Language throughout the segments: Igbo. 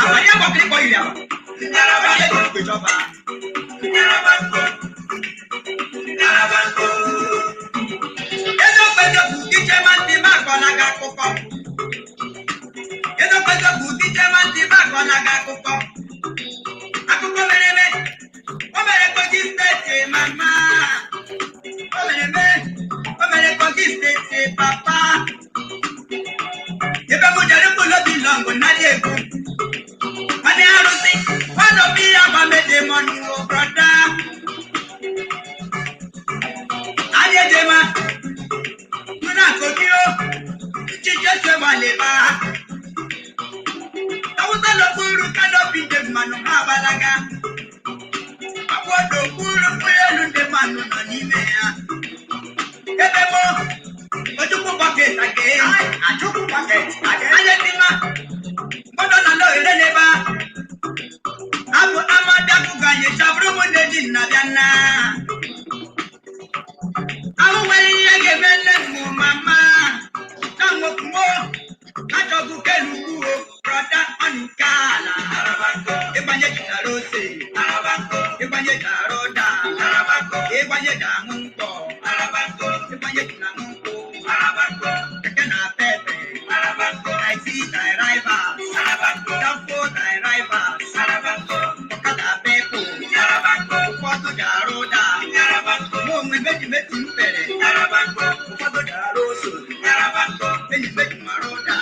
Àbáyé kọ̀ọ̀kan kọ̀ ìyàwó. Àbáyé kò gbèjọba. Eziokwu eziokwu dije ma ntị ma akọla gị akụkọ. Eziokwu eziokwu dije ma ntị ma akọla gị akụkọ. Akụkọ mere eme, o mere Kogi steeti mama. O mere eme, o mere Kogi steeti papa. Ebe m jere mkpụrụ obi lọngụ narị ego. Nwanne arụsị, nwanne obi ya gba mede mọnụ o brọda. Anyị ejema, nuna kogi o, nchiche gbalịba. Awụsa n'okpuru kanopi ndị mmanụ ha agbalaga. Akwụ n'okpuru mkpụrụ elu ndị mmanụ nọ n'ime ya. Ebe mụ, Ojukwu bucket again. Achukwu bucket again. Anya dị mma, mgbọdọ na n'ohere n'ebe a. Abụ amadi akụkọ anyị chabụrụ ụmụnne ji nna bịa nna. Ahụ nwere ihe ga-eme nne m mama. Na nwokwuo, achọgbu kelugbuo, brọda ọnụke ala. Ịgbanye jitara ose, ịgbanye jara ụda, ịgbanye ji aṅụ nkwọ, ịgbanye ji na aṅụ nkwụ, keke na pepe, taxi driver, danfo driver, ọkada pepo, ụfọdụ jara ụda, mụ onwe meji meji m pere, ụfọdụ jara ose, meji meji mara ụda,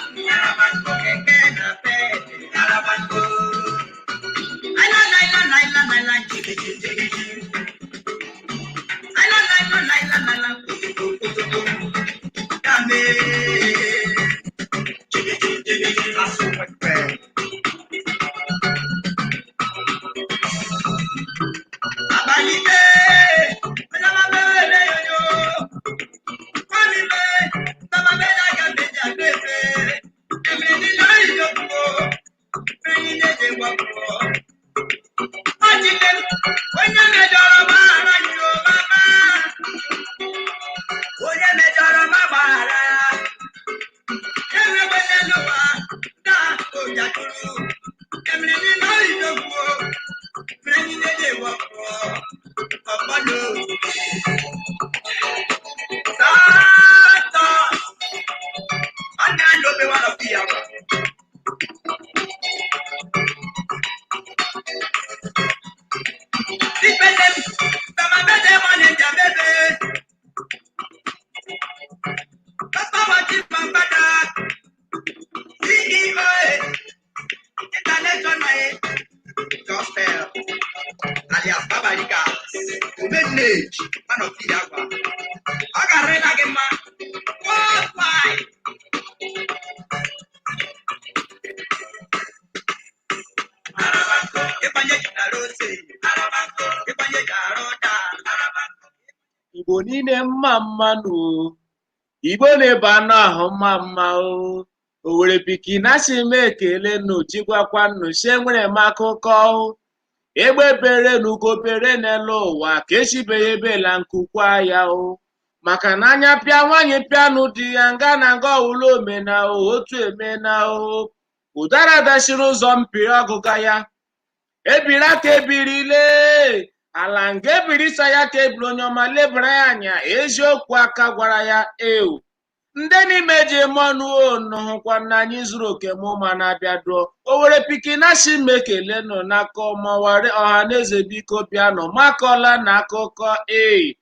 keke na pepe. Naila naila naila naila jigiji jigiji. Naila naila naila naila kutuku kutuku. Dame. Jigiji jigiji Asụ nwekwe. Abalike. Ọlọ́mọ bẹ́ẹ̀ yoyo. Kwami bẹ́. Bàbá bẹ́ẹ̀ dàgà méjì àgbẹ̀fẹ̀. Èmi ní lórí ìjókòó. Ẹyin léde wọ̀pọ̀. Ọ̀jìnlẹ̀ onye mejọrọ gbaghara yi o mama. Onye mejọrọ ma gbaghara. Enwekwe n'ụwa taa ojakuru. Emere ní lórí ìjókòó. Ẹyin léde wọ̀pọ̀. Ọ̀pọ̀lọ́. Sọ́ọ̀tọ̀. Ọ̀nà ló bẹ wà lọ fi yàwó. Ìpele bàbá bẹ́ẹ̀ mọ̀ ní ìjà bẹ́ẹ̀. Pápá wa ti máa ń bàdà. CEO International Gospel alias Babalika Omenage man of Iyagba. Ọ ga-arịla gị mma. Worldwide. Ịgbanye jara ose. Ịgbanye jara ụda. Igbo niile mma mma nụ o. Igbo na-ebe anụ ahụ mma mma o. Owere pikin asị m ekele nụ jigwakwa nụ si enwere m akụkọ o. Egbe bere n'ugo bere n'elu ụwa ka esibeghị ebela nkukwa ya o. Maka na anya pịa nwaanyị pịanụ di ya nga na nga ọwụla omena o otu emena o. Ụdara dachiri ụzọ mpi ọgụga ya. Ebiri aka ebirile ala nga ebirisa ya ka ebiri onye ọma lebara ya anya eziokwu aka gwara ya ewu ndị n'ime ji eme ọnụ onu hụkwa na anyị zuru oke mụ ma na-abịa duo Owere pikin asị m ekele nọ n'aka ọmaware ọha na eze biko bịanụ makọla na akụkọ ee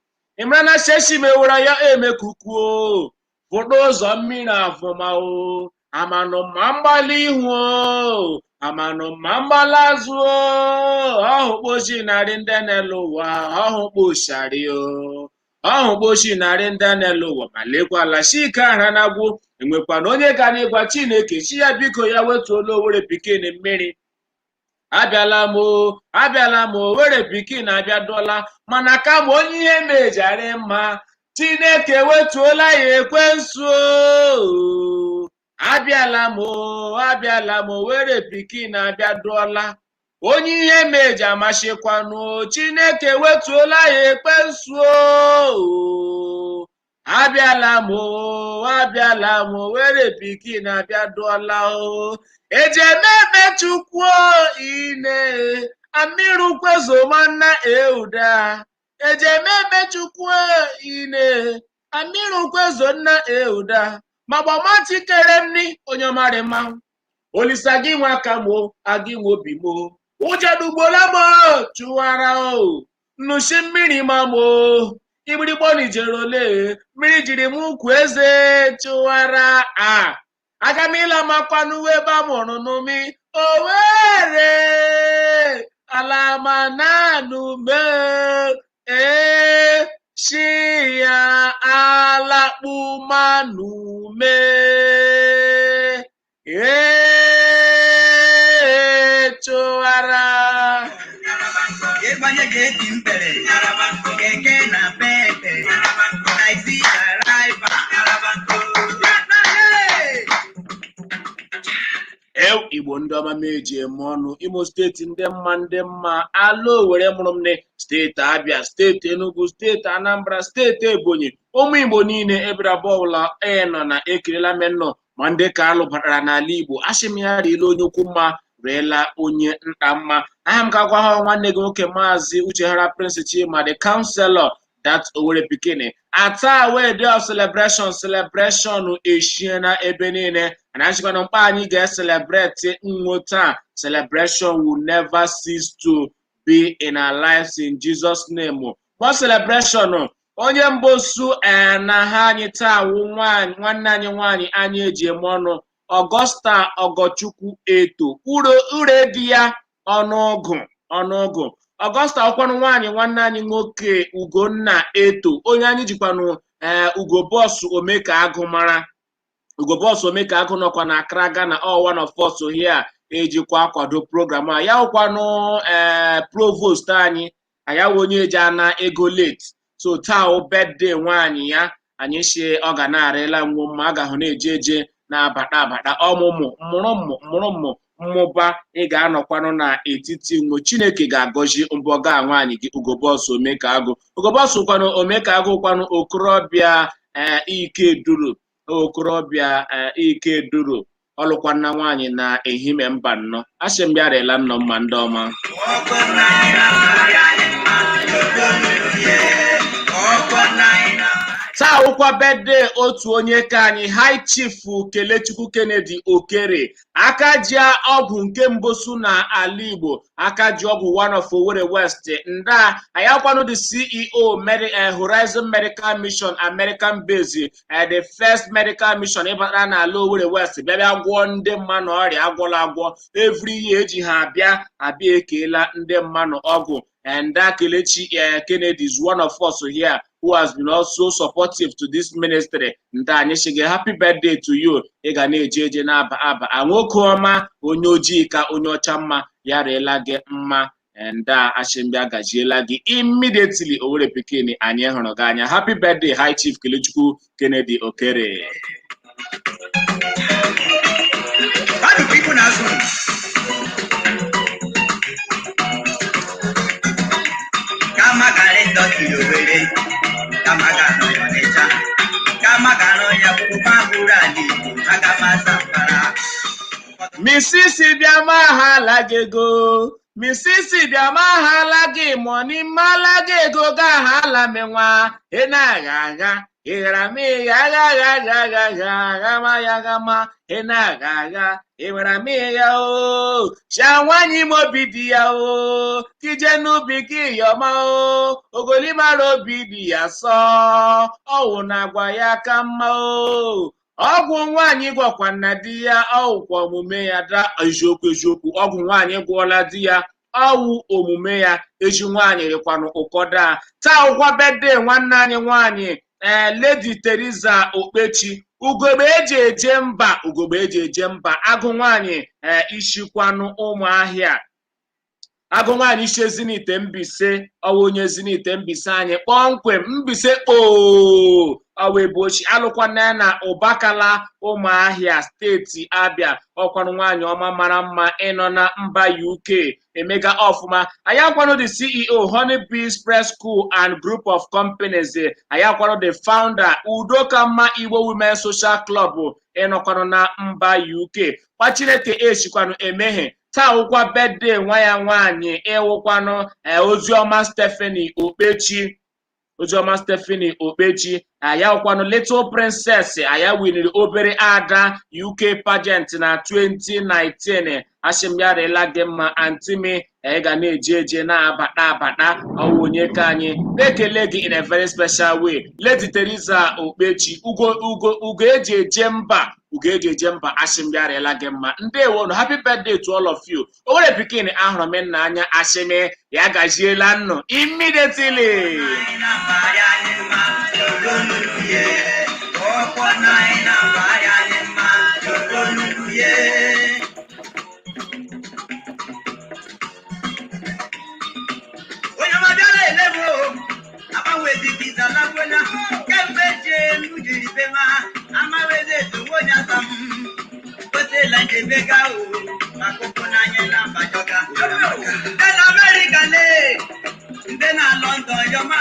ịmara na seshi mewara ya emekukwuo fụta ụzọ mmiri avụma o amanụ ma mgbalị ihu o amanụ ma mgbalị azụ o ọhụkpochi narị ndị n'elu ụwa ọhụkpochari o ọhụkpochi narị ndị n'elu ụwa ma lekwala si ike ara na agwụ enwekwana onye gara ịgwa Chineke chi ya biko ya wetuola Owere pikin mmiri. Abịala m o, abịala m o, Owere pikin abịaduola mana kama onye ihe mejara mma Chineke wetuola ya ekwensu o. Abịala m o, abịala m o, Owere pikin abịaduola onye ihe meji amachikwanụ o, Chineke wetuola ya ekwensu o. Abịala m o, abịala m o, Owerri pikin abịa dụọla o. Ejemebe Chukwu ine amirukwezomanna euda. Ejemebe Chukwu ine amirukwezo nna euda. Magbamatikere m ni onye ọmarị mma. Olisa gị nwa aka m o, agị nwe obi m o. Ụjọ dugbola m o, chụwara o. Nnushi mmiri ma m o. Igbirigbo na ijere ole, mmiri jiri m ukwu eze chụwara a. Aga m ịla makwanụ ebe a mụrụ n'umi. Owere ala ma naanụ mee ee shi ya alakpumanụ mee ee chụwara. Ịgbanye ga-eti mpere, keke na pepe, taxi driver. Ew, Igbo ndị ọma m eji eme ọnụ. Imo Steeti ndị mma, ndị mma ala Owere mụrụ m nne, steeti Abịa, steeti Enugu, steeti Anambra, steeti Ebonyi, ụmụ Igbo niile ebere abụọ ọbụla e nọ na ekelela m nnọọ, ma ndị ka alụbatara n'ala Igbo. Asị m ya riela onye ukwu mma, riela onye nta mma. Aha m ka gwa ha nwanne gị nwoke, Maazị Ucheghara Prince Chima, the counselor, that Owerri pikin. Ata wee day of celebration, celebration eshiena ebe niile. And achịkwana mkpa anyị ga-celebrate nwo taa. Celebration will never cease to be in our lives in Jesus' name. What celebration? Onye mbosu na ha anyị taa wụ nwaanyị, nwanne anyị nwaanyị anyị eji eme ọnụ, Augusta Ogochukwu Eto, ure ure di ya ọnụọgụ ọnụọgụ. Augusta ọkwanụ nwaanyị nwanne anyị nwoke Ugonna Eto, onye anyị jikwanụ ee Ugo Bọs Omeka Agụ mara. Ugo Bọs Omeka Agụ nọkwa na Accra, Ghana. All one of us here ejikwa akwado program a. Ya wụkwanụ ee provost anyị, anyị onye eji ana ego late. So taa wụ birthday nwaanyị ya. Anyị si ọ ga na-arịla nwo mma, a ga-ahụ na-eje eje na-abata abata, ọmụmụ mụrụ mmụ mụrụ mmụ mmụba. Ị ga-anọkwanụ n'etiti nwo. Chineke ga-agọzi mbọga nwaanyị gị, Ugobọs Omeka Agụ. Ugobọs kwanụ Omeka Agụ kwanụ okorobịa ee ike duru, okorobịa ee ike duru ọlụkwanna nwaanyị na ehime mba nnọọ. Asị m bịa rịla nnọọ mma, ndị ọma. Ọkọ náírà mma, ọkọ náírà. Taa wụkwa birthday otu onye ka anyị, High Chief Kelechukwu Kennedy Okere, aka ji ọgwụ nke mbosu na ala Igbo, aka ji ọgwụ one of Owerri West. Nda anyị akwanụ the CEO Horizon Medical Mission, American base, the first medical mission ịbata n'ala Owerri West, bịa bịa gwọọ ndị mmanụ ọrịa agwọla agwọ. Every year eji ha abịa abịa ekeela ndị mmanụ ọgwụ. And that Kelechi Kennedy is one of us here who has been also supportive to this ministry. Nda anyị sị gị happy birthday to you. Ị ga na-eje eje na-aba aba. A nwoke ọma, onye ojii ka onye ọcha mma, ya rịela gị mma. Nda asịmbịa gajiela gị immediately. Owerri pikin, anyị hụrụ gị anya. Happy birthday, High Chief Kelechukwu Kennedy Okere. How do people now soon? Kama gara indọstrị Owerri, kama ga nọ ya Ọnịcha, kama ga nọ ya akwụkwọ ahụrụ ala Igbo, aga m asa mbara. Misisi bịa mahala gị ego, misisi bịa mahala gị money, mala gị ego ga-ahala menwa. Ị na-agha agha, ị ghara m ịgha agha agha agha agha agha agha ma ya agha ma ị na-agha agha, ị nwere m ịgha o sha nwaanyị ime obi dị ya o kije n'ubi gị yọma o ogolimara obi dị ya sọ ọwụ na agwa ya ka mma o. Ọgwụ nwaanyị gwọkwa na di ya ọwụkwa omume ya da. Eziokwu eziokwu, ọgwụ nwaanyị gwọọla di ya ọwụ omume ya. Ezi nwaanyị rịkwanụ ụkọda. Taa ụkwa birthday nwanne anyị nwaanyị, ee Lady Teresa Okpechi, ugogbe eji eje mba, ugogbe eji eje mba, agụ nwaanyị ee ishikwanụ Ụmụahịa, agụ nwaanyị isi Ezinite Mbise, ọwụ onye Ezinite Mbise anyị kpọmkwem Mbise kpoo. Ọwa ebe ochi alụkwana ya na Ụbakala, Ụmụahịa, steeti Abịa. Ọkwanụ nwaanyị ọma mara mma ịnọ na mba UK emega ọfụma. Anyị akwanụ the CEO, Honeybees Press School and Group of Companies. Anyị akwanụ the founder, Udokamma Igbo Women Social Club, ịnọkwanụ na mba UK. Kwa Chineke eshikwanụ emehie taa wụkwa birthday nwa ya nwaanyị, ịwụkwanụ Oziọma Stephanie Okpechi. Oziọma Stephanie Okpechi aya wụkwanụ Little Princess, aya winiri obere ada UK pageant na 2019. Asị m ya rịla gị mma, aunty m. Ị ga na-eje eje na-abata abata. Ọwụ onye ka anyị na-ekele gị in a very special way, Lady Teresa Okpechi, ugo ugo ugo eji eje mba, ugo eji eje mba. Asị m ya rịla gị mma. Ndewonu, happy birthday to all of you. Owere pikin ahụrụ m nna anya. Asị m ya gaziela nnụ immediately. Onye ọma bịara elewo agbanwezi alagwela kemgbe ji elu jiri be ma amawezi eto onye asa m otela njebega o maka ụkwụ n'anya na mbajọga ndị na Amerịka le, ndị na London yọma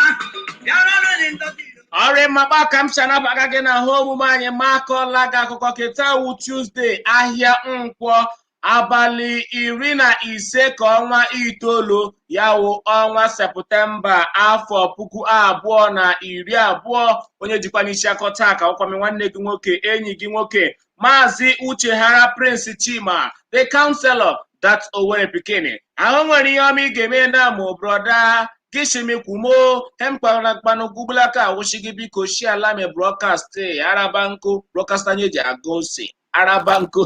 bịara nụ ndọtị. Ọrụ mmakpa ka m si anabaga gị na ahụ omume anyị ma akọla gị akụkọ. Keta wu Tuesday, ahịa Nkwọ, abalị 15 ka ọnwa itoolu, ya wụ ọnwa Septemba, afọ 2020. Onye jikwa n'isi akọ taa ka ọkwami nwanne gị nwoke, enyi gị nwoke, Maazị Ucheghara Prince Chima, the counselor, that Owerri pikin. Ahụ nwere ihe ọma ị ga-eme na mụ brother gishimikwumo hemkpanakpanụ gugbulaka awụshi gị. Biko shiala me broadcast araba nkụ broadcast anyị eji aga ose araba nkụ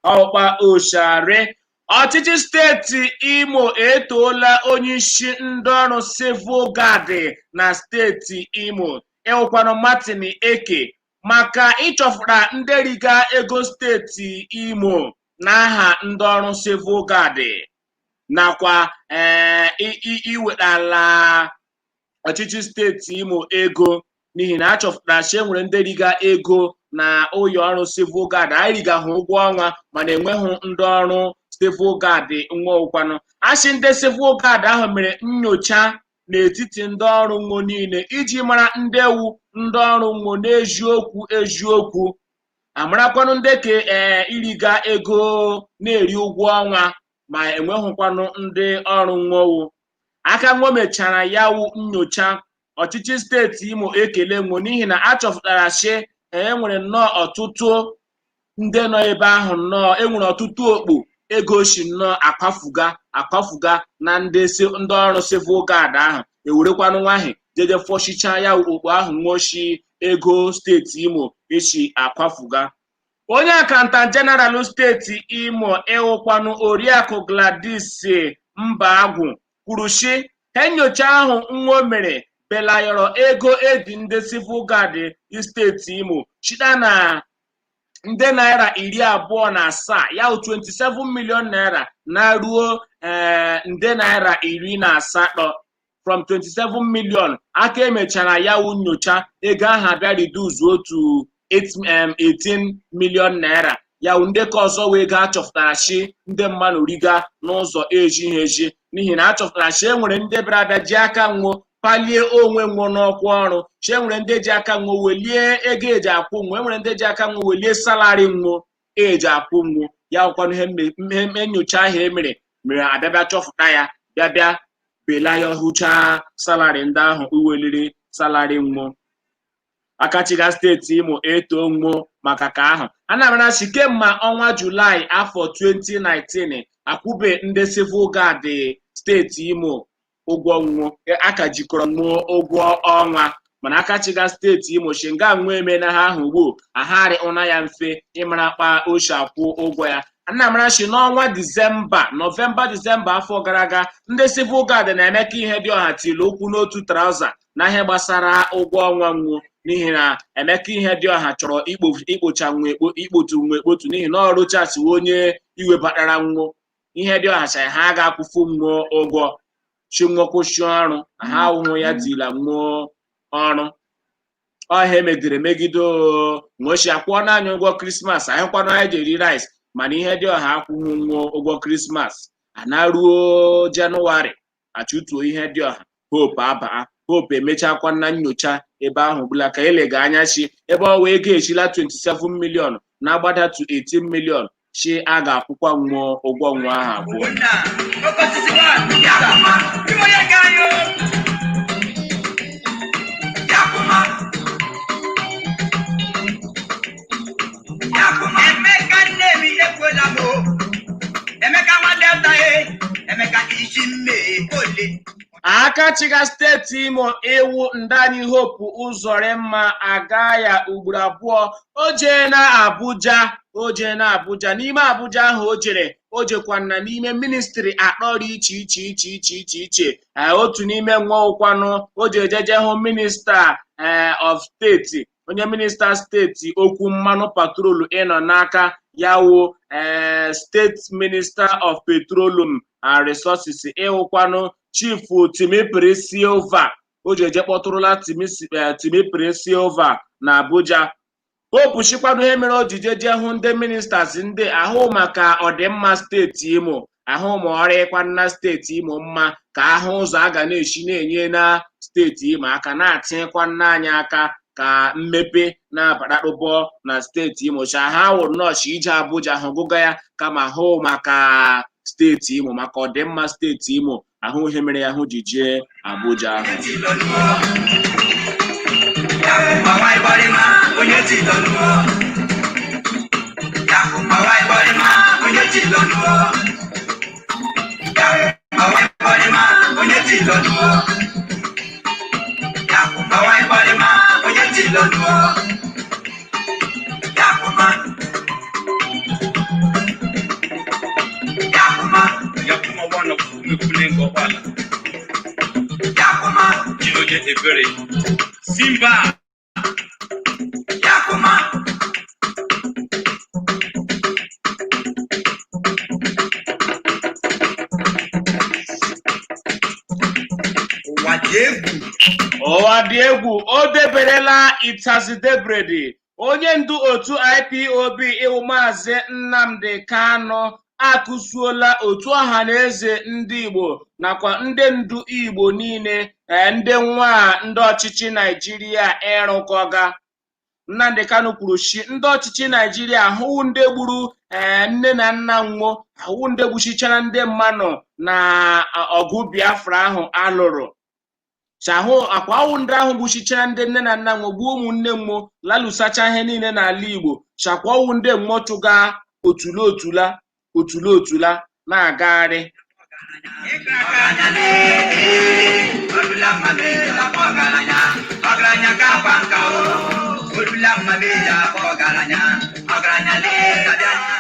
ọkpa oshare. Ọchịchị steeti Imo etoola onyeisi ndị ọrụ Civil Guard na steeti Imo, ịwụkwanụ Martin Eke, maka ịchọfụta ndị riga ego steeti Imo n'aha ndị ọrụ Civil Guard, nakwa iwetala ọchịchị steeti Imo ego, n'ihi na achọpụtara si enwere ndị riga ego na ụlọ ọrụ Civil Guard. Anyị rigahụ ụgwọ ọnwa mana enweghị ndị ọrụ Civil Guard nwa ụkwanụ. Asị ndị Civil Guard ahụ mere nyocha n'etiti ndị ọrụ nwo niile iji mara ndị ewu ndị ọrụ nwo n'eziokwu eziokwu, amarakwanụ ndị ka iriga ego na-eri ụgwọ ọnwa ma enweghịkwanụ ndị ọrụ nwowu aka nwo. Mechara ya wụ nyocha, ọchịchị steeti Imo ekele nwo n'ihi na a chọpụtara sị e nwere nnọọ ọtụtụ ndị nọ ebe ahụ, nnọọ enwere ọtụtụ okpu ego si nnọọ akwafuga akwafuga na ndị ọrụ Civil Guard ahụ. Ewerekwanụ nwahị jeje fọchicha ya okpu ahụ nwoshi ego steeti Imo esi akwafuga. Onye accountant general steeti Imo, ịwụkwanụ Oriakụ Gladys Mbagwu, kwuru sị nyocha ahụ nwo mere belayọrọ ego eji ndị Civil Guard steeti Imo site na nde naira 27, ya 27 million naira, na ruo nde naira 18, from 27 million. Aka emechara ya wụ nyocha, ego ahụ abịa reduce otu 18 million naira. Ya wụ ndekọ ọzọ wee ego achọpụtara shi ndị mmadụ riga n'ụzọ ejighị eji, n'ihi na achọpụtara shi enwere ndị bịara abịa ji aka nwụọ palie onwe nwụọ n'ọkwa ọrụ, chi enwere ndị ji aka nwụọ welie ego eji akwụ nwụọ, enwere ndị ji aka nwụọ welie salary nwụọ eji akwụ nwụọ. Ya wụkwanụ ihe nyocha ahụ emere mere abịabịa chọpụta ya, bịa bịa bela ya hụchaa salary ndị ahụ uweliri salary nwụọ. Akachiga steeti Imo eto nwụọ maka ka ahụ a na-amara si kemgbe ọnwa Julaị afọ 2019 akwụbe ndị Civil Guard steeti Imo ụgwọ nwụọ, aka jikọrọ nwụọ ụgwọ ọnwa. Mana akachiga steeti Imo shinga nwa eme na ha ahụ ugbu agharị ụna ya mfe ịmara kpa oshi akwụ ụgwọ ya. Anamara si n'ọnwa Disemba, Nọvemba, Disemba afọ gara aga, ndị Civil Guard na-eme ka ihe dị ọha tiri ụkwụ n'otu trouser na ihe gbasara ụgwọ ọnwa nwụọ, n'ihi na Emeka ihe dị ọha chọrọ ikpocha nwa ikpotu nwa ekpotu, n'ihi na ọrụ chasiwe onye iwe batara nwụọ ihe dị ọha sị ha ga-akwụfu nwụọ ụgwọ chi nwụọ kwụsị ọrụ ha ahụhụ ya dịla nwụọ ọrụ. Ọha emegidere megide o nwochi akwụọ n'anya ụgwọ Krismas, anyị kwanụ anyị ji eri rice, mana ihe dị ọha akwụghị nwa ụgwọ Krismas. Anaruo Jenụwarị, achụtuo ihe dị ọha. Hope abaa, Hope emechakwa na nyocha ebe ahụ gbula ka elega anya chi ebe ọ wee ego echila 27 million na-agbada to 18 million, chi a ga-akwụkwa nwụọ ụgwọ nwa ahụ abụọ. Ogbonna, oke osisi nwa, Yakuma, ime onye ga anyị o. Yakuma. Yakuma. Emeka nne m ekwela m o. Emeka nwa Delta e. Emeka isi mme ole. Aka chịga steeti Imo iwu Ndani Hope Ụzọrịmma aga ya ugboro abụọ. O jee na Abuja, o jee na Abuja. N'ime Abuja ahụ o jere, o jekwana n'ime ministri atọ dị iche iche iche iche iche iche. Otu n'ime nwa ụkwanụ o ji ejeje hụ minista of steeti, onye minista steeti okwu mmanụ patrolu ịnọ n'aka ya wụ steeti minister of petroleum and resources, ịwụkwanụ Chief Timipre Sylva. O ji eje kpọtụrụla Timipre Sylva na Abuja. Hope chikwanụ ihe mere o ji jeje hụ ndị ministers ndị ahụ maka ọdịmma steeti Imo, ahụ ma ọrụ ịkwanna steeti Imo mma, ka ahụ ụzọ a ga na-esi na-enye na steeti Imo aka, na-atịnyekwa anyị aka ka mmepe na-abadakpụbọ na steeti Imo. Cha ha wụ nọọsụ ije Abuja hụ gụga ya, kama hụ maka steeti Imo, maka ọdịmma steeti Imo, ahụ ihe mere ya hụ ji jee Abuja ahụ. Onye ti lọnu o. Yakuma wa ìbọ̀rìmà, onye ti lọnu o. Yakuma wa ìbọ̀rìmà, onye ti lọnu o. Yakuma wa ìbọ̀rìmà, onye ti lọnu o. Yakuma wa ìbọ̀rìmà, onye ti lọnu o. Yakuma. Yakuma. Yakuma one of Mekulengo Ọkpala. Yakuma. Chinoje Ebere. Simba. Yakuma. Ụwa dị egwu. Ụwa dị egwu. O deberela itazidebredi. Onye ndu otu IPOB iwu Maazị Nnamdi Kanu akụsuola otu ọha na eze ndị Igbo nakwa ndị ndu Igbo niile, ndị nwa ndị ọchịchị Naijiria ịrụkọga. Nnamdi Kanu kwuru shi ndị ọchịchị Naijiria ahụwụ ndị gburu nne na nna nwụọ, ahụwụ ndị gbuchichara ndị mmanụ na ọgụ Biafra ahụ alụrụ, chahụ akwa awụ ndị ahụ gbuchichara ndị nne na nna nwụọ, gbuo ụmụnne mmụọ, lalụsacha ihe niile n'ala Igbo, chakwa ọwụ ndị mmụọ chụga otula otula otula otula na-agagharị. Ọgaranya lee, olula mma mee ya ọgaranya, ọgaranya ga-agba nka o. Olula mma mee ya ọgaranya, ọgaranya lee ọgaranya.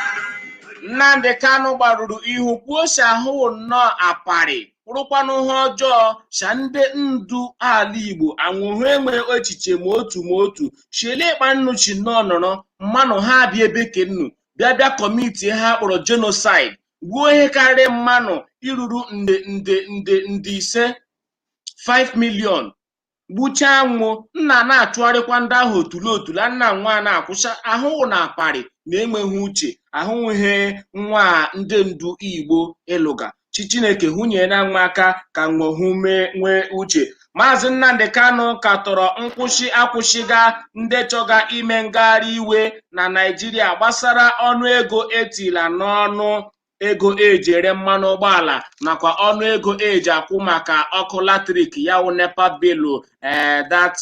Nnamdi Kanu gbarụrụ ihu kwuo si ahụ nnọọ aparị kwụrụkwanụ ihe ọjọọ sha ndị ndu ala Igbo anwụhụ enwe echiche ma otu ma otu shiele ịkpa nnu chi nnọọ nọrọ mmanụ ha abịa ebe ke nnu bịa bịa commit ha kpọrọ genocide, gbuo ihe karịrị mmanụ iruru nde nde nde nde ise, 5 million, gbuchaa nwụ nna na-achụgharịkwa ndị ahụ otule otule nna nwa na-akwụcha ahụhụ na aparị na-enweghị uche ahụhụ nwa ndị ndu Igbo ịlụga chi Chineke hunye na nwa aka ka nwohu mee nwee uche. Maazị Nnamdi Kanu katọrọ nkwụsị akwụsịga ndị chọga ime ngagharị iwe na Naịjirịa gbasara ọnụego etila n'ọnụ ego eji ere mmanụ ụgbọala nakwa ọnụego eji akwụ maka ọkụ latrik, ya wụ NEPA bill, that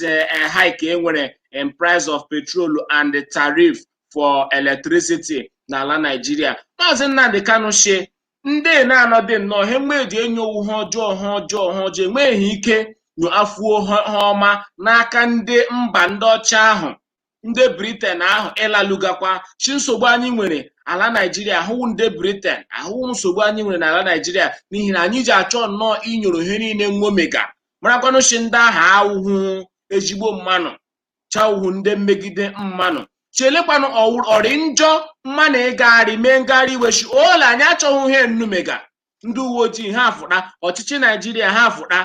hike enwere in price of petrol and the tariff for electricity n'ala Naịjirịa. Maazị Nnamdi Kanu shi ndị na-anọdị nnọọ ha mgbe eji enyo owu ha ọjọọ ha ọjọọ ha ọjọọ enweghị ike nyo afuo ha ọma n'aka ndị mba ndị ọcha ahụ, ndị Britain ahụ ịlalugakwa chi nsogbu anyị nwere ala Naịjirịa, ahụwụ ndị Britain ahụwụ nsogbu anyị nwere n'ala Naịjirịa, n'ihi na anyị ji achọ nnọọ inyoro ihe niile nwomega marakwanụ chi ndị ahụ awụhụ ezigbo mmanụ chawụhụ ndị mmegide mmanụ chelekwanụ ọrị njọ mmanụ ịgagharị mee ngagharị iwe chi ola anyị achọghị ihe nnumega. Ndị uwe ojii ha afụta, ọchịchị Naịjirịa ha afụta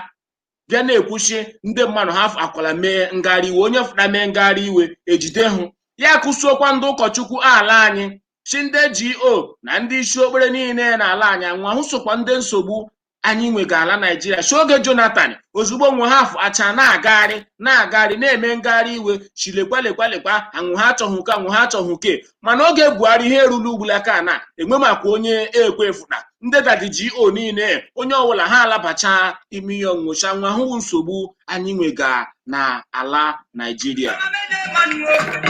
Bịa na-ekwuchi ndị mmadụ ha akwala mee ngagharị iwe, onye fụta mee ngagharị iwe ejide hụ ya. Kụsuokwa ndị ụkọchukwu ala anyị, chi ndị GO na ndị isi okpere niile n'ala anyị anwụ ahụ sokwa ndị nsogbu anyị nwega ala Naijiria. Chi oge Jonathan, ozugbo nwe ha afọ acha na-agagharị na-agagharị na-eme ngagharị iwe, chi lekwa lekwa lekwa anwụ ha achọghị nke anwụ ha achọghị nke. Mana oge Buhari, ihe erula ugbulaka na enwe makwa onye ekwe fụta ndị daddy GO niile, onye ọbụla ha alabacha ime ihe ọnwụcha nwa ahụhụ nsogbu anyị nwega na ala Naijiria.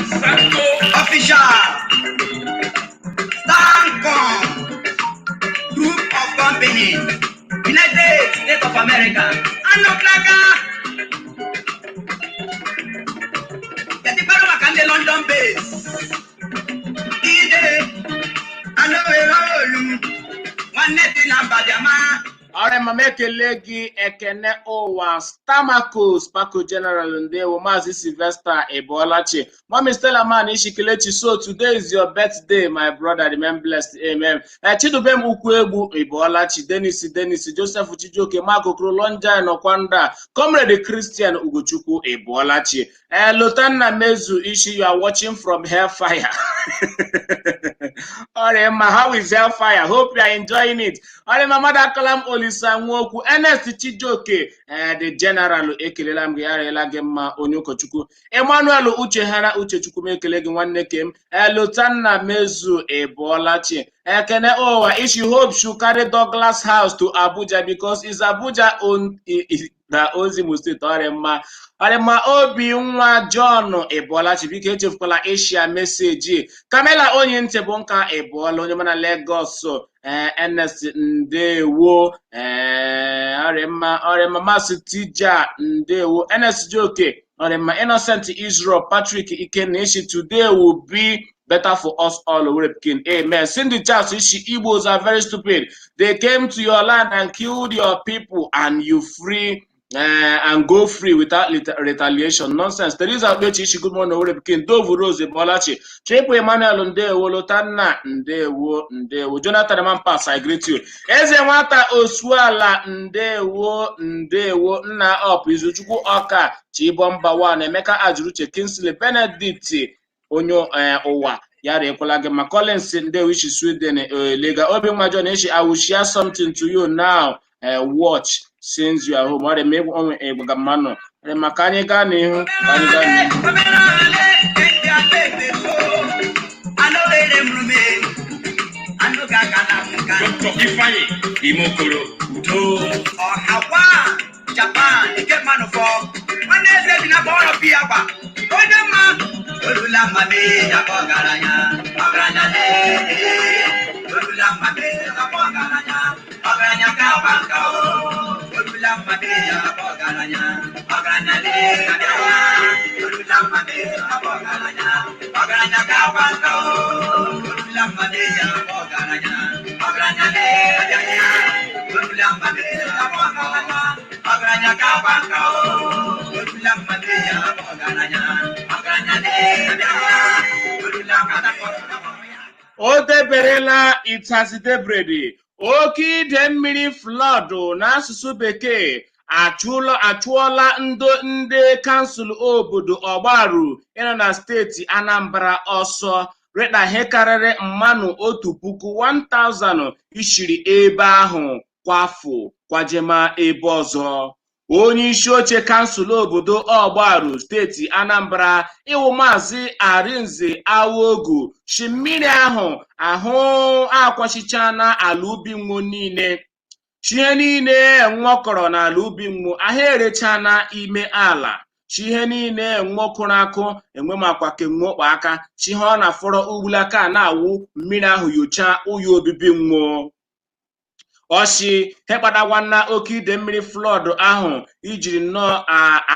Sanko. Official Stancom Group of Company, United States of America. Anọklaka Ketikpara maka ndị London base. Ide anọwere olu nwanne dị na Mbadiama. Ọrịa mama, ekele gị. Ekene ụwa Stamako Spako General, ndewo. Maazị Sylvester Ebolachi, Mommy Stella Man Ishikelechi, so today is your birthday, my brother, remain blessed, amen. Chidubem Ukwu Egbu Ebolachi, Dennis Dennis Joseph Chijioke, Mark Okoro Lonja Nokwanda, Comrade Christian Ugochukwu Ebolachi, Lotanna Mezu Ishi, you are watching from hellfire. Ọrịa mma, how is hellfire? Hope you are enjoying it. Ọrịa mma, mmadụ akọla m Olisa Nwokwu, Ernest Chijioke, the general, ekelela m gị, arịala gị mma. Onye ụkọchukwu Emmanuel Ucheghara Uchechukwu, m ekele gị nwanne kem. Lotanna Mezu Ebolachi, Ekene ụwa Ishi, hope should carry Douglas House to Abuja because it's Abuja own na Ozimo State. Ọrịa mma, ọrịa mma. Obi nwa John Ebolachi, biko echefukwala ishia message. Kamela onye ntị bụ nka Ebọla, onye mana Lagos. Ernest, ndewo. Ọrịa mma, ọrịa mma. Masị Tija, ndewo. Ernest Joke, ọrịa mma. Innocent Israel Patrick Ikenna Ishi, today will be better for us all, Owerri Pikin. Amen. Cindy Charles Ishi, Igbos are very stupid. They came to your land and killed your people and you free and go free without retaliation. Nonsense. Teresa Okpechi Ishi, good morning, Owerri Pikin. Dovu Rose Bolachi. Triple Emmanuel Ndewo, Lotanna Ndewo, Ndewo. Jonathan Mampas, I greet you. Eze Nwata Osuala Ndewo, Ndewo. Nna Up, Izuchukwu Ọka, Chibomba One, Emeka Ajuruche, Kingsley Benedict, onye ụwa ya ekwela gị ma. Collins Ndewo Ishi, Sweden Lega Obi Nwa John Ishi, I will share something to you now. Watch since you are home. Ọ dị ma onwe ịgbaga mmanụ. Ọ dị maka anyị gaa n'ihu, ka anyị gaa n'ihu. Dr. Ifeanyi Imokoro, udo. Ọhawa Japan ike mmanụ fọ nwanne eze bi na kpọrọ pi agba onye mma orula mma mee ya ka ọgaranya ọgaranya lee orula mma mee ya ka ọgaranya ọgaranya ka agba nka o orula mma mee ya ka ọgaranya ọgaranya lee orula mma mee ya ka ọgaranya ọgaranya ka agba nka o orula mma mee ya ka ọgaranya ọgaranya lee orula mma mee ya ka ọgaranya ọgaranya ka agba nka o orula mma mee ya ka ọgaranya ọgaranya lee orula mma O deberela itazidebredi. Oke ide mmiri, flood n'asụsụ bekee, achụọla ndị kansụl obodo Ọgbaru ịnọ na steeti Anambra ọsọ, rịta ihe karịrị mmanụ 1000 1000 ishiri ebe ahụ kwafụ kwajema ebe ọzọ. Onye isi oche kansụl obodo Ọgbaru, steeti Anambra, ịwụ Maazị Arinze Awogu, shi mmiri ahụ ahụ akwachichana ala ubi nwo niile, chi ihe niile nwokọrọ n'ala ubi nwo ahụ erechana ime ala, chi ihe niile nwokụrụ akụ enwemakwa kenwokpo aka, chi ihe ọ na-afọrọ ugbulaka na-awụ mmiri ahụ yochaa ụyọ obibi nwo. Ọchị hekpadawana oke ide mmiri flood ahụ ijiri nnọọ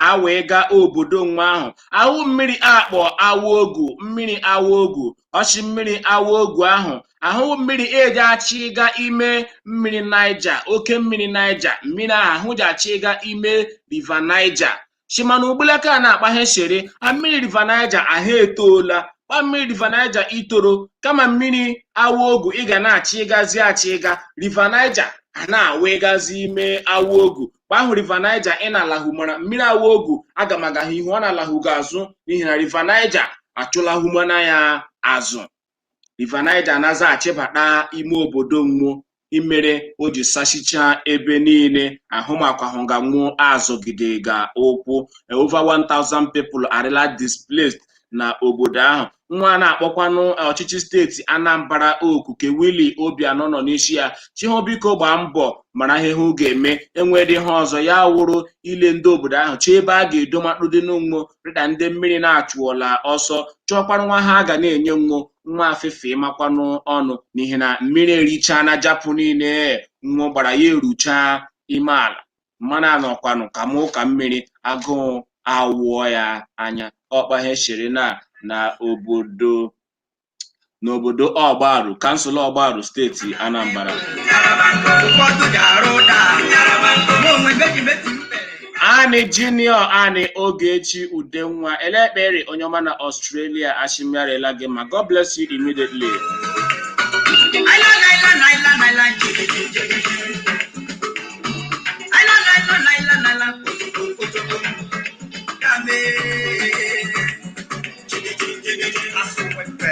a wee gaa obodo nwa ahụ ahụ mmiri akpọ awogu mmiri awogu ọchị mmiri awogu ahụ ahụ mmiri eji achịga ime mmiri Niger, oke mmiri Niger, mmiri ahụ ahụ ji achịga ime River Niger. Chimana ugbulaka a na-akpa ha shere a mmiri River Niger ahụ etoola kpa mmiri River Niger itoro kama mmiri awogu ị ga na-achịgazi achịga River Niger a na-awịgazi ime awogu. Kpa ahụ River Niger ị na-alahụ mara mmiri awa ogu agamagaghị ihu, ọ na-alahụ gị azụ, n'ihi na River Niger achụlahụ mana ya azụ. River Niger anaza achịbata ime obodo nwuo imere o ji sachichaa ebe niile ahụ makwahụ ga nwuo azọgide ga ụkwụ. Over 1000 people arịla displaced na obodo ahụ. Nwa na-akpọkwanụ ọchịchị steeti Anambra oku ke Willie Obianọ nọ n'isi ya, chihụ biko gbaa mbọ mara ihe hụ ga-eme. Enwedị ihe ọzọ ya wụrụ ile ndị obodo ahụ chọọ ebe a ga-edo makpụdị n'nwo rịda ndị mmiri na-achụọla ọsọ, chọọkwanụ nwa ha ga na-enye nwo nwa afịfị makwanụ ọnụ, n'ihi na mmiri erichaa na japụ niile nwo gbara ya eruchaa ime ala mmanụ anọkwanụ ka mụ ka mmiri agụụ awụọ ya anya. Ọkpa ihe siri na n'obodo Ọgbaru, kansụl Ọgbaru, steeti Anambra. Ụfọdụ ji arụ ụda mụ onwe meji meti mpere. Ani Junior, Ani Ogechi Udenwa Elekpere, onye ọma na Australia, ashimịarịla gị ma God bless you immediately. Aila naila naila naila jigiji jigiji. Aila naila naila naila kotoko kotoko. Kame. Jigiji jigiji asu wepe.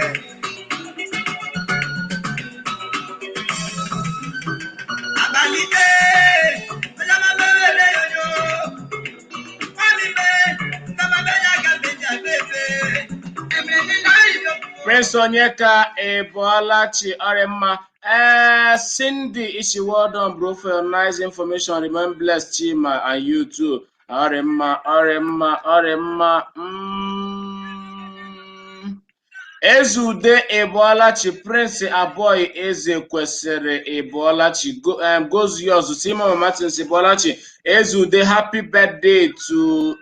Abalike. Ọjọ́ bẹ̀rẹ̀ yoyo. Wọ́n mi ndọ́mọ bẹ́ẹ̀ yà gàbẹ́jà bẹ́ẹ̀. Ẹ̀mí ní náà yóò. Prince Onyeka Ebolachi Oremma. Cindy Ishi, well done, bro, for your nice information. Remain blessed, Chima, and you too. Oremma, Oremma, Oremma. Ezude Ebolachi, Prince Aboy Eze kwesịrị Ebolachi. Go, Gozios, Simon Martins Ebolachi. Ezude, happy birthday to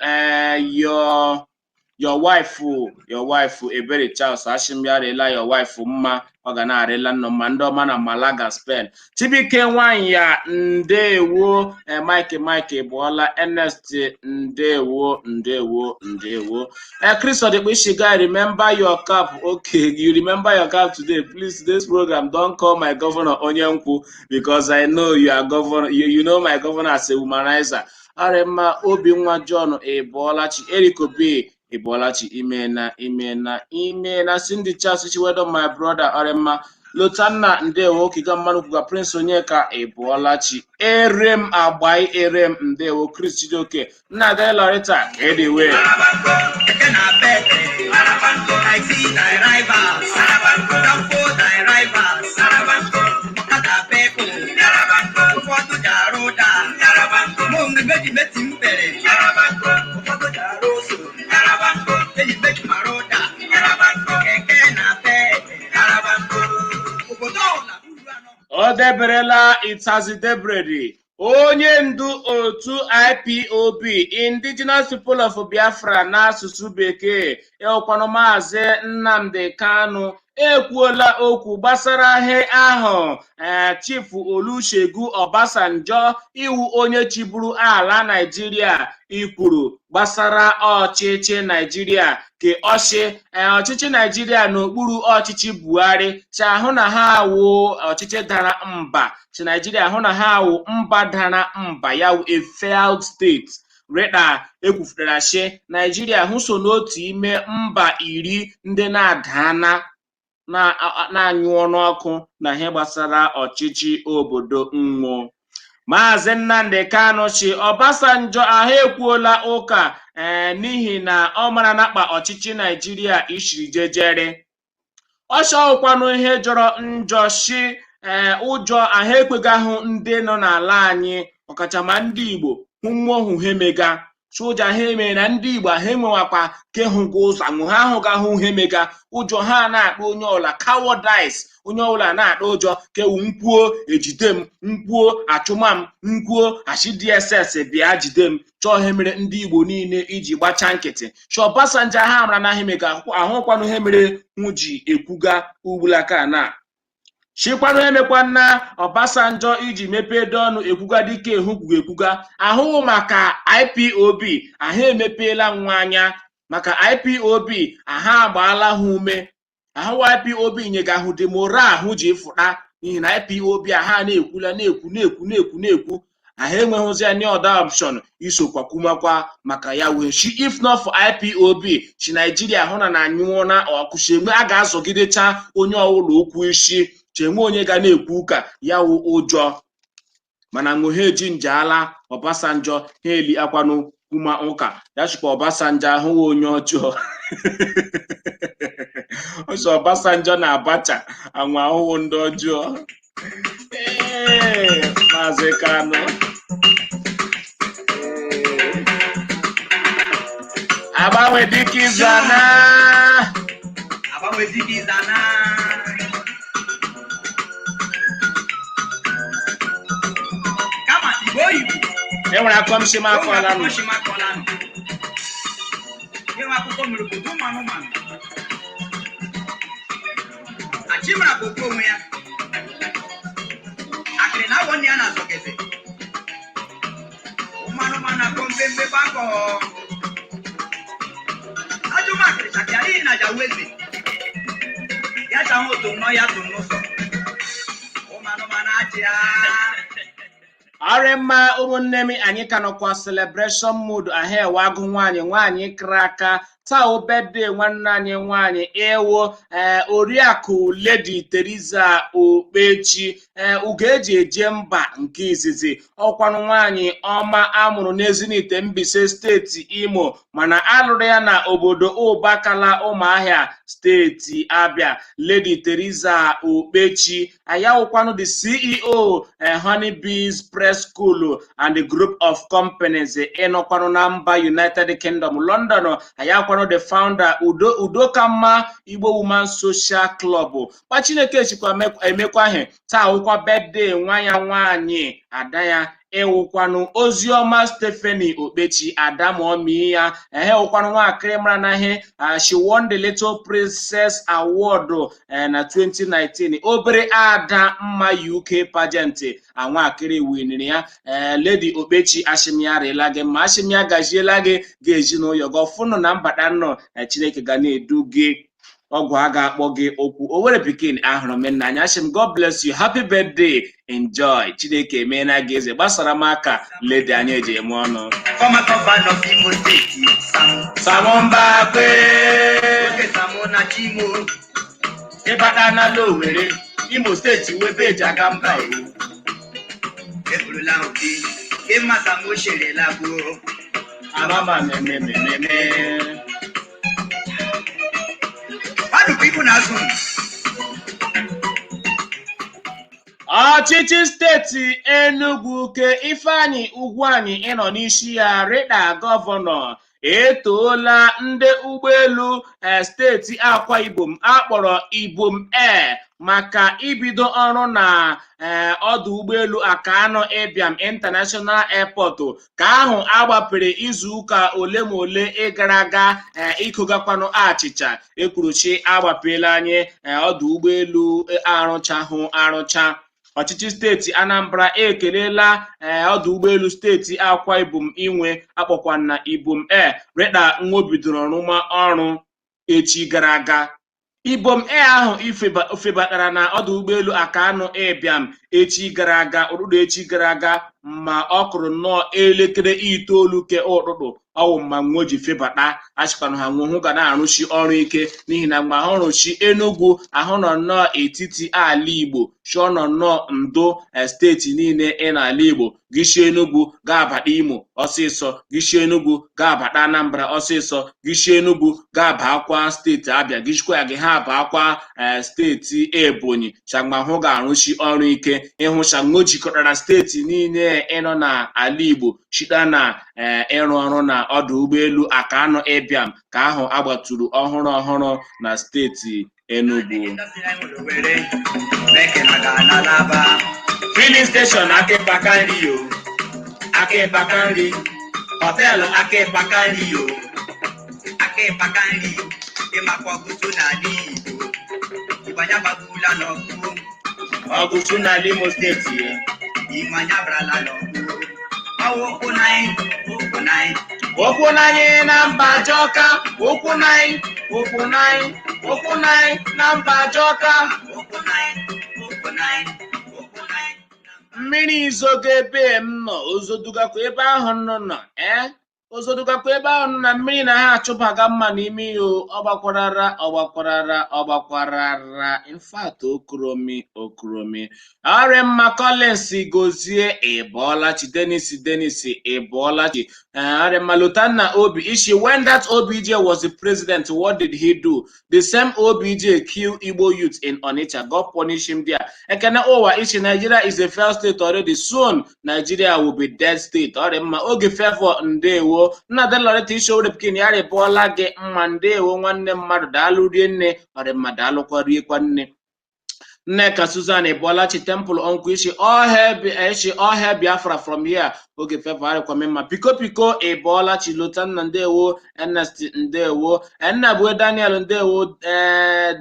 your wife o, your wife o, Ebere Charles. Ashimịarịla your wife mma, ọ ga na-arịla nnọọ ma ndị ọma na Malaga, Spain. Chibuike nwanyị ya, ndewo. Mike Mike bụọla Ernest, ndewo, ndewo, ndewo. Chris Odikpo Ishiga, remember your cap. Okay, you remember your cap today. Please, this program, don't call my governor Onyenkwu, because I know you are governor, you know my governor as a womanizer. Arịmma Obinwa John Ebolachi, Eric Obi Ebolachi, imena, imena, imena. Cindy Charles Chiwedo, my brother, Arịmma Lotanna, ndewo. Kiga mmanụ kwuga Prince Onyeka Ebolachi, Erem Agbai Erem, ndewo. Chris Chidoke, Nna Loretta Kedewe. Keke na pete, taxi drivers, danfo drivers, ọkada people, ụfọdụ ji arụ ụda, mụ onwe meji meti mpere, ụfọdụ ji arụ ụzọ, eji meji mara ụda, keke na pete, obodo ọbụla uru anọ. O deberela Itazi Debredi, onye ndu otu IPOB, Indigenous People of Biafra n'asụsụ bekee, ịhụkwanụ Maazị Nnamdi Kanu, ekwuola okwu gbasara ihe ahụ Chief Olusegun Obasanjo, iwu onye chịburu ala Naịjirịa, ikwuru gbasara ọchịchị Naịjirịa ke ọchị ọchịchị Naịjirịa n'okpuru ọchịchị Buhari chi ahụ na ha awụ ọchịchị dara mba, chi Naịjirịa hụ na ha awụ mba dara mba, ya wụ a failed state. Rịda ekwufutara shi Naịjirịa hụ so n'otu ime mba 10 ndị na-adana na-anyụ ọnụ ọkụ na ihe gbasara ọchịchị obodo nwụọ. Maazị Nnamdi Kanu chi Obasanjo ahụ ekwuola ụka n'ihi na ọ mara nakpa ọchịchị Naịjirịa ishiri jejere ọchọkwanụ ihe jọrọ njọ shi ụjọ ahụ ekweghị ndị nọ n'ala anyị, ọkachama ndị Igbo, hụ mmụọ hụ ha emega chi ụjọ ahụ emere na ndị Igbo ahụ enwewakwa ke hụga ụzọ anwụ ha ahụgahụ ha emega ụjọ ha na-akpa onye ọbụla cowardice, onye ọbụla na-akpa ụjọ kewu nkwuo ejide m, nkwuo achụma m, nkwuo achị DSS bịa jide m, chọọ ihe mere ndị Igbo niile iji gbacha nkịtị. Chi Obasanjo ha mara na ha emega ahụkwanụ ihe mere hụ ji ekwuga ugbulaka na chikwanụ emekwana Obasanjo iji mepee ọnụ ekwuga dike ehu kwuga ekwuga ahụhụ maka IPOB ahụ emepeela nwa anya maka IPOB ahụ agbaala ha ume ahụ IPOB nyegahụ dị moral ahụ ji fụta n'ihi na IPOB aha na-ekwula na-ekwu na-ekwu na-ekwu na-ekwu Ha enweghịzi any other option isokwa kwumakwa maka ya wee shi. If not for IPOB, chi Naijiria hụ na na anyụọ na ọkụchi a ga-azọgidecha onye ọwụla okwu isi chenwe onye ga na-ekwu ụka ya wụ ụjọ. Mana ṅụ ha eji njeala Obasanjo ha eli akwanụ kwuma ụka ya chịkwa Obasanjo ahụghị onye ọjọọ ọsọ. Obasanjo na Abacha anwụ ahụhụ ndị ọjọọ. Ee, Maazị Kanu. Ee. Agbanwe dịka izu ana. Agbanwe dịka izu ana. Kama Igbo oyibo. E nwere akọ m si m akọla nụ. Ịnwe akụkọ mere obodo ụmụ anụmanụ. Achịmara bụ oke onwe ya. Akịrị na awọ nne ya na-azọgeze. Ụmụ anụmanụ akọ mbembe gbakọ. Ajụma akịrị chakịa n'ihi na jawu eze. Ya chahụ otu nnọọ ya tụ n'ụzọ. Ụmụ anụmanụ achịa. Ọrị mma, ụmụnne m, anyị ka nọkwa celebration mood. Ahụ ewe agụ nwaanyị nwaanyị kara aka taa o birthday nwanne anyị nwaanyị ewo, ee, Oriakụ Lady Teresa Okpechi, ee, ugo eji eje mba nke izizi. Ọkwanụ nwaanyị ọma amụrụ n'Ezinite Mbaise, steeti Imo, mana alụrụ ya na obodo Ụbakala, Ụmụahịa, steeti Abịa. Lady Teresa Okpechi ayawụkwanụ the CEO Honeybees Press School and the Group of Companies ịnọkwanụ na mba United Kingdom, London. Ayakwanụ the founder Udo Udokamma Igbo Women Social Club. Kpa Chineke chikwa emekwa ihe taa wụkwa birthday nwa ya nwaanyị, ada ya, ịwụkwanụ Oziọma Stephanie Okpechi, ada mọmi ya. Ehe, wụkwanụ nwaakịrị mara na ihe. She won the Little Princess Award na 2019, obere ada mma UK pageant anwaakịrị winiri ya. Lady Okpechi, ashimya rịla gị mma, ashimya gaziela gị ga ezinụlọ gị ọfụnụ na mbata nnọ. Chineke ga na-edu gị, ọgwụ a ga-akpọ gị okwu Owere pikin ahụrụ m nna anya. Asị m God bless you, happy birthday, enjoy. Chineke emeela gị eze. Gbasara m aka, Lady anyị eji eme ọnụ. Former governor of Imo State, Sam. Sam Mbakwe. Oge Sam na Chimo. Ịbata n'ala Owere, Imo Steeti webe eji aga mba o. Eburula obi, ịma Sam o sherela gboo. Amama mememememe. Mmadụ bụ ibu na-azụ. Ọchịchị steeti Enugu ke Ifeanyi Ugwuanyi ịnọ n'isi ya rịda gọvanọ etoola ndị ụgbọelu steeti Akwa Ibom akpọrọ Ibom Air maka ibido ọrụ na ọdụ ụgbọelu Akanu Ibiam International Airport ka ahụ agbapere izuụka ole ma ole gara aga. Ịkụgakwanụ achịcha ekwuruchi agbapela anyị ọdụ ụgbọelu arụchahụ arụcha. Ọchịchị steeti Anambra ekelela ọdụ ụgbọelu steeti Akwa Ibom inwe akpọkwa na Ibom Air rịda nwa bidoro rụma ọrụ echi gara aga. Ibom Air ahụ febatara na ọdụ ụgbọelu Akanu Ibiam echi gara aga, ụtụtụ echi gara aga, ma ọ kụrụ nnọọ elekere 9 ke ụtụtụ ọwụ mma nwo ji febata. Achịkwanụ ha nwụhụ ga na-arụsi ọrụ ike n'ihi na mgbe ahụ rụchi Enugu ahụ nọ nnọọ etiti ala Igbo chọọ nọ nnọọ ndo steeti niile ị n'ala Igbo. Gị si Enugu ga-abata Imo ọsịsọ, gị si Enugu ga-abata Anambra ọsịsọ, gị si Enugu ga-aba akwa steeti Abịa, gị sikwa ya gị ha aba akwa steeti Ebonyi. Chagmahụ ga-arụsi ọrụ ike ịhụ chagmo jikọtara steeti niile ịnọ n'ala Igbo site na ịrụ ọrụ na ọdụ ụgbọelu Akanu Ibiam ka ahụ agbaturu ọhụrụ ọhụrụ na steeti Enugu. Filling station Akịpaka nri yo, Akịpaka nri, họteelụ Akịpaka nri yo. Akịpaka nri ịmakwa ọgụsụ n'ala Igbo, Igbo anya gbagbula n'ọkụ. Ọgụsụ n'ala Imo Steeti ya. Igbo anya barala n'ọkụ, ọwụ ụkwụ n'anyị, ụkwụ n'anyị. Ụkwụ n'anyị na mba Jọka, ụkwụ n'anyị, ụkwụ n'anyị, ụkwụ n'anyị na mba Jọka. Ụkwụ n'anyị, ụkwụ n'anyị, ụkwụ n'anyị. Mmiri izogo ebe m nọ, ozodugakwa ebe ahụ nọ nọ ee, ozodugakwa ebe ahụ nọ na mmiri na ha achụbaga mma n'ime ya o. Ọ gbakwarara, ọ gbakwarara, ọ gbakwarara. In fact, okoromi okoromi ọrịmma. Collins Gozie, ịbọọlachi. Denis, Denis, ịbọọlachi. Ọrịmma. Lotanna Obi Ishi, when that OBJ was the president, what did he do? The same OBJ kill Igbo youth in Onitsha. God punish him there. Ekene Ụwa Ishi, Nigeria is a failed state already. Soon Nigeria will be dead state. Ọrịmma. Oge Favor, ndewo. Nnada Loretta Isho Pikin ya rịbọọla gị mma. Ndewo, nwanne mmadụ, daalụ rie nne. Ọrịmma, daalụkwa riekwa nne. Nneka Susan Ebolachi Temple Uncle Ishi, all hail Ishi, all hail Biafra from here. Oge Favor, arịkwa mma. Piko Piko Ebolachi. Lotanna, ndewo. Ernest, ndewo. Nnabue Daniel, ndewo.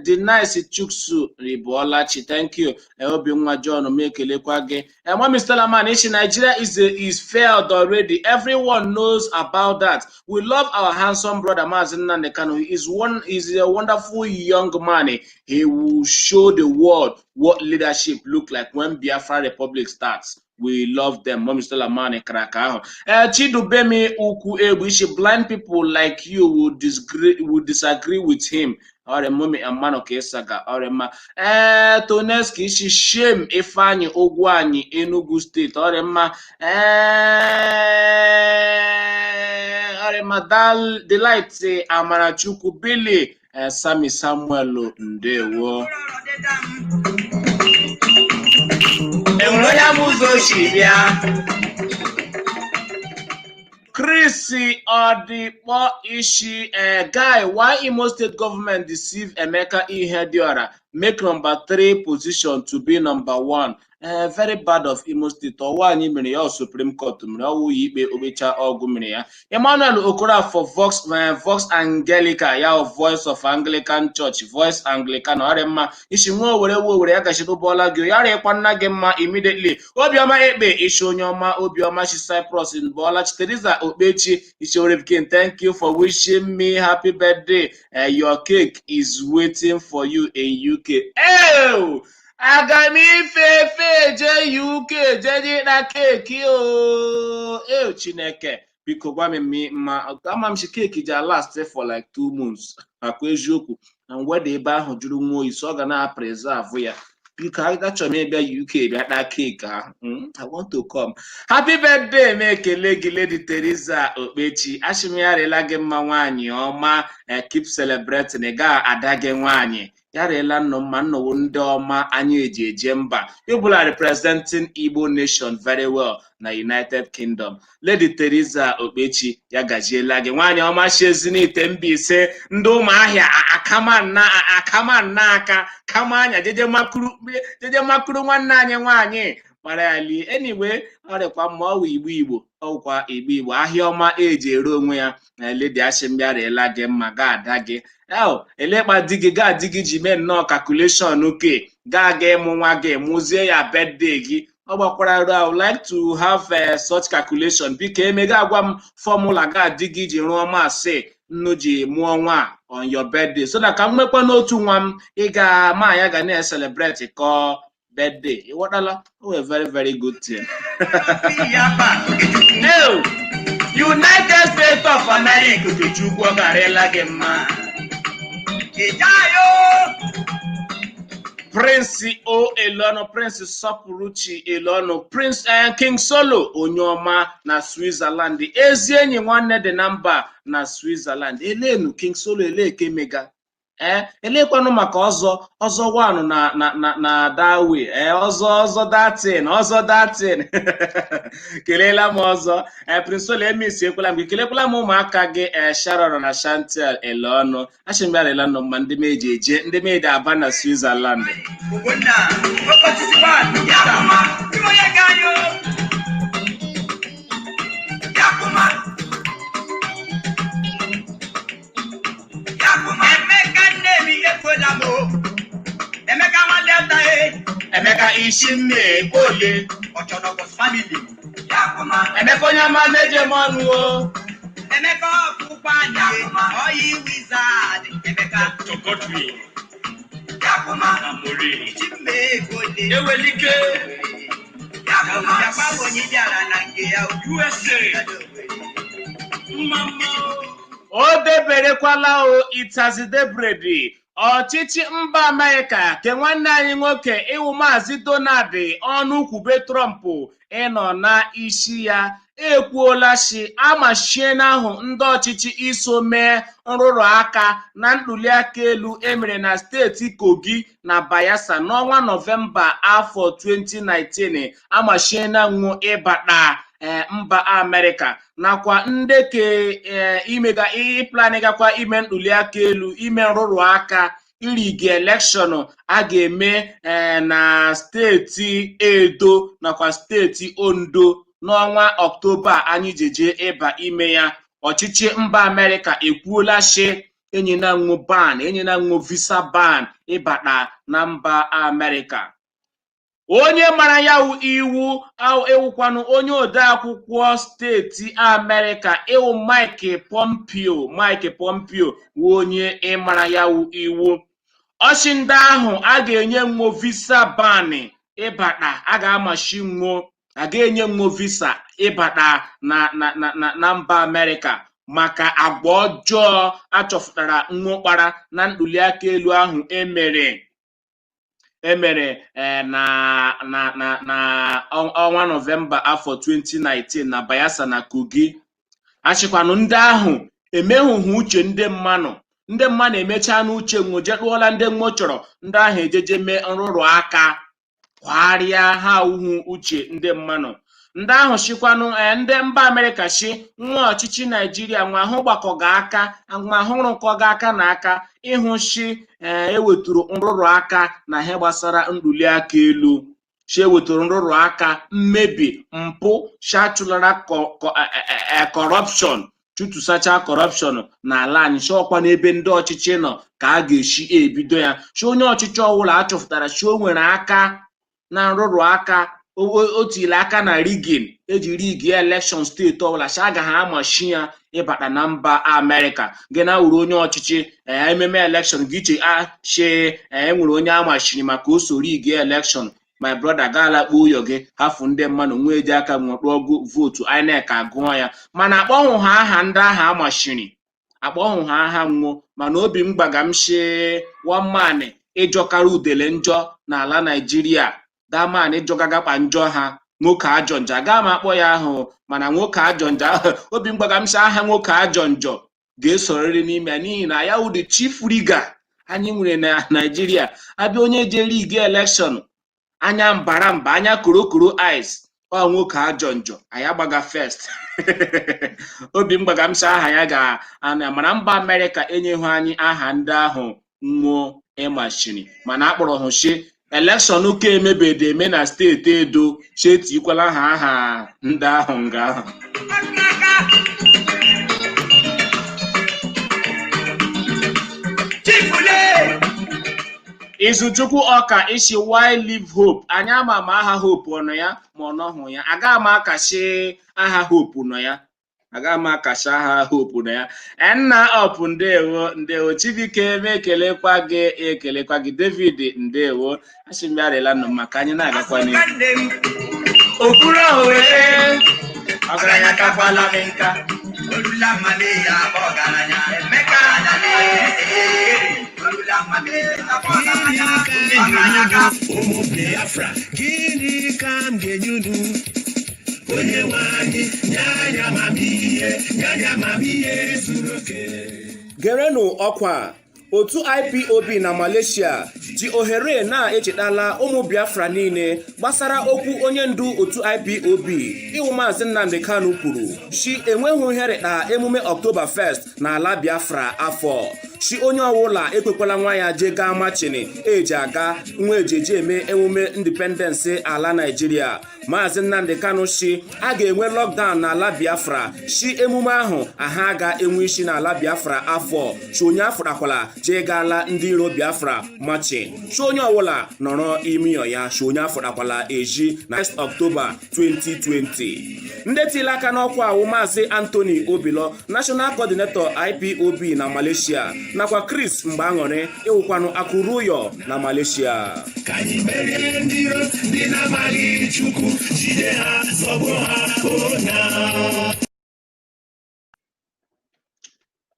Denice Chuksu Ebolachi, thank you. Obinwa John, m ekelekwa gị. Mami Stella Man Ishi, Nigeria is failed already. Everyone knows about that. We love our handsome brother Mazi Nnamdi Kanu. He is a wonderful young man. He will show the world what leadership look like when Biafra Republic starts. We love them. Mommy Stella Man kraka ahụ. Chidubemi Ukwu Egbu Ishi, blind people like you will disagree with him. Ọrịa Mommy Emmanuel ka ịsaga ọrịa mma. Toneski Ishi, shame Ifeanyi Ugwuanyi, Enugu State. Ọrịa mma. Ọrịa mma. Delight Amarachukwu Billy, Sami Samuel, ndewo. Enwere onye ama ụzọ o si bịa. Chris Odikpo Ishi, guy, why Imo State government deceive Emeka Ihedioha, make number three position to be number one? Very bad of Imo State. Ọwa anyị mere ya, Supreme Court mere ọwụ ya ikpe obecha ọgwụ mere ya. Emmanuel Okorafor, Vox Angelica ya, Voice of Anglican Church, Voice Anglican. Ọrịa mma. Isi nwa owere wo owere ya gachiri ụbọọla gị ya rịkwa nna gị mma immediately. Obiọma Ekpe Isi, onye ọma Obiọma shi Cyprus bọọla. Teresa Okpechi Isi Orebikin, thank you for wishing me happy birthday. Your cake is waiting for you in UK. Oh! Aga m ife efe je UK jeje ịkpa cake o. Eo, Chineke biko gwa m mma ama m si cake ji last for like 2 months akwa eziokwu na weather ebe ahụ jụrụ nwa oyi, so ọ ga na preserve ya. Biko, achọrọ m ịbịa UK bịa kpaa cake ahụ. I want to come. Happy birthday. M ekele gị, Lady Teresa Okpechi. Asị m ya rịla gị mma, nwaanyị ọma. Keep celebrating. Ị ga ada gị nwaanyị ya rịla nnụ mma nnọwo ndị ọma anyị eji eje mba. You are representing Igbo nation very well na United Kingdom. Lady Teresa Okpechi, ya gajiela gị, nwaanyị ọma. Si Ezinite Mbaise, ndị Ụmụahịa akama nna aka kama anya jeje makuru, jeje makuru nwanne anyị nwaanyị mara ya lie. Anyway, ọ dịkwa mma. Ọwụ Igbo, Igbo ọwụkwa Igbo, Igbo ahịa ọma eji ere onwe ya na Lady Ashimbiarela gị mma. Ga ada gị el elekpa di gị gaa di gị ji mee nnọọ calculation ke gaa ga ịmụ nwa gị mụzie ya birthday gị. Ọ gbakwara ru. I would like to have such calculation. Biko, emega agwa m formula ga di gị ji rụọ masị nnu ji mụọ nwa on your birthday, so that ka m nwekwa n'otu nwa m ị ga ma ya ga na-celebrate kọ birthday. Ịghọtala? O were very very good thing. Hey, United States of America, Okechukwu, ọ garịla gị mma. Ìjáyó. Prince O Elonu, Prince Sọpụrụchi Elonu, Prince King Solo, onye ọma na Switzerland, ezi enyi nwanne dị na mba na Switzerland. Elenu King Solo eleke mega ee elekwanụ maka ọzọ ọzọ wanụ na dawe ee ọzọ ọzọ datin ọzọ datin. Kelela m ọzọ ee Prince Solo emisi ekwela m gị. Kelekwala m ụmụaka gị ee Sharon na Chantel Elonu. Achị m bịarịla nọ mma ndị meji eje ndị meji aba na Switzerland. Ogbonna, Okosisi one, Yakuma, Timoye Gayo. Yakuma. Yakuma. Emeka nne mi ekwela m o. Emeka nwa Delta e. Emeka isi nne ekpole. Ọchọnọgọs family. Yakuma. Emeka onye ọma meje m ọnụ o. Emeka ọkpụkpọ anyị. Oyi wizard. Emeka. Dr. Godwin Yakuma. Amore. Chimme Ekwole. Ewelike. Yakuma. bụ onye bịara na nke ya. USA. Mma mma. O deberekwala o itazidebredi ọchịchị mba Amerịka ke nwanne anyị nwoke ịwụ Maazị Donald ọnụ kwube Trump ịnọ na isi ya ekwuola shi amachiena ahụ ndị ọchịchị iso mee nrụrụ aka na ntuliaka elu emere na steeti Kogi na Bayelsa n'ọnwa Nọvemba afọ 2019. Amachiena nwụ ịbata mba Amerịka nakwa ndeke imega ịplanịgakwa ime ntuliaka elu, ime nrụrụ aka, irigi election a ga-eme na steeti Edo nakwa steeti Ondo n'ọnwa Ọktoba anyị jeje ịba ime ya. Ọchịchị mba Amerịka ekwuola shi enyena nwo ban, enyena nwo visa ban ịbata na mba Amerịka. Onye mara ya wụ iwu ewukwanụ onye odeakwụkwọ steeti Amerịka ịwụ Mike Pompeo. Mike Pompeo wụ onye ịmara ya wụ iwu ọchị ndị ahụ a ga-enye nwo visa ban ịbata, a ga-amachi nwo, a ga-enye nwo visa ịbata na mba Amerịka maka agwa ọjọọ achọpụtara nwo kpara na ntuliaka elu ahụ emere na ọnwa Nọvemba afọ 2019 na Bayelsa na Kogi. Achịkwanụ ndị ahụ emehụhụ uche ndị mmanụ, ndị mmanụ emechaa n'uche nwo jetụọla ndị nwo chọrọ ndị ahụ ejeje mee nrụrụ aka kwagharịa ha awụhụ uche ndị mmanụ. Ndị ahụ shikwanụ ndị mba Amerịka shi nwa ọchịchị Naijiria nwa ahụ gbakọga aka, nwa ahụ rụkọga aka na aka ịhụ shi eweturu nrụrụ aka na ihe gbasara ntuliaka elu, shi eweturu nrụrụ aka, mmebi, mpụ, shi achụlara corruption, chụtụsacha corruption n'ala anyị, shi ọkwa n'ebe ndị ọchịchị nọ ka a ga-esi ebido ya, shi onye ọchịchị ọbụla achọpụtara shi o nwere aka na nrụrụ aka, o tiri aka na rigging eji rig election steeti ọbụla, shi agaghị amachi ya ịbata na mba Amerịka. Gị na wuru onye ọchịchị ememe election gị iche a shi enwere onye amachiri maka o so rig election, my brother, gaala kpuo ụyọ gị, hafụ ndị mmadụ nwee ji aka nwekpọọ vootu INEC agụọ ya. Mana akpọhụ ha aha ndị ahụ amachiri, akpọhụ ha aha nwụọ. Mana obi m gbaga m shi one man ịjọkara udele njọ n'ala Naijiria, that man ịjọgagakpa njọ ha, nwoke ajọ njọ, aga m akpọ ya ahụ, mana nwoke ajọ njọ ahụ, obi m gbaga m shi aha nwoke ajọ njọ ga-esorịrị n'ime ya, n'ihi na ya wụ the chief rigger anyị nwere na Naijiria. Abịa onye je rig election anya mbara mba, anya korokoro eyes, ọ nwoke ajọ njọ anyị agbaga first. Obi m gbaga m sị aha ya ga-ana, mana mba Amerịka enyeghị anyị aha ndị ahụ nwụọ ịmachiri, mana akpọrọ hụ shi election ka emebede eme na steeti Edo, shi etikwala ha aha ndị ahụ nga ahụ. Ọdịnaka. Chifule. Izuchukwu ọka isi why live hope, anyị ama ma aha hope ọ nọ ya ma ọ nọhụ ya, aga m akashi aha hope nọ ya, aga m akashi aha hope nọ ya. Nna ọpụ, ndewo, ndewo Chibuike, m ekelekwa gị, ekelekwa gị David, ndewo, asị m bịarịla nụ maka anyị na-agakwa n'ihu. Nwanne m, okpuru owere, ọgaranya kakwala m nka. Olula mmame ya bụ ọgaranya. Emeka adale, olula mmame ya bụ ọgaranya. Ọgaranya ka Ụmụ Biafra, gịnị ka m ga-enye unu? Onye nwe anyị, nye anyị amamihe, nye anyị amamihe zuru oke. Gerenụ ọkwa otu IPOB na Malaysia ji ohere na-echetala ụmụ Biafra niile gbasara okwu onye ndu otu IPOB iwu Maazị Nnamdi Kanu kwuru shi enweghị ihere na emume Ọktoba 1st n'ala Biafra afọ, shi onye ọbụla ekwekwala nwa ya jee gaa marching eji aga nwa ejeje eme emume independence ala Naijiria. Maazị Nnamdi Kanu shi a ga-enwe lockdown n'ala Biafra, shi emume ahụ aha aga enwe isi n'ala Biafra afọ, shi onye afụrakwala jee gaala ndị iro Biafra marching, shi onye ọbụla nọrọ ime ya, shi onye afụrakwala eji na 1 Ọktoba 2020. Ndị tiri aka n'ọkwa awụ Maazị Anthony Obilo, National Coordinator IPOB na Malaysia. Nakwa Chris Mgbe Aṅụrị ịwụkwanụ Akụrụyọ na Malaysia. Ka anyị merie ndị iro, ndị na-amaghị Chukwu, jide ha, zọgbuo ha ona.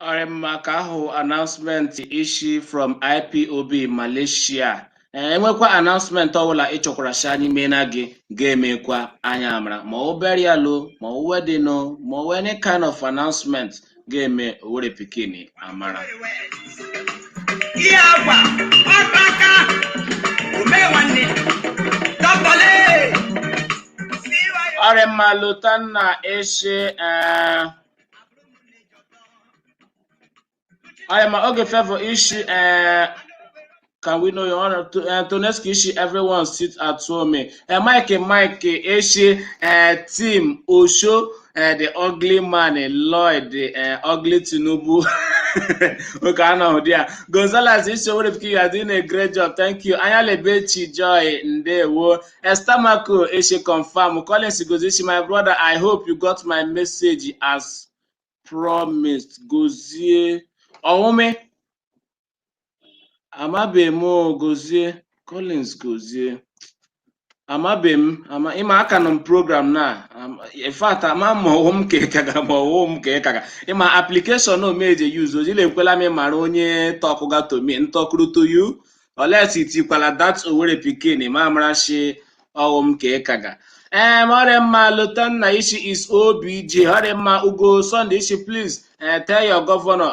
Ọrị mma ka ahụ announcement ishi from IPOB Malaysia. Ee, enwekwa announcement ọbụla ị chọkwara si anyị mee na gị ga-emekwa anyị amara, ma ọ burial o, ma ọ wedding o, ma ọ any kind of announcement ga-eme Owerri Pikin amara. Ihe akwa ọkpaka ome nwanne dọkọle. Ọrị mma, Lotanna eshi ee. Ọrị mma, oge favor ishi ee. Can we know your honor? Toneski Ishi, everyone sit at home. Mike, Mike, Ishi, Team Osho, the ugly man, Lloyd, the ugly Tinubu. Okay, I know there. Gonzalez Ishi, what you are doing a great job. Thank you. Anyalebechi Joy, Ndewo. Esther Mako, Ishi, confirm. Collins Gozishi, my brother, I hope you got my message as promised. Gozie. Owume. Amabeghị m o, Gozie Collins Gozie, amabeghị m ama ịma aka nọ m program na in fact, ama ma ọwụ m ka ị kaga ma ọwụ m ka ị kaga ịma application omeje use ojila ekwela m ịmara onye tọkụga to me ntọkụrụ to you unless itikwala that Owerri Pikin ma amara shi ọwụ m ka ị kaga. Ee, ọrịa mma, Lotanna Ishi is OBJ. Ọrịa mma, Ugo Sunday Ishi, please tell your governor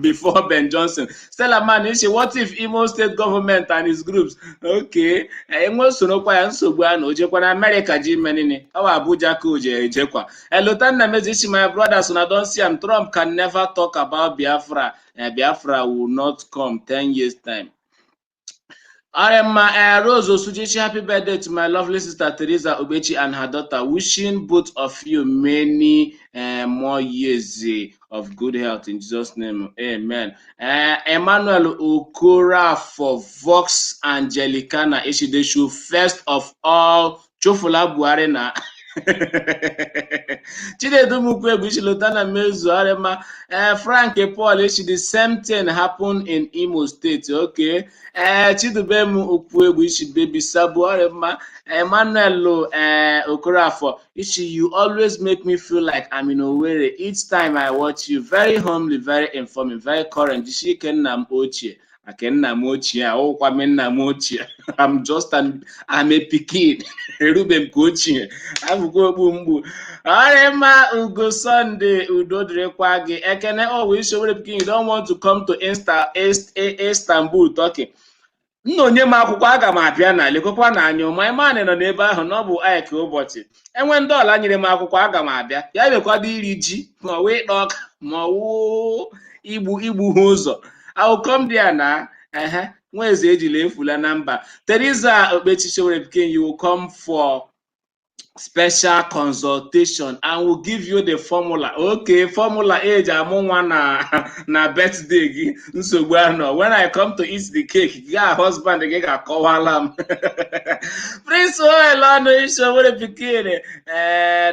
before Ben Johnson. Stella Man Ishi, what if Imo State government and his groups? Okay, enwe sorokwa ya nsogbu a na o jekwa na America ji menini ọ bụ Abuja ka o je ejekwa. Lotanna Mezi Ishi, my brothers, una don see am. Trump can never talk about Biafra. Biafra will not come 10 years time. Arema Rose Osujichi, happy birthday to my lovely sister Teresa Obechi and her daughter. Wishing both of you many more years of good health in Jesus' name. Amen. Emmanuel Okora for Vox Angelicana. Ishi, they should first of all Chofula Buhari na Chinedu Mukwegwu Ishi, Lotana Mezu Arema. Frank Paul Ishi, the same thing happened in Imo State. Okay. Chidubem Okwuegwu Ishi, baby Sabu Arema. Emmanuel Okorafor Ishi, you always make me feel like I'm in Owerri each time I watch you. Very homely, very informing, very current. Ishi ike nna m ochie. Ake nna m ochie a ọwụkwa m nna m ochie. I'm a pikin. Erube m ka ochie. Abụkwa okpu mgbu. Ọrịma, Ugo Sunday, udo dịrịkwa gị. Ekene ọwụ isi Owerri Pikin, you don't want to come to Istanbul, Turkey. Nna onye m akwụkwọ aga m abịa na lekwekwa na anya ụma ịmanị nọ n'ebe ahụ na ọ bụ Ike ụbọchị enwe ndị ọla nyere m akwụkwọ aga m abịa ya mekwado iri ji ma ọ wụ ịkpa ọka ma ọ wụ igbu igbu ha ụzọ. I will come there na ehe nwa eze ejila efula na mba. Teresa Okpechi Owerri Pikin, you will come for special consultation and we'll give you the formula. Okay, formula age amụ nwa na birthday gị nsogbu anọ. When I come to eat the cake, gị a husband gị ga-akọwala m. Prince Oelọnụ Ishi Owerri Pikin,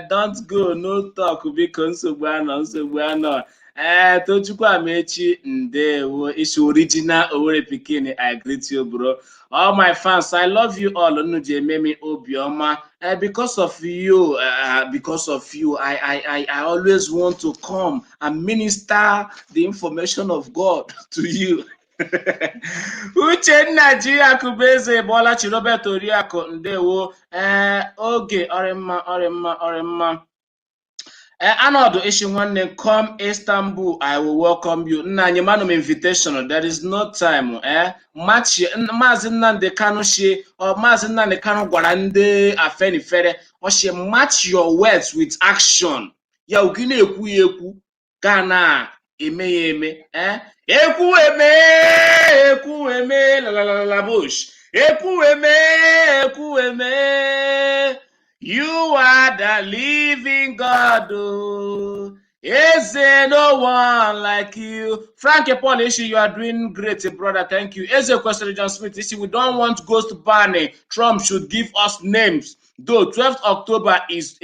don't go, no talk, biko nsogbu anọ nsogbu anọ. Ee, Tochukwu Amechi, ndewo. Ishi original Owerri Pikin, I greet you, bro. All my fans, I love you all. Unu ji eme m obiọma. Because of you, I always want to come and minister the information of God to you. Uchenna ji Akụbeze Bọlachi Robert Oriakụ ndewo. Ee, oge ọrịmma ọrịmma ọrịmma. Arnold Ishi nwanne, come Istanbul, I will welcome you. Nna anyị manụ m invitation, there is no time. Machi Maazị Nnamdi Kanu shi ọ Maazị Nnamdi Kanu gwara ndị Afenifere ọ shi match your words with action. Ya gị na-ekwu ya ekwu ga na-eme ya eme. Ekwu eme ekwu eme la la la la bush. Ekwu eme ekwu eme. You are the living God. Oh. Is there no one like you? Frank Paul Ishi, you are doing great, brother. Thank you. Eze Kwesịrị John Smith Ishi, we don't want ghost banning. Trump should give us names. Though 12th October is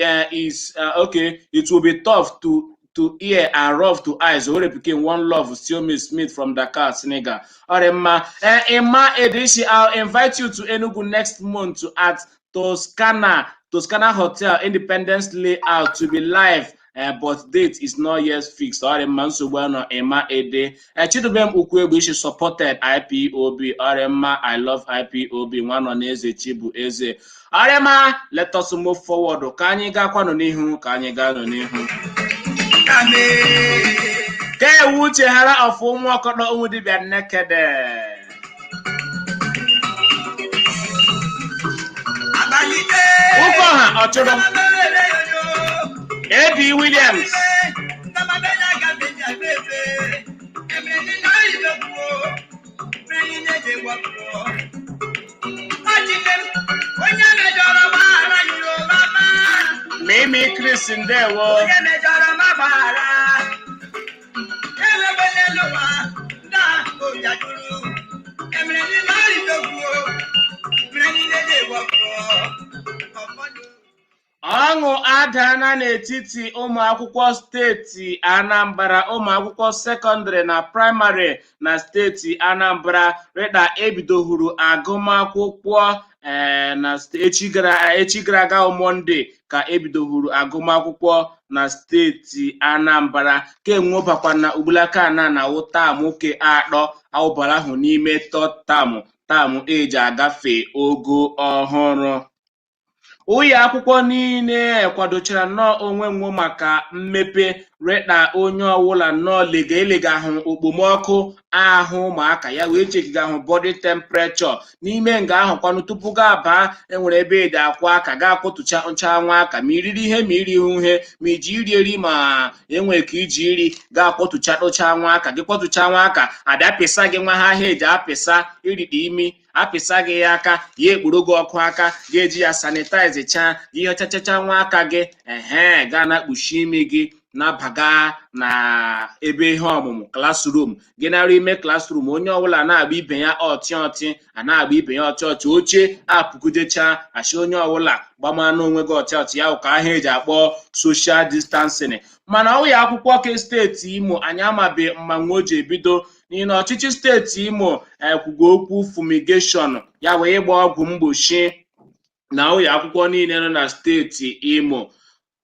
okay, it will be tough to to ear and rough to eyes. Owerri Pikin, one love. Siomi Smith from Dakar, Senegal. Ọ dị mma. Emma Edishi, I'll invite you to Enugu next month at Toscana Hotel, Independence Layout, to be live, but date is not yet fixed. Ọ dị mma, nsogbu anọ, Emma Ede. Chidubem Ukwuegbu ishi supported IPOB. Ọ dị mma, I love IPOB. Nwa nọ n'eze chi bụ eze. Ọ dị mma, let us move forward. Ka anyị gakwanụ n'ihu, ka anyị gaa nụ n'ihu. Kame. Ka ewu uche hara ọfụ ụmụ ọkọdọ ụmụ dibịa nnekede. Abalite. Ụkọha ọchụrụ. A.B. Williams. Onye mejọrọ gbaghara Yoruba ma. Mimi Chris, ndewo. Onye mejọrọ ma gbaghara. Elebe n'elu ụwa, ndị ahụ bịajuru. Emere niile arịdogbuo. Mere niile na-ewepụ. Ọfọdụ. Ọṅụ adaana n'etiti ụmụ akwụkwọ steeti Anambra, ụmụ akwụkwọ sekọndịrị na praịmarị na steeti Anambra, rịda ebidohuru agụmakwụkwọ na echi gara aga Mọnde ka ebidohuru agụmakwụkwọ na steeti Anambra, ka na ugbulaka na na wụ taamụ ke atọ awụbara ahụ n'ime third term, taamụ eji agafe ogo ọhụrụ. Ụlọ akwụkwọ niile kwadochara nnọọ onwe nwo maka mmepe, rịta onye ọwụla nnọọ lega elega ahụ okpomọkụ ahụ ụmụaka ya wee chekiga ahụ body temperature n'ime nga ahụ kwanụ tupu ga abaa. Enwere ebe ede akwa aka ga akwụtụcha ncha nwa aka, ma iriri ihe, ma iri ihe, ma iji iri eri, ma enwe ka iji iri ga akwọtụcha tụcha nwa aka gị, kwọtụcha nwa aka, abịa pịsa gị nwa ha ahịa eji apịsa irikpa imi, apịsa gị ya aka ya ekporo gị ọkụ aka, ga-eji ya sanitize chaa ihe ọchachacha nwa aka gị, ehe, gaa na kpuchi imi gị, na-abaga na ebe ihe ọmụmụ classroom gị, nara ime classroom, onye ọbụla na-agba ibe ya ọtị ọtị, a na-agba ibe ya ọtị ọtị, oche apụkujecha achị, onye ọbụla gbamanụ onwe gị ọtị ọtị, ya ka ahụ eji akpọ social distancing. Mana ọ ya akwụkwọ ke steeti Imo anyị amabe mmanwụ o ji ebido, n'ihi na ọchịchị steeti Imo ekwugo okwu fumigation, ya wee ịgba ọgwụ mgbochi na ụlọ akwụkwọ niile nọ na steeti Imo.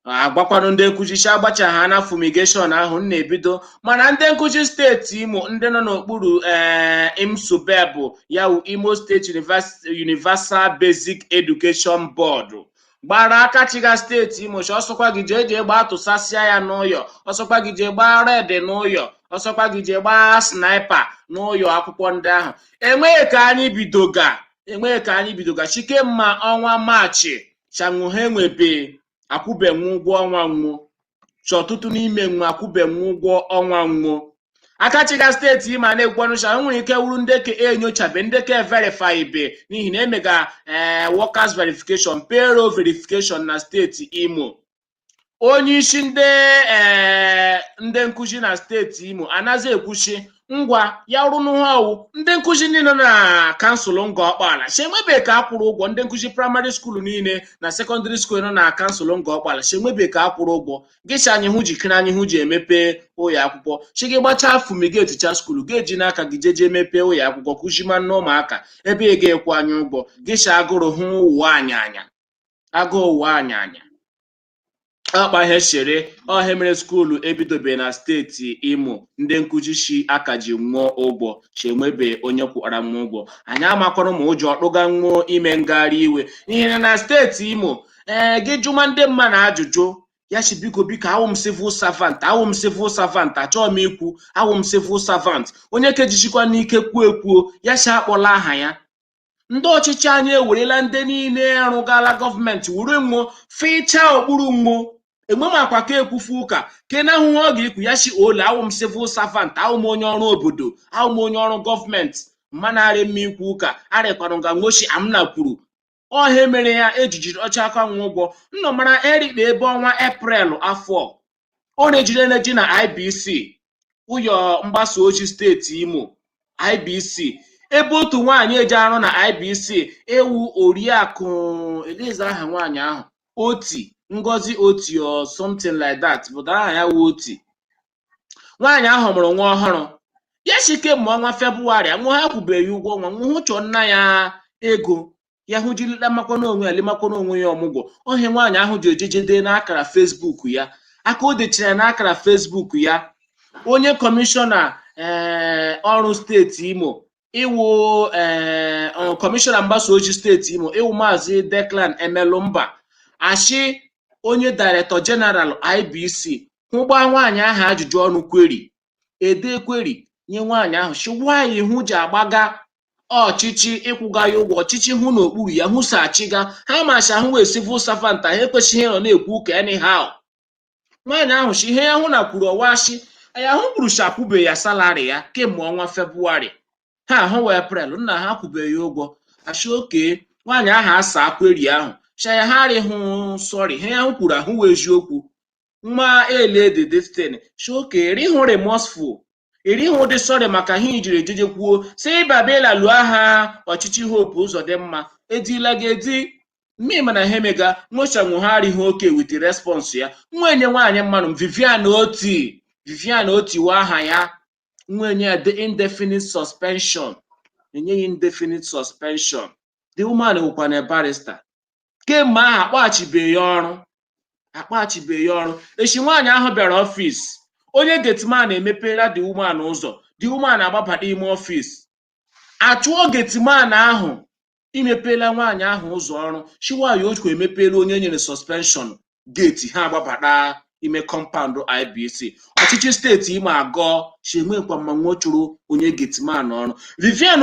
Agwakwanụ ndị nkụzi si agbacha ha na fumigation ahụ m na-ebido. Mana ndị nkụzi steeti Imo ndị nọ n'okpuru IMSUBEB, ya wụ Imo State Universal Basic Education Board, gbara aka chiga steeti Imo si ọsọkwa gị jee jee gbaa tụsasịa ya n'ụyọ, ọsọkwa gị jee gbaa red n'ụyọ, ọsọkwa gị jee gbaa sniper n'ụyọ akwụkwọ ndị ahụ. Enweghị ka anyị bidoga chike mma ọnwa Maachị chanwụ ha enwebe akwụbenwu ụgwọ ọnwa nwụọ chi, ọtụtụ n'ime nwe akwụbenwu ụgwọ ọnwa nwụọ. Akachiga steeti Imo na-ekwukwanụcha nwere ike wuru ndeke enyochabe, ndeke verify be, n'ihi na emega workers verification, payroll verification na steeti Imo. Onye isi ndị nkụzi na steeti Imo anaghị ekwuchi ngwa ya rụnụ ha ọwụ ndị nkụzi niile nọ na kansụl Ngọ Ọkpala si enwebe ka akwụrụ ụgwọ. Ndị nkụzi primary school niile na secondary school nọ na kansụl Ngọ Ọkpala si enwebe ka akwụrụ ụgwọ. Gị si anyị hụ jikere, anyị hụ ji emepe ụlọ akwụkwọ, chi gị gbachaa fumigate school, ga-eji n'aka gị jeje mepee ụlọ akwụkwọ, kụzima nne ụmụaka ebe ị ga-ekwu anyị ụgwọ. Gị si agụrụ hụ ụwa anyị anya, agụụ ụwa anyị anya ọkpa ihe chere ọha mere school ebidobe na steeti Imo. Ndị nkụzi shi aka ji nwụọ ụgwọ, chi enwebe onye kwụkwara nwa ụgwọ. Anyị amakwarụ ma ụjọ ọkpụga nwụọ ime ngagharị iwe, n'ihi na na steeti Imo gị jụma ndị mma na ajụjụ ya si biko biko, awụ m civil servant, awụ m civil servant, achọghị m ikwu awụ m civil servant. Onye kejichikwa n'ike kwuo ekwuo ya si akpọla aha ya. Ndị ọchịchị anyị ewerela ndị niile rụgala gọọmenti were nwụọ fichaa okpuru nwụọ, enwemakwa ka ekwufu ụka ke na ahụhụ ọ ga-ekwu ya si ole, awụ m civil servant, awụ m onye ọrụ obodo, awụ m onye ọrụ gọọmenti, mma arị mma ikwu ụka arịkwanụ nga nwochi amna kwuru ọha mere ya ejijiri ọcha aka nwa ụgwọ nnọ mara erikpa ebe ọnwa Eprel afọ ọ na-ejire ji na IBC, ụyọ mgbasa ozi steeti Imo IBC, ebe otu nwaanyị eji arụ na IBC ewu oriakụ Eliza, aha nwaanyị ahụ oti. Ngozi Oti or something like that, but aha ya wụ Oti. Nwaanyị ahụ mụrụ nwa ọhụrụ ya si kemgbe ọnwa Febụwarị nwa ha kwubeghị ụgwọ ọnwa, nwa hụ chọọ nna ya ego ya hụ jiri makwana onwe ya lemakwana onwe ya ọmụgwọ. Ohe nwaanyị ahụ ji ejeje dee n'akara Facebook ya, aka o dechara n'akara Facebook ya, onye kọmishọna ọrụ steeti Imo iwu, kọmishọna mgbasa ozi steeti Imo iwu Maazị Declan Emelumba, achị onye Director General IBC hụgba nwaanyị ahụ ajụjụ ọnụ, query ede query nye nwaanyị ahụ shi nwaanyị hụ ji agbaga ọchịchị ịkwụga ya ụgwọ ọchịchị hụ n'okpuru ya hụ so achịga ha macha ahụ wee civil servant ha ekwesịghị ịnọ na-ekwu ụka anyhow. Nwaanyị ahụ shi ihe ya hụ na kwuru ọwashi ya hụ kwuru shi akwụbe ya salary ya kemgbe ọnwa Febụwarị, ha ahụ wee April nna ha kwụbeghị ụgwọ. Ashi oke nwaanyị ahụ asa query ahụ shaya ha arịhụ sorry, ihe ya hụ kwuru ahụ wee eziokwu nwa ele the destiny shi oke ịrịhụ remorseful, ịrịhụ dị sorry maka ha ijiri ejeje kwuo si ịbabela lụọ agha ọchịchị Hope Uzodimma edila gị edi mmiri mana ha emega nwechanwu ha arịghị oke with response ya. Nwenye nwaanyị mmanụ Vivian Oti, Vivian Oti wa aha ya, nwenye ya the indefinite suspension, enyeghị indefinite suspension. The woman wụkwa na barrister. Kemgbe ahụ akpọghachibeghị ya ọrụ, akpọghachibeghị ya ọrụ. Echi nwaanyị ahụ bịara ọfịs, onye gateman emepela the woman ụzọ, the woman agbabata ime ọfịs, achụọ gateman ahụ imepela nwaanyị ahụ ụzọ ọrụ chiwayo okwu emepela onye nyere suspension gate ha agbabata ime compound IBC. Ọchịchị steeti Imo agọ si enwekwa mmanwụ chụrụ onye gateman ọrụ. Vivian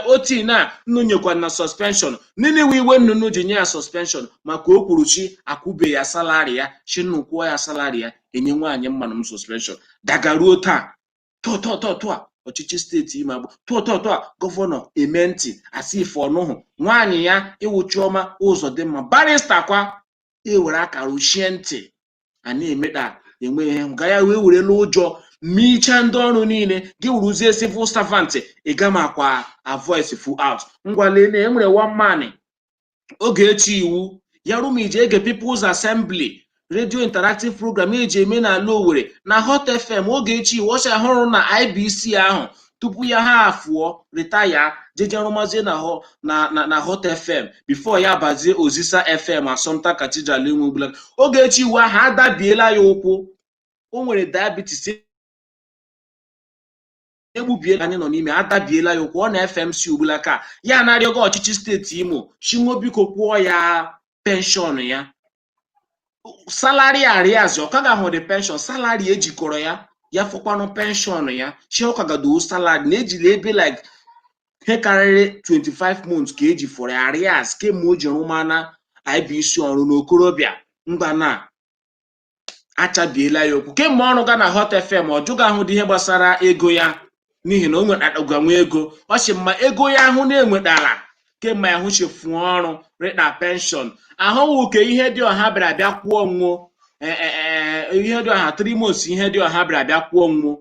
Oti na nnu nyekwa na suspension nínú iwe nnụnụ ji nye ya suspension maka o kwuru chi akwụbe ya salary ya, chi nnu kwụọ ya salary ya, enye nwaanyị mmanụ m suspension dagaruo taa tụọ ọchịchị steeti Imo agbụ tụọ tụọ tụọ gọvanọ eme ntị asị ife ọnụhụ nwaanyị ya ịwụ Chioma Uzodimma barrister kwa ewere akara ochie ntị a na-emekpa enwe ihe nga ya wee werela ụjọ michaa ndị ọrụ niile gị wuruzie civil servant ị gamakwa a voice full out. Ngwa lene, enwere one man Ogechi Iwu ya rumije ege People's Assembly radio interactive program eji eme n'ala Owerri na Hot FM. Ogechi Iwu ọcha hụrụ na IBC ahụ tupu ya ha afụọ retire jeje rụmazie na Hot FM before ya bazie Ozisa FM Assumpta Cathedral enwegbula. Ogechi Iwu ahụ adabiela ya ụkwụ, o nwere diabetes egbubiela anyị nọ n'ime adabiela ya ụkwụ, ọ na FMC ugbula ka ya na-arịọgo ọchịchị steeti Imo chinwo biko kwụọ ya pension ya, salary arrears. Ọ kaga hụ the pension salary ejikọrọ ya ya fọkwanụ pension ya chi ọkagado salary na ejiri ebe like ihe karịrị 25 months ka eji fọrọ arrears kemgbe o ji rụmana IBC ọrụ n'okorobịa. Mgba na achabiela ya okwu kemgbe ọrụ ga na Hot FM, ọ jụghị ahụ dị ihe gbasara ego ya n'ihi na o nwetara nwa ego ọ sị mma ego ya ahụ na-enwetara kemgbe ahụ chefuo ọrụ rịta pension ahụwụ ka ihe dị ọha bịara bịa kwụọ nwụọ ihe dị ọha 3 months, ihe dị ọha bịara bịa kwụọ nwụọ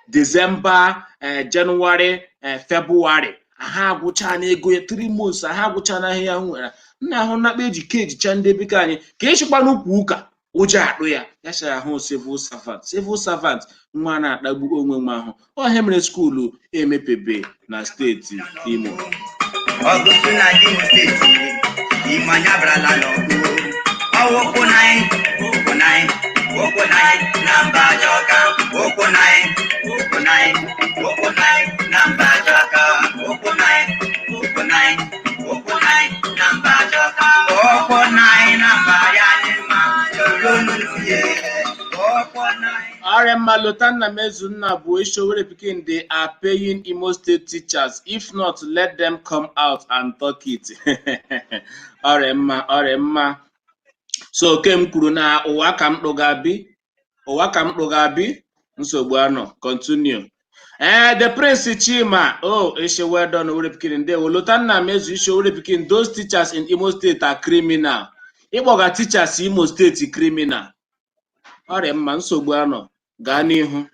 December, January, February, ha agwụcha n'ego ya 3 months, ha agwụcha n'ahịa ya nwere nna ahụ nakpa eji kejicha ndị biko anyị ka echikwa n'ukwu ụka ụjọ akpụ ya ya chara ahụ civil servant, civil servant nwa na-akpagbu onwe nwa ahụ ọhịa mere school emepebe na steeti Imo. Ọgụ si na Imo steeti Imo anyị abarala n'ọgụ ọwụ ụkwụ naị ụkwụ naị ụkwụ naị na mba ajọka ụkwụ naị ụkwụ naị ụkwụ naị na mba ajọka ụkwụ naị ụkwụ naị ụkwụ naị na mba ajọka ụkwụ naị na mba ya anyị mma lolonunu ye ụkwụ naị. Ọrịa Lotanna Mezunna bụ Ishowere pikin, they are paying Imo State teachers. If not, let them come out and talk it. Ọrịa mma, ọrịa mma. So kem kwuru na ụwa ka mkpụ ga-abi, ụwa ka mkpụ ga-abi, nsogbu anọ, continue. Eh, the Prince Chima, oh, Ishe, well done, Owere pikin. Ndewo. Lotanna Mezu, Ishowere pikin, those teachers in Imo State are criminal. Ịkpọga teachers Imo State criminal. Ọrịa mma, nsogbu anọ, gaa n'ihu.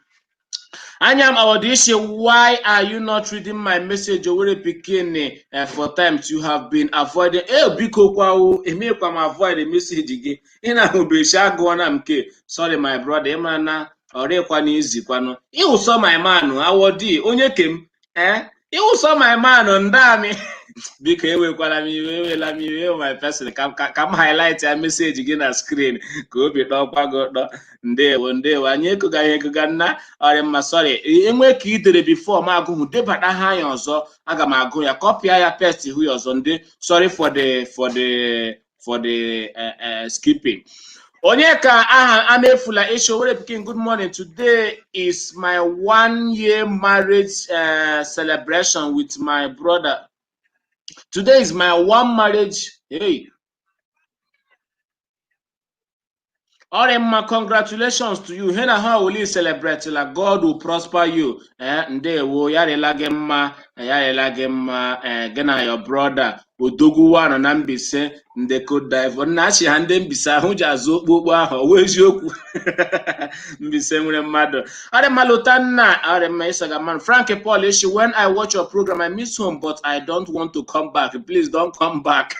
Anyam Awodishi, why are you not reading my message? Owerri Pikin, for times you have been avoiding. Eh, biko kwa o, emekwa m avoid the message gị. Ị na-ahụbechi agụọ na nke. Sorry my brother, ị mara na ọrịkwa n'izikwanụ. Ịwụsọ my man, Awodi, onye kem. Eh? Ịwụsọ my man, ndami. Biko ewekwala m iwe, ewela m iwe, my person. Ka m highlight ya message gị na screen ka obi tọkwa gị ụtọ. Ndewo, ndewo. Anyị ekụgaghị ekụga nna. Ọrị mma, sorry. Enwe ka ị dere before m agụhụ, debata ha anya ọzọ, aga m agụ ya, kọpịa ya, paste hụ ya ọzọ. Ndị sorry for the skipping. Onye ka aha Amefula Isho Owerri Pikin, good morning. Today is my 1 year marriage celebration with my brother. Today is my one marriage. Hey. Oremma, congratulations to you. Hena ha will celebrate la God will prosper you. Eh, ndewo, yarela gị mma, yarela gị mma, eh, gị na your brother Odogwu nọ na Mbaise ndị Cote d'Ivoire. Nna achị ha ndị Mbaise ahụ ji azụ okpokpo ahụ, ọ wụ eziokwu. Mbaise nwere mmadụ. Oremma Lotanna, Oremma Isagaman. Frank Paul Ishi, when I watch your program, I miss home, but I don't want to come back. Please don't come back.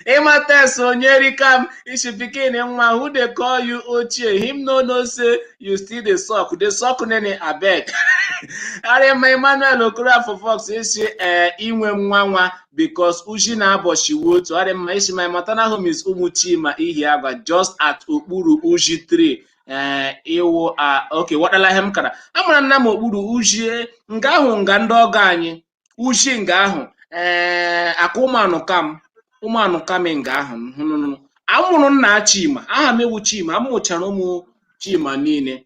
Imates Onyerikam, Ishi pikin nwa, who they call you Ochie, him no know say you still dey suck. Dey suck nene abeg. Arịma Emmanuel Okorafor Fox isi ee inwe nwa nwa because uji na-abọchiwo otu. Arịma isi my maternal home is Umuchima Ihiagwa, just at okpuru Uji 3. Ee ịwụ a okay, wadala ihe m kara amara nna m okpuru uji nga ahụ nga ndị ọgọ anyị uji nga ahụ ee aka ụmụanụ kam nga ahụ hụnụnụ amụrụ nna Chima, aha m ewu Chima, m mụchara ụmụ Chima niile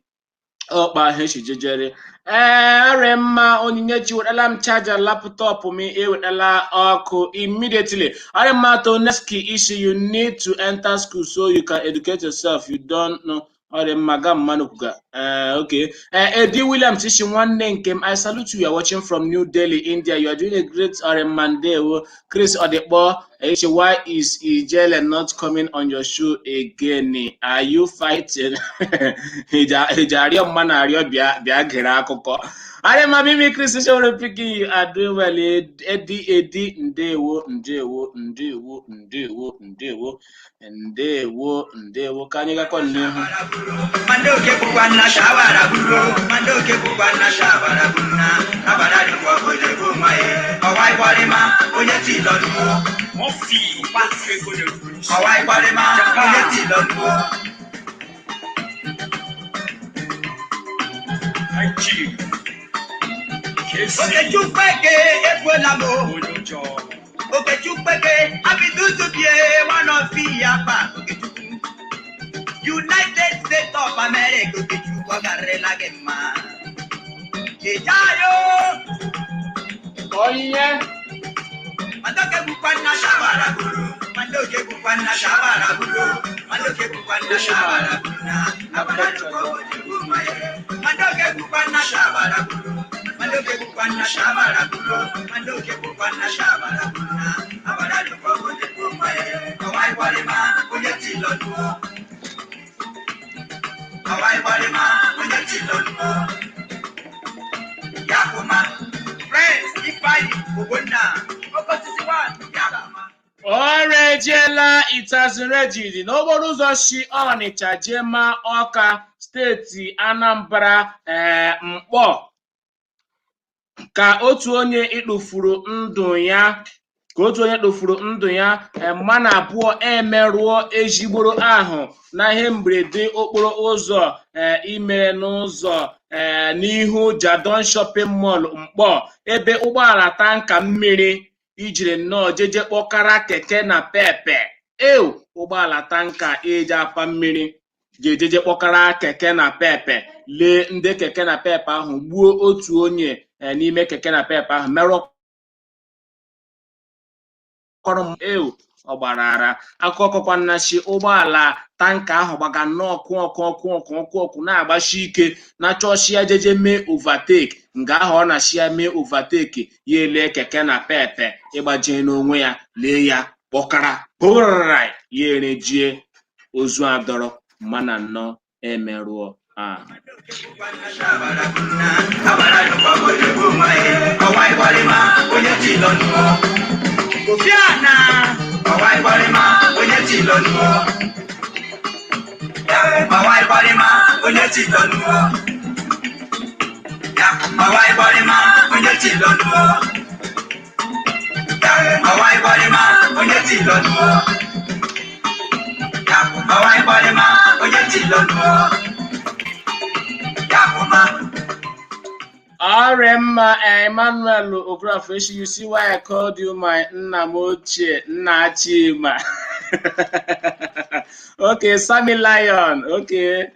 ọkpa ha esi jejere. Ee, Arịmma Onyinyechi, wetala m charger laptop m, ewetala ọkụ immediately. Arịmma Toneski isi, you need to enter school so you can educate yourself. You don't know. Ọrịmma ga mmanụ kwuga. Ee, okay. Ee, Eddie Williams isi nwanne nke m, I salute you. You are watching from New Delhi, India. You are doing a great. Ọrịmma, ndewo. Chris Odikpo isi, why is Ijele not coming on your show again? Are you fighting? Iji arịọ mma na arịọ bịa bịa gere akụkọ. Arịma Mimi Chris Showere Pikin, you are doing well. Eddie Eddie, ndewo, ndewo, ndewo, ndewo, ndewo, ndewo, ndewo. Ka anyị gakwa n'ihu. Mandoke bụkwa nna shawara buru, Mandoke bụkwa nna shawara buru na abara dịkwa obodo bụ nwa ya. Ọwa ịgbarịma onye ti lọluo. Murphy, Ọwa ịgbarịma onye ti lọluo. IG, KC, Okechukwu eke ekwela m o. Onye Okechukwu eke abiduzubie one of ya pa Okechukwu. United States of America, Okechukwu ọ garịla gị mma. Ijayo. Onye Mandoke bụkwa nna shawara buru, Mandoke bụkwa nna shawara buru, Mandoke bụkwa nna shawara buru na abara dịkwa obodo bụ nwa ya. Mandoke bụkwa nna shawara buru, Mandoke bụkwa nna shawara buru, Mandoke bụkwa nna shawara buru na abara dịkwa obodo bụ nwa ya. Ọwa ịgbarịma onye ti lọluo. Ọwa ịgbarịma onye ti lọluo. Yakuma, Friends, Ifeanyi, Ogbonna, Okosisi one, Yakuma. O rejiela itazirejidi n'okporo ụzọ si Ọnịcha jee ma Ọka, steeti Anambra, ee Mkpọ, ka otu onye ịkpụfuru ndụ ya ka otu onye tụfuru ndụ ya, mmanụ abụọ emerụọ ezigboro ahụ na ihe mberede okporo ụzọ ime n'ụzọ n'ihu Jadon Shopping Mall Mkpọ, ebe ụgbọala tanka mmiri ijiri nnọọ jeje kpọkara keke na pepe ew ụgbọala tanka eji apa mmiri jejeje kpọkara keke na pepe, lee ndị keke na pepe ahụ gbuo otu onye n'ime keke na pepe ahụ, merụọ kọrọ m ew ọ gbara ara. Akụkọ kọkwannachi ụgbọala tanka ahụ gbaga nnọọ kụ ọkụ ọkụ ọkụ ọkụ ọkụ na-agbasi ike na chọọchị ya jeje mee overtake nga ahụ ọ na-achị ya mee overtake ya ele keke na pepe ịgbajie n'onwe ya, lee ya kpọkara pụrara ya erejie ozu adọrọ mana nnọọ emerụọ Kofi Anna, ọwa ịgbarịma onye chi lọnụọ. Ọwa ịgbarịma onye chi lọnụọ. Ọwa ịgbarịma onye chi lọnụọ. Ọwa ịgbarịma onye chi lọnụọ. Ọwa ịgbarịma onye chi lọnụọ. Yakuma. Ọrịa mma, Emmanuel Okorafor, you see why I called you my nna m ochie, nna Chima. Okay, Sammy Lion. Okay,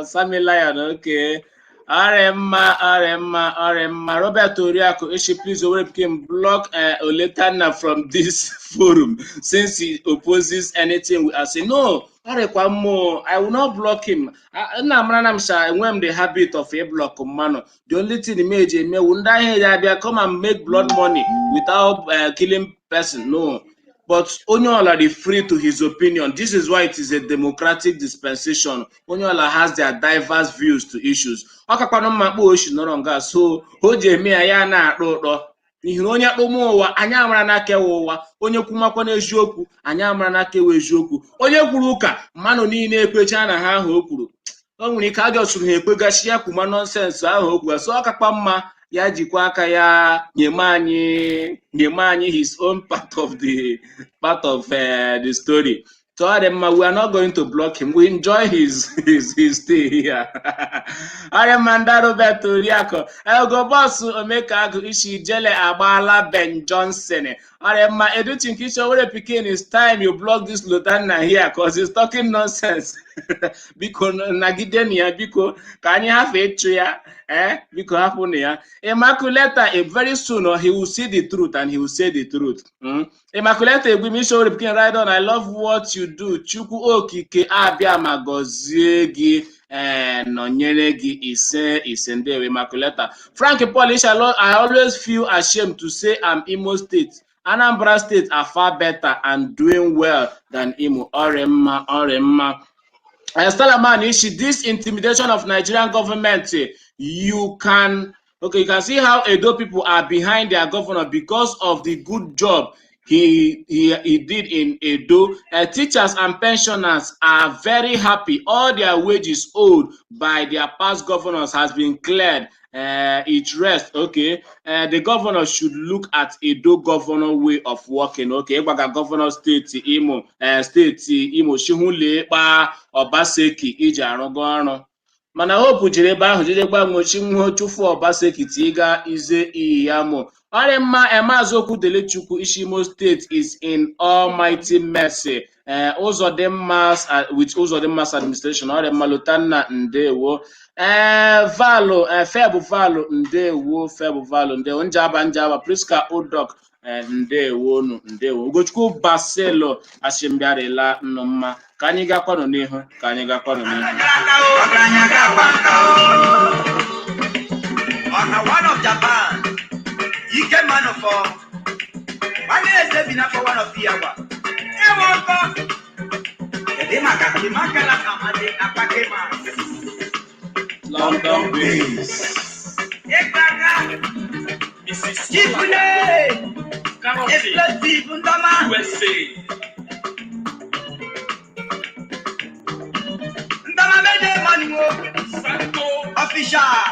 Sammy Lion. Okay. Ọrịa mma, ọrịa mma, ọrịa mma. Robert Oriako, Ishi, please, Owerri Pikin, block Oletanna from this forum since he opposes anything we are saying. No, ọrịakwa mmụọ, I will not block him. Nna mara na m sha enwe m the habit of a block mmanụ. The only thing me eji emewu ndị ahịa eji abịa come and make blood money without killing person. No. But onye ọla dị free to his opinion. This is why it is a democratic dispensation. Onye ọla has their diverse views to issues. Ọ kakwanụ mma kpọ oshi nọrọ nga so o ji eme ya ya na-atọ ụtọ n'ihi na onye kpụma ụwa anyị amara na akewa ụwa, onye kwumakwa n'eziokwu anyị amara na akewa eziokwu, onye kwuru ụka mmanụ niile ekwecha na ha ahụ o kwuru, o nwere ike ajọsụrụ ha ekwegachi ya kwuma nonsense ahụ o kwuru. So ọ kakwa mma ya jikwa aka ya nyeme anyị his own part of the story. So ọ dị mma, we are not going to block him. We enjoy his stay here. Ọ dị mma, ndị Robert Oriakụ, Ego Bọs Omeka isi jele agbaala Ben Johnson. Ọ dị mma, Educhi nke isi Owerri Pikin, is time you block this Lotanna here 'cause he's talking nonsense. Biko nagidenu ya, biko, ka anyị hafụ ịchụ ya. Eh, biko hapụnụ ya. Immaculata, very soon he will see the truth and he will say the truth. Immaculata Egwimi isi Owerri Pikin, right on. I love what you do. Chukwu Okike abịa ma gọzie gị, ee, nọnyere gị. Ise, ise. Ndewo, Immaculata. Frank Paul Isha, I always feel ashamed to say I'm Imo State. Anambra State are far better and doing well than Imo. Ọrịa mma, ọrịa mma. Stella Ishi, this intimidation of Nigerian government, you can okay, you can see how Edo people are behind their governor because of the good job he did in Edo. Teachers and pensioners are very happy. All their wages owed by their past governors has been cleared. It rests. Okay. The governor should look at Edo governor way of working. Okay. Ịgbaga governor steeti Imo, steeti Imo shihule kpa Obaseki iji arụgo ọrụ. Mana Hope jiri ebe ahụ jide gbanwe chinwo chụfu Obaseki tiga ize Iyamo. Ọrị mma, Maazị Okwudelechukwu isi Imo State is in almighty mercy. Ụzọdịmma with Ụzọdịmma's administration. Ọrị mma, Lotanna, ndewo. Ee, Valo, Feb Valo, ndewo. Feb Valo, ndewo. Njaba, Njaba Priska Odok, ndewonu, ndewo. Ugochukwu Baselo asịmbịarịla nnụ mma. Ka anyị gakwanụ n'ihu, ka anyị gakwanụ n'ihu. Ọgaranya ga-agba nka o. Ọha one of Japan. Ike mmanụ fọ. Nwanne eze bi n'afọ one of Iyawa. Ewe ọkọ. Kedu maka Kimakala Amadi Akpakema? London base. Ịgbaka. Mrs. Chifule. Carroty, Explosive Ndọma. USA. Ndọma meje mmanụ o. Santo. Official.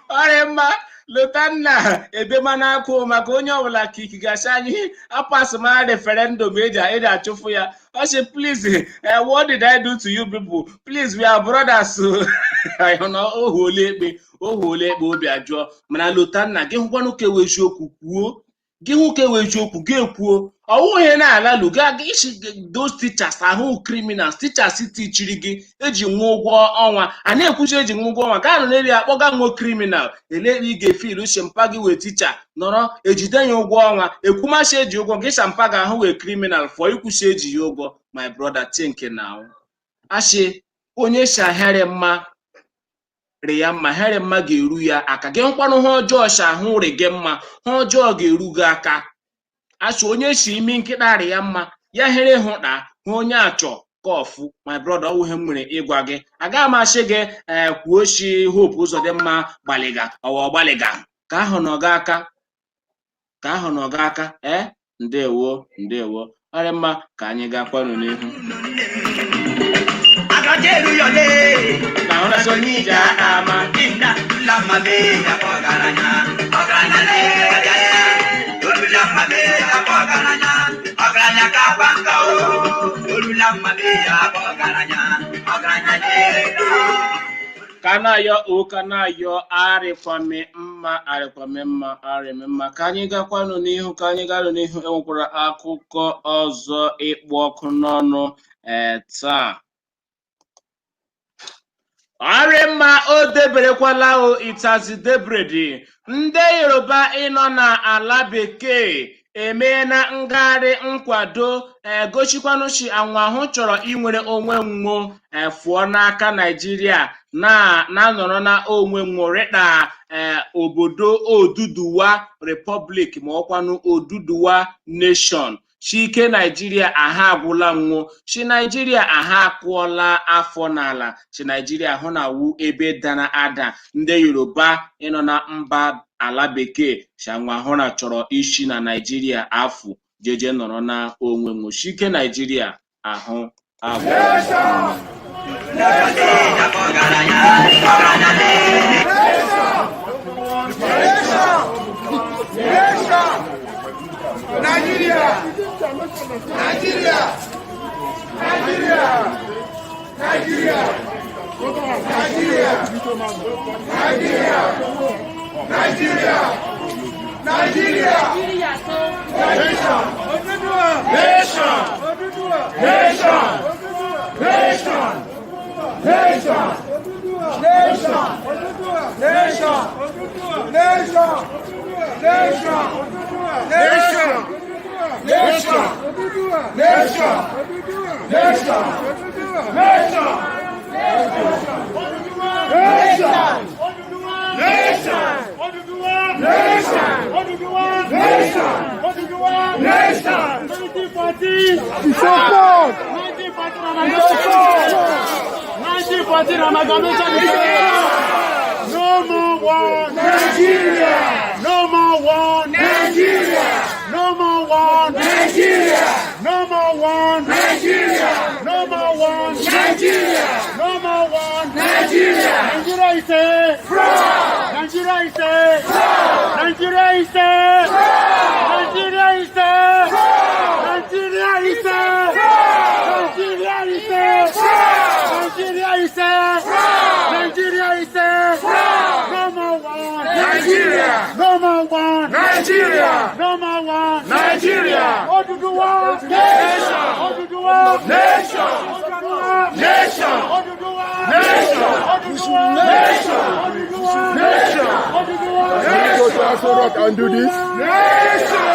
Ọrị mma, Lotanna ebemana akwụ maka onye ọbụla ka ikigasị anyị apasịmara referendum eji achụfụ ya. Ọ sị, "Please, what did I do to you people? Please, we are brothers." Hụ na ohu ole ekpe, ohu ole ekpe, obi ajụọ. Mana Lotanna, gị hụkwanụ ka ewe eziokwu kwuo, gị hụ ka ewe eziokwu gị ekwuo, ọwụ ihe na-alalu gị aga isi those teachers ahụ, criminals teachers tichiri gị eji nwa ụgwọ ọnwa a na-ekwuchi eji nwa ụgwọ ọnwa gaa nọ n'elu ya kpọga nwa criminal ele. Ị ga-efil uche mpa gị wee ticha nọrọ ejide ya ụgwọ ọnwa ekwumachi eji ụgwọ gị shampa ga-ahụ wee criminal fọ ikwuchi eji ya ụgwọ. My brother, think now. Asị onye shahere mma rị ya mma, here mma ga-eru ya aka. Gị nkwanụ ha ọjọọ shahụ rị gị mma, ha ọjọọ ga-eru gị aka. Asị onye si imi nkịta rị ya mma, ya here hụ kpa hụ onye achọ. Kọfụ, my brother, ọwụ ihe m nwere ịgwa gị. Agaghị m asị gị ee kwuo chi Hope Uzodimma gbalịga ọwa ọgbalịga ka ahụ na ọga aka, ka ahụ na ọga aka. Ee, ndewo, ndewo. Ọrị mma, ka anyị gakwanụ n'ihu. Agajeru yọlé. Na hụ na so onye ije ama. Inda lamabe ọgaranya. Ọgaranya na-ege. Olu lamabe ọgaranya. Ọgaranya ka agba nka o. Olu lamabe ọgaranya. Ọgaranya na-ege. Ka na-ayọ o, ka na-ayọ. Arịkwame mma, arịkwame mma, arịme mma. Ka anyị gakwanụ n'ihu, ka anyị ganụ n'ihu. Enwekwara akụkọ ọzọ ịkpụ ọkụ n'ọnụ ee taa. Arị mma, o deberekwala o itazi debredi. Ndị Yoruba ịnọ na ala bekee emeela ngagharị nkwado ee gosikwanụ chi anwụ ahụ chọrọ inwere onwe nwo ee fụọ n'aka Naijiria na na-anọrọ na onwe nwo rịta ee obodo Oduduwa Republic, ma ọkwanụ Oduduwa Nation. Chike Naijiria aha agwụla nwụ, chi Naijiria aha akụọla afọ n'ala, chi Naijiria hụ na wu ebe dara ada. Ndị Yoruba ịnọ na mba ala bekee shanwa hụ na chọrọ isi na Naijiria afụ jeje nọrọ na onwe nwụ. Chike Naijiria ahụ agwụla. Ọgaranya. Ọgaranya na-ege. Nigeria! Nigeria! Nigeria! Nigeria! Nigeria! Nigeria! Nigeria! Nigeria! Nation! Nation! Nation! Nation! Nation! Nation! Nation! Nation! Nation! Nation! Nation! Nation! Nation! Nation! Nation! Nation! Nation! Nation! Nation! Support! Support! No more war, Nigeria! No more war, Nigeria! No more war, Nigeria! No more war, Nigeria! No more war, Nigeria! No more war. Nigeria! Nigeria is a Fraud! Nigeria is a Fraud! Nigeria is a Fraud! Nigeria is a Fraud! Nigeria is a Fraud! Nigeria is a Fraud! Nigeria is a Fraud! Nigeria is a Fraud! No more war. Nigeria! No more war. Nigeria! No more war. Nigeria! Oduduwa Nation! Oduduwa Nation! Oduduwa Nation! Oduduwa Nation! Oduduwa Nation! Oduduwa Nation! Oduduwa Nation! Go to Aso Rock and do this. Nation!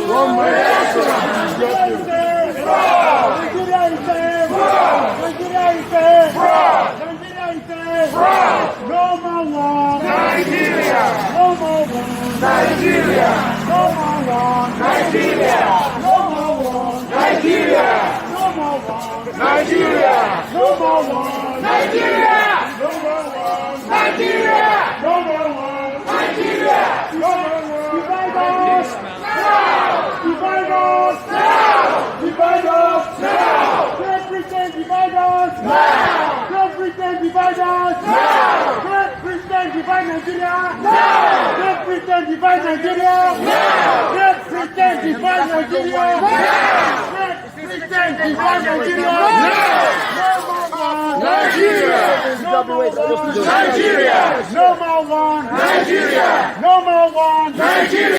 Run my Aso Rock and drop you. Nigeria is a Nigeria is a Nigeria is a No more war. Nigeria! No more war. Nigeria! No more war. Nigeria! No more war. Nigeria! No more war. Nigeria! No more war. Nigeria! No more war. Nigeria! No more war. Nigeria! No more war. Divide us now. Divide us now. Divide us now. Great Britain divide us now. Great Britain divide us now. Great Britain divide Nigeria now. Great Britain divide Nigeria now. Great Britain divide Nigeria now. Great Britain divide Nigeria now. Nigeria! No more war. Nigeria! No more war. Nigeria! No more war. Nigeria!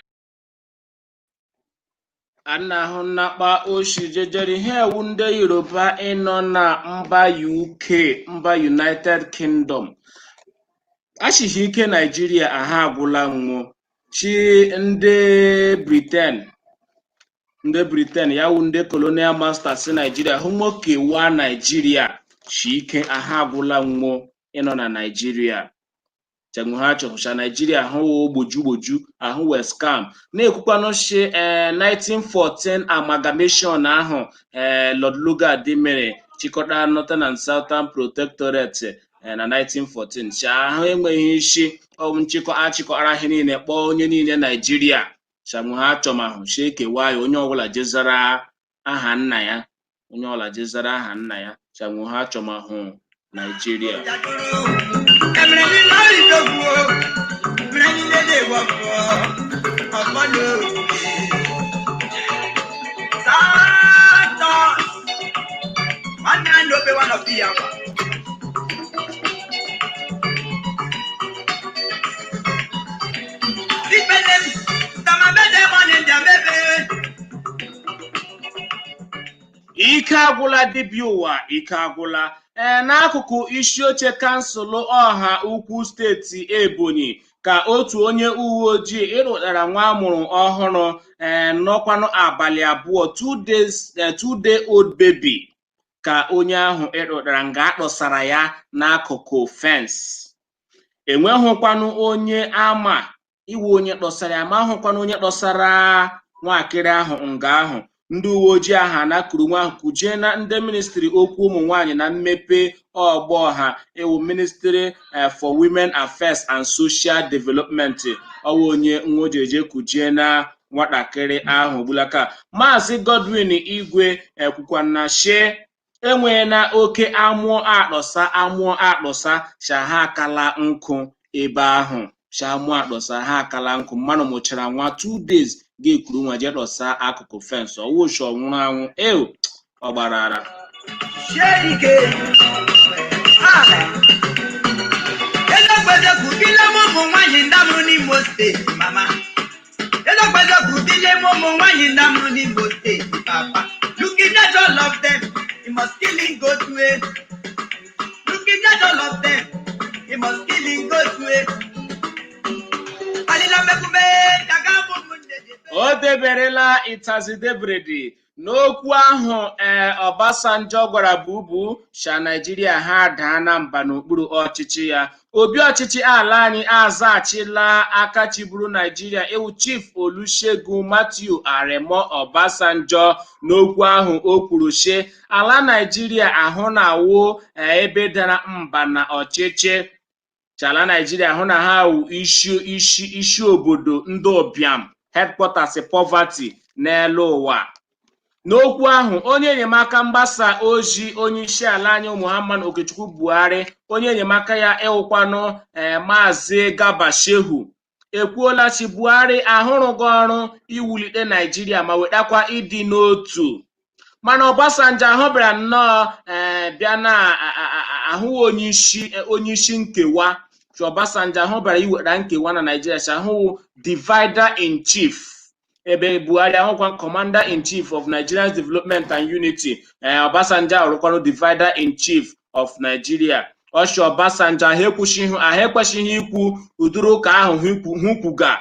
A na-ahụ nnakpa oshi jejere ihe ewu ndị Yoruba ịnọ na mba UK, mba United Kingdom, achịghị ike Naijiria aha agwụla nwụ. Chi ndị Britain, ndị Britain ya wụ ndị colonial masters si Naijiria hụ nwoke wa Naijiria chi ike aha agwụla nwụ ịnọ na Naijiria. Chanwe ha achọhụ sha Naijiria ahụ gboju gboju ahụ wee scam na-ekwukwanụ shi ee 1914 amalgamation ahụ ee Lord Lugard mere chịkọta Northern and Southern Protectorate na 1914 sha ahụ enweghị isi ọwụ nchịkọ achịkọrọ ihe niile kpọọ onye niile Naijiria shanwe ha achọmahụ shi ekewa ya, onye ọbụla jezara aha nna ya, onye ọbụla jezara aha nna ya, shanwe ha achọmahụ Naijiria. Emere ní lórí lógun o, emere ní lédè wọ̀pọ̀, ọ̀pọ̀ lóògbé. Sátọ̀, wọ́n ní àná òbí wọn lọ bí yàrá. Ìpele tàmàbẹ́dẹ́ wọn ni jàmbẹ́bẹ́. Ike agwụla dibịa ụwa, ike agwụla. Ee, n'akụkụ isi oche kansụl ọha ukwu steeti Ebonyi ka otu onye uwe ojii ịrụtara nwa amụrụ ọhụrụ ee nọkwanụ abalị 2, 2 days, 2-day old baby ka onye ahụ ịrụtara nga akpọsara ya n'akụkụ fence. Enweghịkwanụ onye ama iwu onye kpọsara ya, ma ahụkwanụ onye kpọsara nwakịrị ahụ nga ahụ. Ndị uwe ojii ahụ anakụrụ nwa ahụ kujie na ndị ministri okwu ụmụ nwanyị na mmepe ọgbọ ha, ewu Ministry for Women Affairs and Social Development. Ọwa onye nwojeje kujie na nwatakịrị ahụ gbulaka. Maazị Godwin Igwe ekwukwa na shie enwee na oke amụọ akpọsa amụọ akpọsa sha ha akala nkụ ebe ahụ, sha amụọ akpọsa ha akala nkụ. Mmadụ mụchara nwa 2 days ga-ekuru nwa jee dọsa akụkụ fence, ọwụshi ọnwụrụ anwụ eo ọ gbara ara. Ṣéèdìkè, ezogbezokwu bile m ụmụ nwaanyị ndị amụrụ n'Imo steeti mama. Ezogbezokwu bile m ụmụ nwaanyị ndị amụrụ n'Imo steeti papa. Looking at all of them, you must kill him go to it. Looking at all of them, you must kill him go to it. Alila mekume daga ụmụnne. O deberela ịtazidebredi n'okwu ahụ. Ee, Obasanjo gwara Bubu sha Naijiria ha daa na mba n'okpuru ọchịchị ya. Obi ọchịchị ala anyị azaghachila aka chịburu Naijiria, ewu Chief Olusegun Matthew Aremo Obasanjo, n'okwu ahụ o kwuru shi ala Naijiria ahụ na-awụ ebe dara mba na ọchịchị chala Naijiria hụ na ha wụ isi isi isi obodo ndị ụbịam, headquarters poverty n'elu ụwa. N'okwu ahụ, onye enyemaka mgbasa ozi onye isi ala anyị Muhammad Okechukwu Buhari, onye enyemaka ya ịwụkwanụ ee Maazị Garba Shehu, ekwuola si Buhari ahụrụghị ọrụ iwulite Naijiria ma wetakwa ịdị n'otu, mana Obasanjo ahụ bịara nnọọ ee bịa na ahụ onye isi nkewa. Chi Obasanjo ahụ bịara iweta nkewa na Naijiria, si ahụ divider in chief, ebe Buhari ahụkwa commander in chief of Nigeria's development and unity. Ee, Obasanjo arụkwanụ divider in chief of Nigeria. Ọchị Obasanjo ahụ ekwuchighị, ahụ ekwesịghị ikwu ụdịrị ụka ahụ hụ kwuga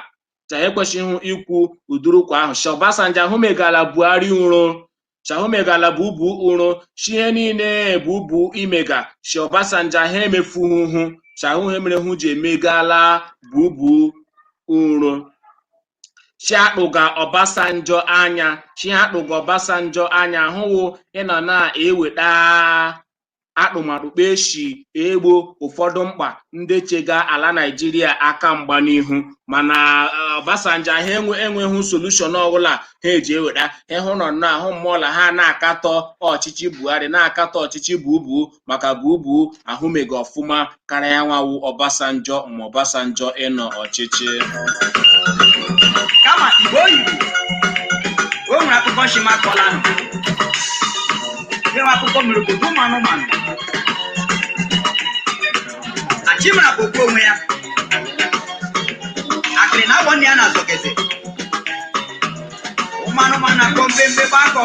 cha, ekwesịghị ikwu ụdịrị ụka ahụ. Chi Obasanjo ahụ megala Buhari ụro, chi megala Bubu ụro, chi ihe niile Bubu imega, chi Obasanjo ahụ emefughị, chi ahụ ihe mere hụ ji emegala Bubu ụro. Chi akpụga Obasanjo anya, chi akpụga Obasanjo anya ahụwụ ịnọ na-eweta akpụmakpụ eshi egbo ụfọdụ mkpa ndị chega ala Naijiria aka mgba n'ihu, mana Obasanjo ha enweghị solution ọbụla ha eji eweta ịhụ nọ nnọọ ahụ mmụọ ha na-akatọ ọchịchị Buhari, na-akatọ ọchịchị Bubu, maka Bubu ahụmega ọfụma karịa nwawu Obasanjo ma Obasanjo ịnọ ọchịchị. Kama Igbo oyibo, o nwere akụkọ shimakọlanụ enwe akụkọ mere obodo ụmụ anụmanụ. Achimara bụ okwu onwe ya akịrị na agbọ nne ya na azọgeze ụmụ anụmanụ akọ mbembe gbakọ.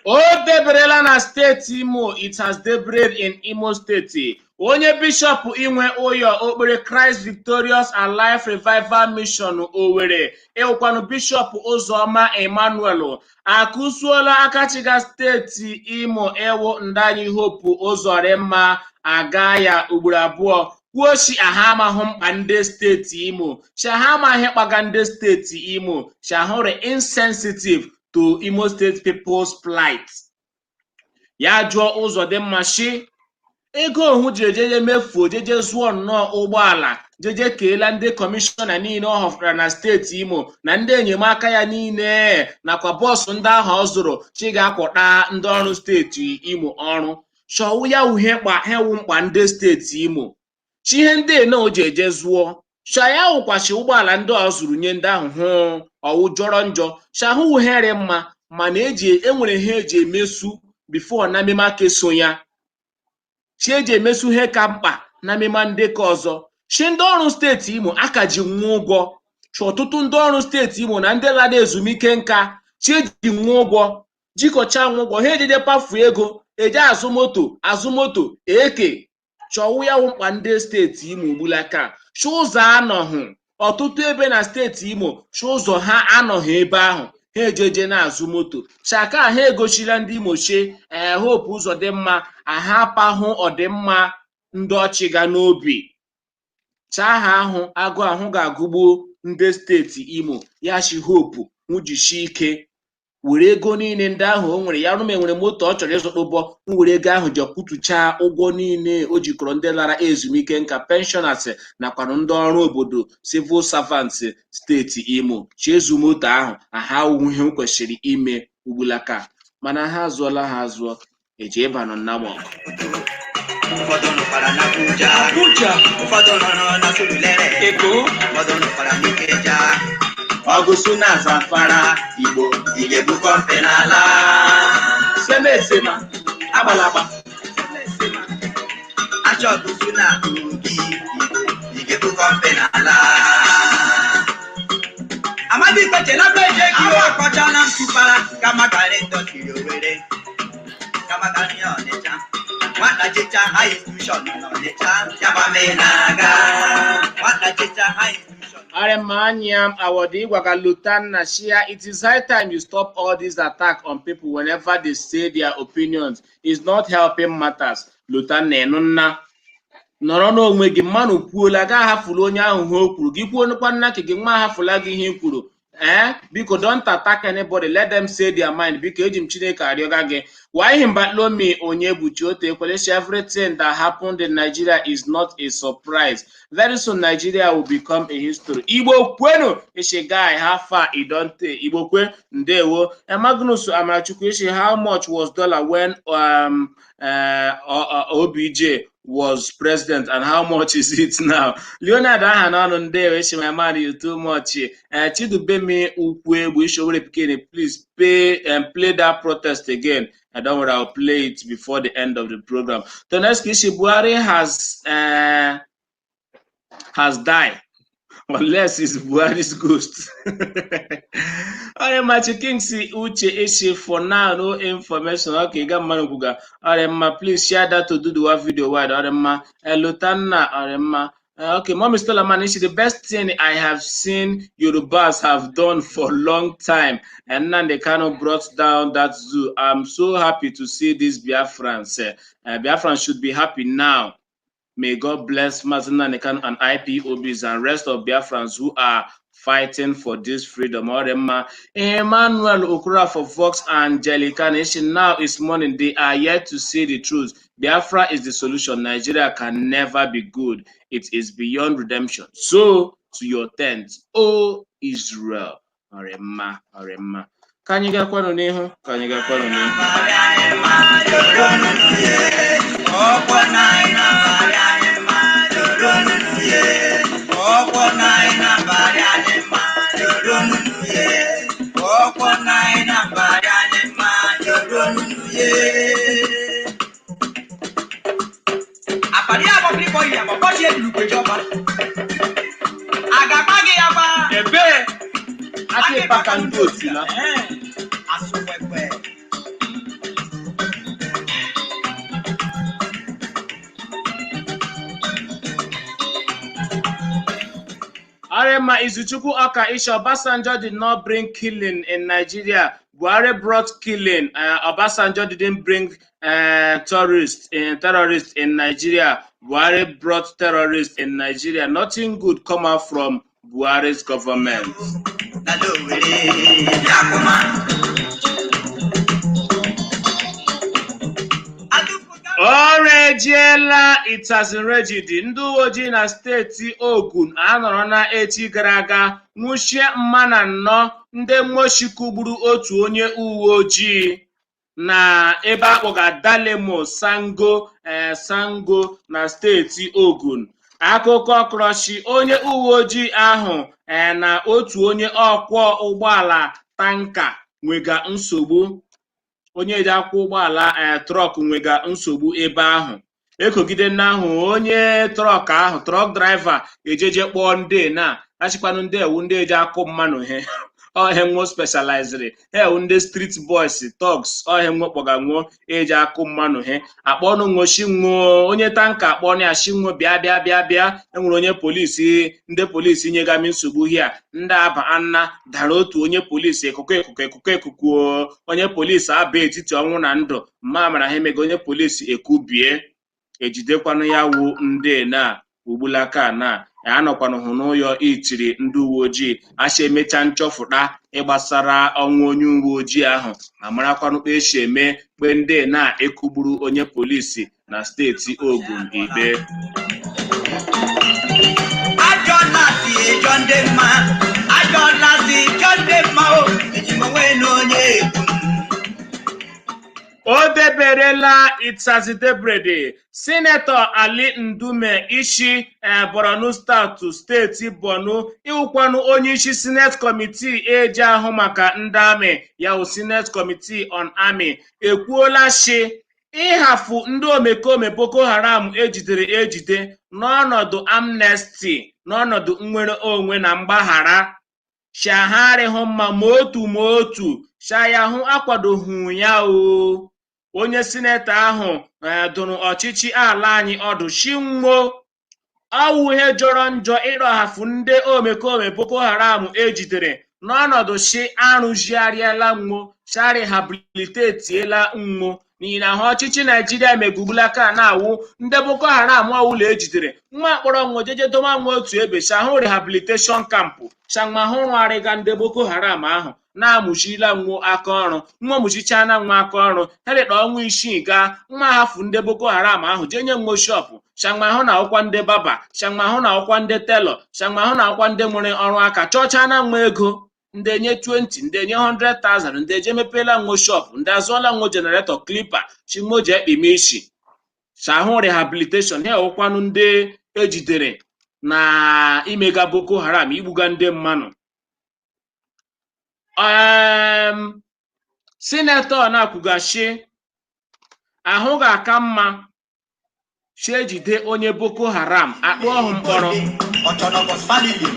O deberela na steeti Imo. It has debered in Imo Steeti. Onye bishọp inwe ụyọ okpere Christ Victorious and Life Revival Mission Owerri, ịwụkwanụ Bishọp Ụzọma Emmanuel, akụsuola akachiga steeti Imo ewu Ndanyi Hope Ụzọrịmma. Aga ya ugboro abụọ kwuo si aha amahụ mkpa ndị steeti Imo, si aha amaghị kpaga ndị steeti Imo, si ahụrụ insensitive to Imo State people's plight. Ya jụọ Ụzọdịmma shi ego ohu ji ejeje mefuo jeje zụọ nnọọ ụgbọala jeje keela ndị kọmishọna niile ọ họpụtara na steeti Imo na ndị enyemaka ya niile nakwa bọọsụ ndị ahụ ọ zụrụ chi ga-akwọta ndị ọrụ steeti Imo ọrụ chọwụ ya wuhe mkpa ha ewu mkpa ndị steeti Imo chi ihe ndị ene o ji eje zụọ cha ya wụkwachi ụgbọala ndị ọ zụrụ nye ndị ahụ hụ ọwụ jọrọ njọ chahụ wuhere mma, mana eji enwere ihe eji emesu before na mmemme aka eso ya chi eji emesu ihe ka mkpa na mmemme ndị ka ọzọ chi ndị ọrụ steeti Imo aka ji nwa ụgwọ chi ọtụtụ ndị ọrụ steeti Imo na ndị lara ezumike nka chi eji nwa ụgwọ jikọcha nwa ụgwọ ha ejeje pafu ego eje azụ moto azụ moto eke chọwụ ya wụ mkpa ndị steeti Imo ugbulaka chi ụzọ anọghị ọtụtụ ebe na steeti Imo chi ụzọ ha anọghị ebe ahụ ha ejeje na-azụ moto chaka ha egochila ndị Imo chie ee Hope Ụzọdịmma ahapahụ ọdịmma ndị ọchị ga n'obi chaa ha ahụ agụ ahụ ga-agụgbu ndị steeti Imo ya chi Hope nwujishi ike were ego niile ndị ahụ o nwere ya rụma enwere moto ọ chọrọ ịzụtụbọ m were ego ahụ ji kwutuchaa ụgwọ niile o jikọrọ ndị lara ezumike nka pensioners nakwanụ ndị ọrụ obodo civil servants steeti Imo chiezu moto ahụ aha awụ ihe m kwesịrị ime ugbulaka mana ha azụọla ha azụọ eji ịbanụ nnamọgụ. Ụfọdụ nọkwara n'Abuja. Abuja. Ụfọdụ nọrọ na Surulere. Eko. Ụfọdụ nọkwara n'Ikeja. Ọgụsụ na Zamfara, Igbo ị ga-ebu kọmpe n'ala. Semesema agbalagba. Achọgụsụ na Kogi, Igbo ị ga-ebu kọmpe n'ala. Amadi Kpeche na Kpeche gị o akọchala m tụpara kama garị ndọtiri Owerri, kama garị Ọnịcha. Nwata chicha high institution n'Ọnịcha, yaba m ị na-aga. Nwata chicha high institution. Aremaniam Awodi Igwagalutan Shia, it is high time you stop all these attack on people whenever they say their opinions. It's not helping matters. Lutan Nenunna. Nọrọ n'onwe gị mmanụ kwuola gaa ahafụla onye ahụ ihe o kwuru gị kwuo nụkwa nna gị nwa ahafụla gị ihe i kwuru ee biko don't attack anybody, let them say their mind. Biko eji m Chineke arịọga gị. Why Himbatlomi Onyebuchi Ote Ekweleshi, everything that happened in Nigeria is not a surprise. Very soon Nigeria will become a history. Igbo kwenu ishe guy, how far e don tey. Igbo kwe ndewo. Magnus Amarachukwu ishe, how much was dollar when OBJ was president and how much is it now? Leonard Ahanonu ndewo ishe, my man, you too much. Chidubemi Ukwu ishe Owerri Pikin, please pay and play that protest again. I don't worry, I'll play it before the end of the program. Toneski ishe, Buhari has died. Unless it's Buhari's ghost. Ọrịa Kingsley Uche Ishe, for now, no information. Okay, got mmanụ kwuga. Ọrịa, please share that to do the video wide. Ọrịa, Lotanna, Ọrịa. Okay, Mommy Stella Man, Ishe, the best thing I have seen Yorubas have done for a long time. And Nnamdi Kanu brought down that zoo. I'm so happy to see these Biafrans. Biafrans should be happy now. May God bless Mazi Nnamdi Kanu and IPOBs and rest of Biafrans who are fighting for this freedom. Orema Emmanuel Okura for Fox Angelica Nation. Now is morning. They are yet to see the truth. Biafra is the solution. Nigeria can never be good. It is beyond redemption. So to your tent, O Israel. Orema, Orema. Ka anyị gakwanụ n'ihu? Ka anyị gakwanụ n'ihu? Àpàdé àbọ̀kìrìkọ yìí àbọ̀kọ́ ṣe lùgbèjọba. Àgàpá gị ya gba. Ebee aka ịkpaka ndị otu na Asụkwekwe. Arema Izuchukwu Oka Isha, Obasanjo did not bring killing in Nigeria. Buhari brought killing. Obasanjo didn't bring terrorists in Nigeria. Buhari brought terrorists in Nigeria. Nothing good come out from Buhari's government. Na l'Owerri yakuma. O rejiela Itasin-Rejidi. Ndị uwe ojii na steeti Ogun anọrọ na echi gara aga nwụchie mma na nnọọ ndị mmoshi kụgburu otu onye uwe ojii na ebe akpọga Dalemo Sango, Sango na steeti Ogun. Akụkọ krọshi onye uwe ojii ahụ na otu onye ọkwọ ụgbọala tanka nwega nsogbu, onye ji akwụ ụgbọala truck nwega nsogbu ebe ahụ. Ekogide nna ahụ onye truck ahụ, truck driver, ejeje kpọọ ndị na achịkwanụ ndị ewu ndị eji akụ mmanụ he ọhe nwo specialized he ewu ndị street boys, thugs, ọhe nwo kpọga nwo eji akụ mmanụ he akpọnụ nwo shinwo onye tanker akpọnụ ya shinwo bịa bịa bịa bịa, enwere onye polisi, ndị polisi nyegami nsogbu hia ndị aba anna dara otu onye polisi ekuku ekuku ekuku ekuku, onye polisi aba etiti ọnwụ na ndụ mma mara ha emega onye polisi ekubie, ejidekwanụ ya wu ndị na ugbulaka na anọkwanụ hụ n'ụyọ itiri ndị uwe ojii asha emecha nchọfụta ịgbasara ọnwụ onye uwe ojii ahụ amarakwanụ kpa esi eme kpe ndị na-ekugburu onye polisi na steeti Ogun ikpe. Ajọ lati jọ ndị mma, ajọ lati jọ ndị mma o, eji m onwe na onye egwu. O deberela Itazidebrede. Sinetọ Ali Ndume ishi Borno steeti, steeti Borno, ịwụkwanụ onye isi Senate Committee eji ahụ maka ndị amị ya wụ Senate Committee on Army, ekwuola shi ịhafu ndị omekome Boko Haram ejidere ejide n'ọnọdụ amnesty, n'ọnọdụ nnwere onwe na mgbaghara shagharịhụ mma ma otu ma otu shayahụ akwadoghị ya o. Onye sinetọ ahụ dụrụ ọchịchị ala anyị ọdụ shinwo ọwụ ihe jọrọ njọ ịrọhafụ ndị omekome Boko Haram ejidere n'ọnọdụ shi arụzigharịala nwo sha rehabilitetiela nwo, n'ihi na ha ọchịchị Naijiria megugbula ka na-awụ ndị Boko Haram ọwụla ejidere nwa akpọrọ nwo jeje doma nwa otu ebe shahụ rehabilitation camp shamahụ rụgharịga ndị Boko Haram ahụ na-amụchila nwo aka ọrụ nwa mụchichana nwa aka ọrụ herịta ọnwa 6 gaa nwa hafụ ndị Boko Haram ahụ jee nye nwo shọpụ shamahụ na akwụkwọ ndị baba shamahụ na akwụkwọ ndị telọ shamahụ na akwụkwọ ndị nwere ọrụ aka chọchana nwa ego ndị enye 20, ndị enye 100,000, ndị eje mepeela nwo shọpụ, ndị azụọla nwo generator, clipper chimo ji ekpime isi shahụ rehabilitation ha ewụkwanụ ndị ejidere na imega Boko Haram igbuga ndị mmanụ. Sinetọ na-akwugashi ahụ ga-aka mma chi ejide onye Boko Haram akpụ ọhụ mkpọrọ. Ọchọnọbọs family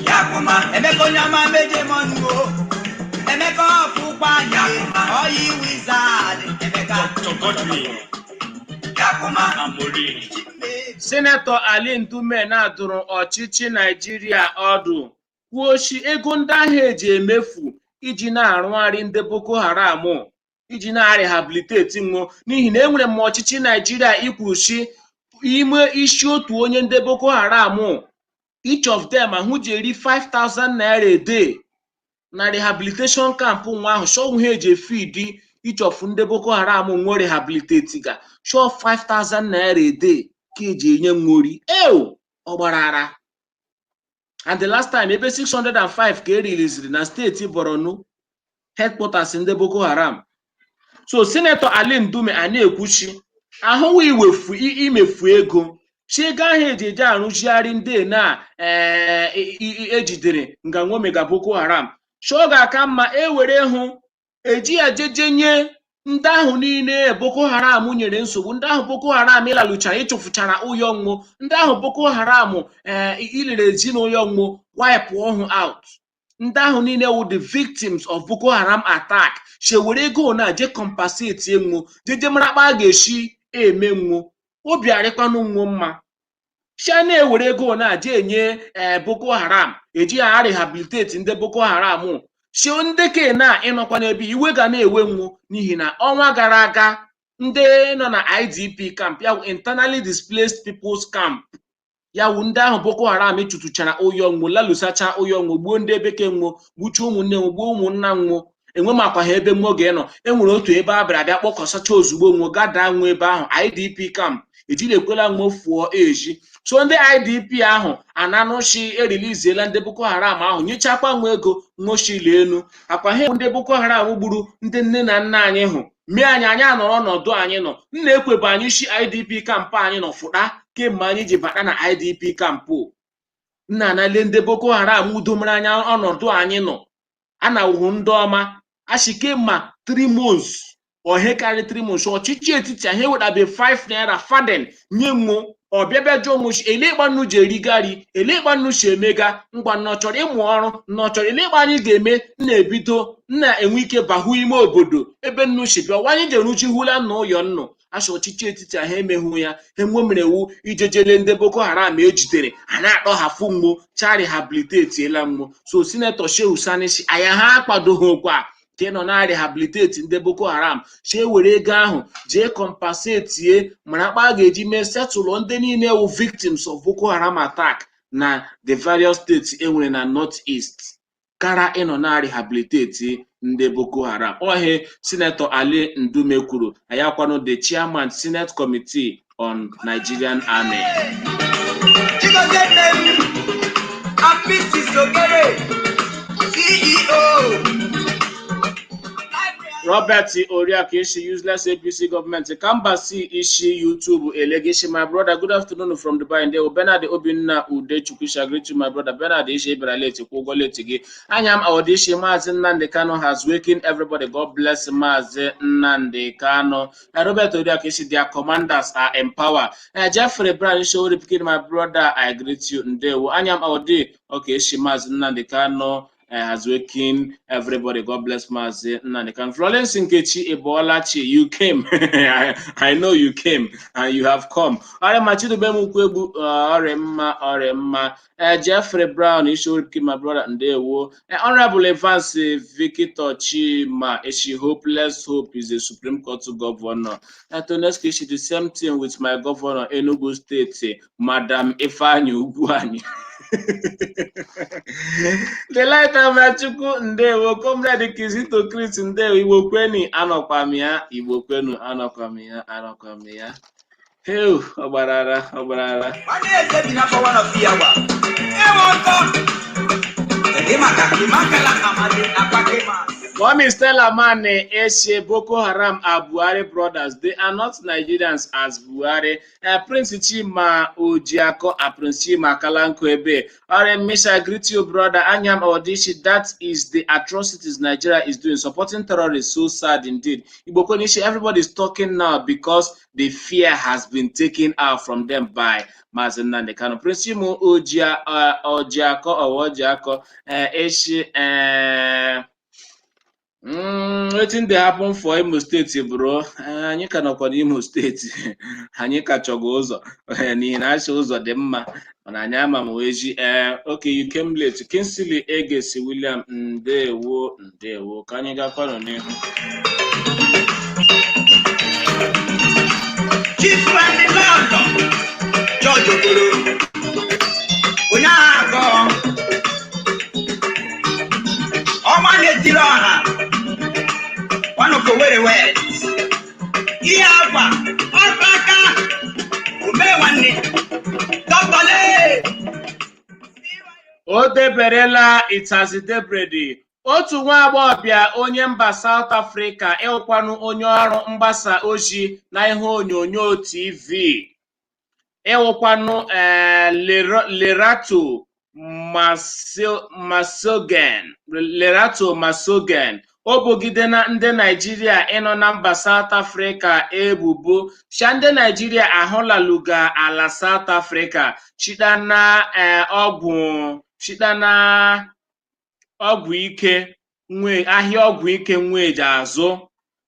yakuma, Emeka onye ọma meje mọnụ o, Emeka ọfụkwa anya ọyị wizard Emeka yakuma. Sinetọ Ali Ndume na-adụrụ ọchịchị Naijiria ọdụ kwuo shi ego ndị ahụ eji emefu iji na-arụgharị ndị Boko Haram iji na-rehabiliteti nwo, n'ihi na enwere m ọchịchị Naijiria ikwuru shi ime isi otu onye ndị Boko Haram each of them ahụ ji eri 5000 naira a day na rehabilitation camp nwa ahụ shọwụ ha eji efidi each of ndị Boko Haram nwo rehabiliteti ga shọ 5000 naira a day ka eji enye nwori ew ọgbarara. And the last time ebe 605 ka eriliziri na steeti Borno headquarters ndị Boko Haram. So Sinetọ Ali Ndume a na-ekwuchi ahụwa iwefu imefu ego chi ego ahụ eji eje arụzigharị ndị na ejidere nga nwomega Boko Haram chọọ ga-aka mma ewere hụ eji ya jeje nye ndị ahụ niile Boko Haram nyere nsogbu, ndị ahụ Boko Haram ịlalụchara ịchụfụchara ụyọ nwụ, ndị ahụ Boko Haram ilere ezinụlọ nwụ wipe ọhụ out, ndị ahụ niile wụ the victims of Boko Haram attack shewere ego na je compensate nwụ jeje mara kpa a ga-esi eme nwụ obi arịkwanụ nwụ mma chia na-ewere ego na je enye Boko Haram eji ya rehabilitate ndị Boko Haram. Shi ndị ke na ịnọkwa n'ebe iwe ga na-ewe nwu, n'ihi na ọnwa gara aga ndị nọ na IDP camp, ya wụ internally displaced peoples camp, ya wụ ndị ahụ Boko Haram chụtụchara ụyọ nwo, lalusacha ụyọ nwo, gbuo ndị ebeke nwo, gbuchaa ụmụnne nwo, gbuo ụmụnna nwo, enwe makwa ha ebe nwo ga-enọ. Enwere otu ebe a bịara bịa kpọkọsacha ozugbo nwo gada nwo ebe ahụ IDP camp ejiri ekwela nwo fụọ eji. So ndị IDP ahụ ananụchi eriliziela ndị Boko Haram ahụ, nyechakwa nwa ego nwochili elu akwa ha ndị Boko Haram gburu ndị nne na nna anyị hụ mee anyị, anyị anọrọ ọnọdụ anyị nọ nna ekwebụ anyị shi IDP camp anyị nọ fụta kemgbe anyị ji bata na IDP camp nna anale ndị Boko Haram udomere anya ọnọdụ anyị nọ a na-awụhụ ndị ọma achị kemma 3 months ohe karị 3 months ọchịchị etiti ahụ ewetabe 5 naira faden nye mụ ọbịabịa jụọ mụ elekpa nnu ji erigari, elekpa nnu si emega ngwa nna ọ chọrọ ịmụ ọrụ nna ọ chọrọ elekpa anyị ga-eme nna-ebido nna-enwe ike bahụ ime obodo ebe nnu si bịa ọwa anyị ji eruchi hụla nna ụyọ nnụ asha ọchịchị etiti ahụ emehụ ya enwemerewu ijejele ndị Boko Haram ejidere a na-akpọghafụ mgbo cha rehabilitetiela mgbo. So Senator Shehu Sani si anya ha akwadoghịkwa ka ị nọ na rehabiliteti ndị Boko Haram, si ewere ego ahụ jee compensatie mara akpa a ga-eji mee setụlụ ndị niile wụ victims of Boko Haram attack na the various states enwere na North East kara ịnọ na rehabiliteti ndị Boko Haram. Ohe Senator Ali Ndume kwuru ayakwanụ the chairman Senate Committee on Nigerian Army. Chigozie nne m, Apiti Sokere, CEO. Robert Oriak Ishi, useless APC government. Kambasi Ishi, YouTube, Elegishi, my brother. Good afternoon from Dubai. Ndewo Bernard Obinna Ude Chukwusha, greet you, my brother. Bernard Ishi, Ibraleti, Kwugoleti gị. Anyam Awodishi, Maazị Nnamdi Kanu has wakened everybody. God bless Maazị Nnamdi Kanu. Robert Oriak Ishi, their commanders are in power. Jeffrey Brown Ishi, Oripkin, my brother, I greet you. Ndewo. Anyam Awodi, okay, Ishi, Maazị Nnamdi Kanu has wakened everybody. God bless Mazi Nnamdi Kanu. Florence Nkechi Ebolachi, you came. I know you came and you have come. Ọrịa Chidubem Ukwegbu, ọrịa ọrịa. Jeffrey Brown, Ishoriki, my brother, Ndewo. Honorable Evans Victor Chima, Ishi, hopeless hope is a Supreme Court governor. Toneski Ishi, the same thing with my governor, Enugu State, Madam Ifeanyi Ugwuanyi. Delight Amachukwu, ndewo. Comrade Kizito Chris, ndewo. Igbo kweni, anọkwa m ya. Igbo kwenu, anọkwa m ya, anọkwa m ya. Heu, ọgbarara ọgbarara. Nwanne eze bi n'afọ one of Iyawa. Ewe ọkọ. Kedu maka Imakala Amadi Akpake Mas? Mommy Stella Mane Eshe, Boko Haram are Buhari brothers. They are not Nigerians as Buhari. Prince Chima Ojiako and Prince Chima Kalanko Ebe. Alright, Misha, I greet you, brother. Anyam Odishi, that is the atrocities Nigeria is doing. Supporting terrorists, so sad indeed. Igbo Konishi, everybody is talking now because the fear has been taken out from them by Mazi Nnamdi Kanu. Prince Chima Ojiako or Ojiako, Eshe, wetin dey happen for Imo State, bro? Anyị ka nọkwa n'Imo State, anyị ka chọgo ụzọ n'ihi na achọ ụzọ dị mma mana anyị ama m wee ji ee. Okay, you came late. Kingsley Egesi William, ndewo, ndewo. Ka anyị gakwanụ n'ihu. Chief Randy Lọlọ, George Okoro, onye agha agọ, ọnwa na-etiri ọha, Wanoko Were West, ihe akwa, ọkpa aka, omee nwanne, dọkịta. O deberela itazidebredi otu nwa agbọghọbịa onye mba South Africa ịwụkwanụ onye ọrụ mgbasa ozi na ihe onyonyo TV ịwụkwanụ Lerato Masogen, Lerato Masogen, o bogide na ndị Naijiria ịnọ na mba South Africa ebubo sha ndị Naijiria ahụlaluga ala South Africa chita na ọgwụ, chita na ọgwụ ike nwe ahịa ọgwụ ike nweji azụ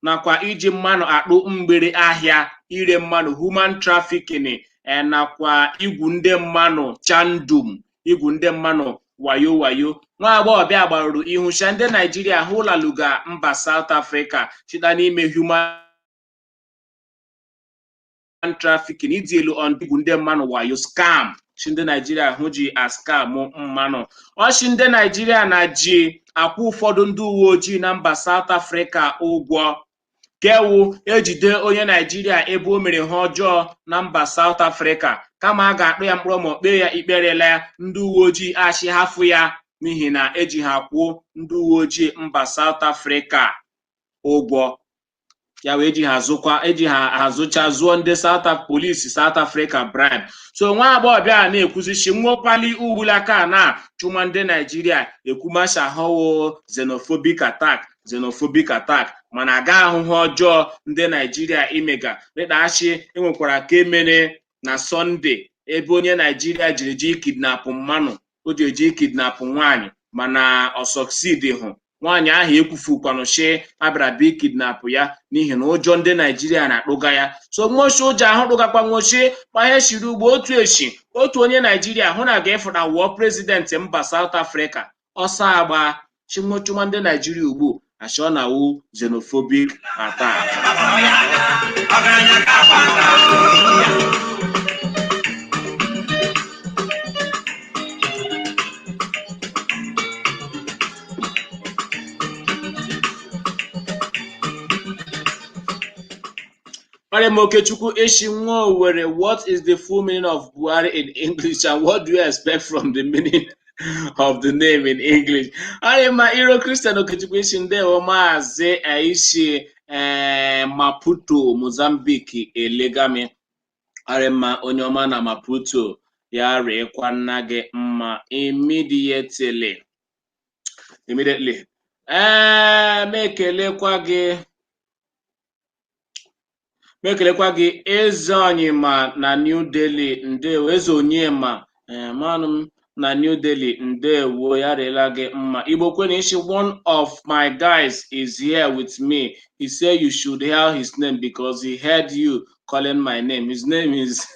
nakwa iji mmanụ akpụ mgbere ahịa ire mmanụ human trafficking, nakwa igwu ndị mmanụ chandum igwu ndị mmanụ. Wayo wayo nwa agbọghọbịa gbarụrụ ihu sha ndị Naijiria hụlaluga mba South Africa chita n'ime human trafficking, ịdị elu on igwu ndị mmanụ wayo, scam chi ndị Naijiria hụ ji askam mmanụ ọchị. Ndị Naijiria na ji akwụ ụfọdụ ndị uwe ojii na mba South Africa ụgwọ kewu ejide onye Naijiria ebe o mere ha ọjọọ na mba South Africa, kama a ga-akpụ ya mkpụrụ ma kpee ya ikperela ya, ndị uwe ojii achị hafụ ya n'ihi na eji ha kwụ ndị uwe ojii mba South Africa ụgwọ. Ya wee eji ha zụkwa, eji ha azụcha zụọ ndị South polisi South Africa bribe. So nwa agbọghọbịa a na-ekwuzi chi nwopali ugbulaka na chụma ndị Naijiria ekwumasha hụwo xenophobic attack, xenophobic attack, mana aga ahụhụ ọjọọ ndị Naijiria imega rịdachi. Enwekwara ka emere na Sọnde ebe onye Naijiria jiri ji kidnap mmanụ, o ji eji kidnap nwaanyị, mana ọ succeed hụ. Nwaanyị ahụ ekwufukwanụ shi abịara bịa kidnap ya n'ihi na ụjọ ndị Naijiria na-akpụga ya. So nwochi ụjọ ahụ kpụgakwa nwochi kpahe shiri ugbo otu echi otu onye Naijiria hụ na ga-efụta wụọ president mba South Africa ọsọ agba chinwochuma ndị Naijiria ugbu achọ na wu xenophobic attack. Ọgaranya ga-agba aka. Mariam Okechukwu Eshi nwa Owerri, what is the full meaning of Buhari in English and what do you expect from the meaning of the name in English? Arịma Iro Christian Okechukwu Eshi, ndewo Maazị Aishi Maputo, Mozambique elegami. Arịma onye ọma na Maputo, ya rịkwa nna gị mma immediately. Immediately. M ekelekwa gị. M ekelekwa gị Eze Onyema na New Delhi, ndewo Eze Onyema manụ m na New Delhi, ndewo, ya rịla gị mma. Igbo kwenu ishi, one of my guys is here with me. He say you should hear his name because he heard you calling my name. His name is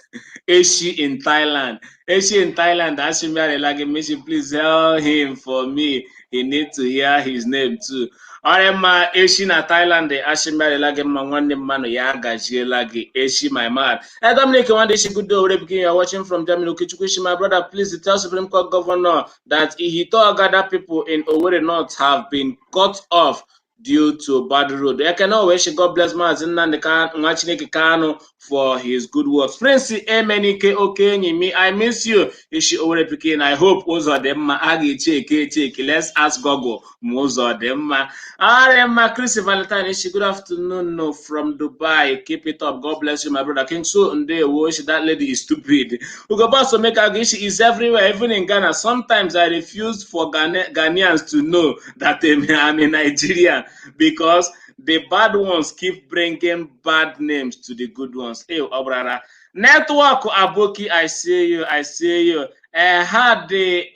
Eshi in Thailand. Eshi in Thailand, Ashim ya rịla gị mma. Eshi, please tell him for me. He need to hear his name too. Ọrịa mma Eshi na Thailand, Ashim ya rịla gị mma, nwanne mmanụ ya gaziela gị. Eshi, my man. Hey, Dominic Nwande Ishi, good day, Owerri Pikin, you are watching from Germany. Okechukwu Ishi, my brother, please tell Supreme Court Governor that Ihite Ogada people in Owerri North have been cut off due to bad road. Ekene Oweshi, God bless Maazị Nnamdi Nwa Chineke Kanu for his good works. Prince Emenike Okenyi, me, I miss you. Ishi Owerri Pikin, I hope ụzọ dị mma. A ga-eche eke eche eke. Let's ask Google ma ụzọ dị mma. Arema Chris Valentine Ishi, good afternoon, no, from Dubai. Keep it up. God bless you, my brother. King So Ndewo Ishi, that lady is stupid. Ugo Boss Omeka Ishi is everywhere, even in Ghana. Sometimes I refuse for Ghanaians to know that I'm a Nigerian because the bad ones keep bringing bad names to the good ones. Hey, Obrara. Network Aboki, I see you, I see you. Had the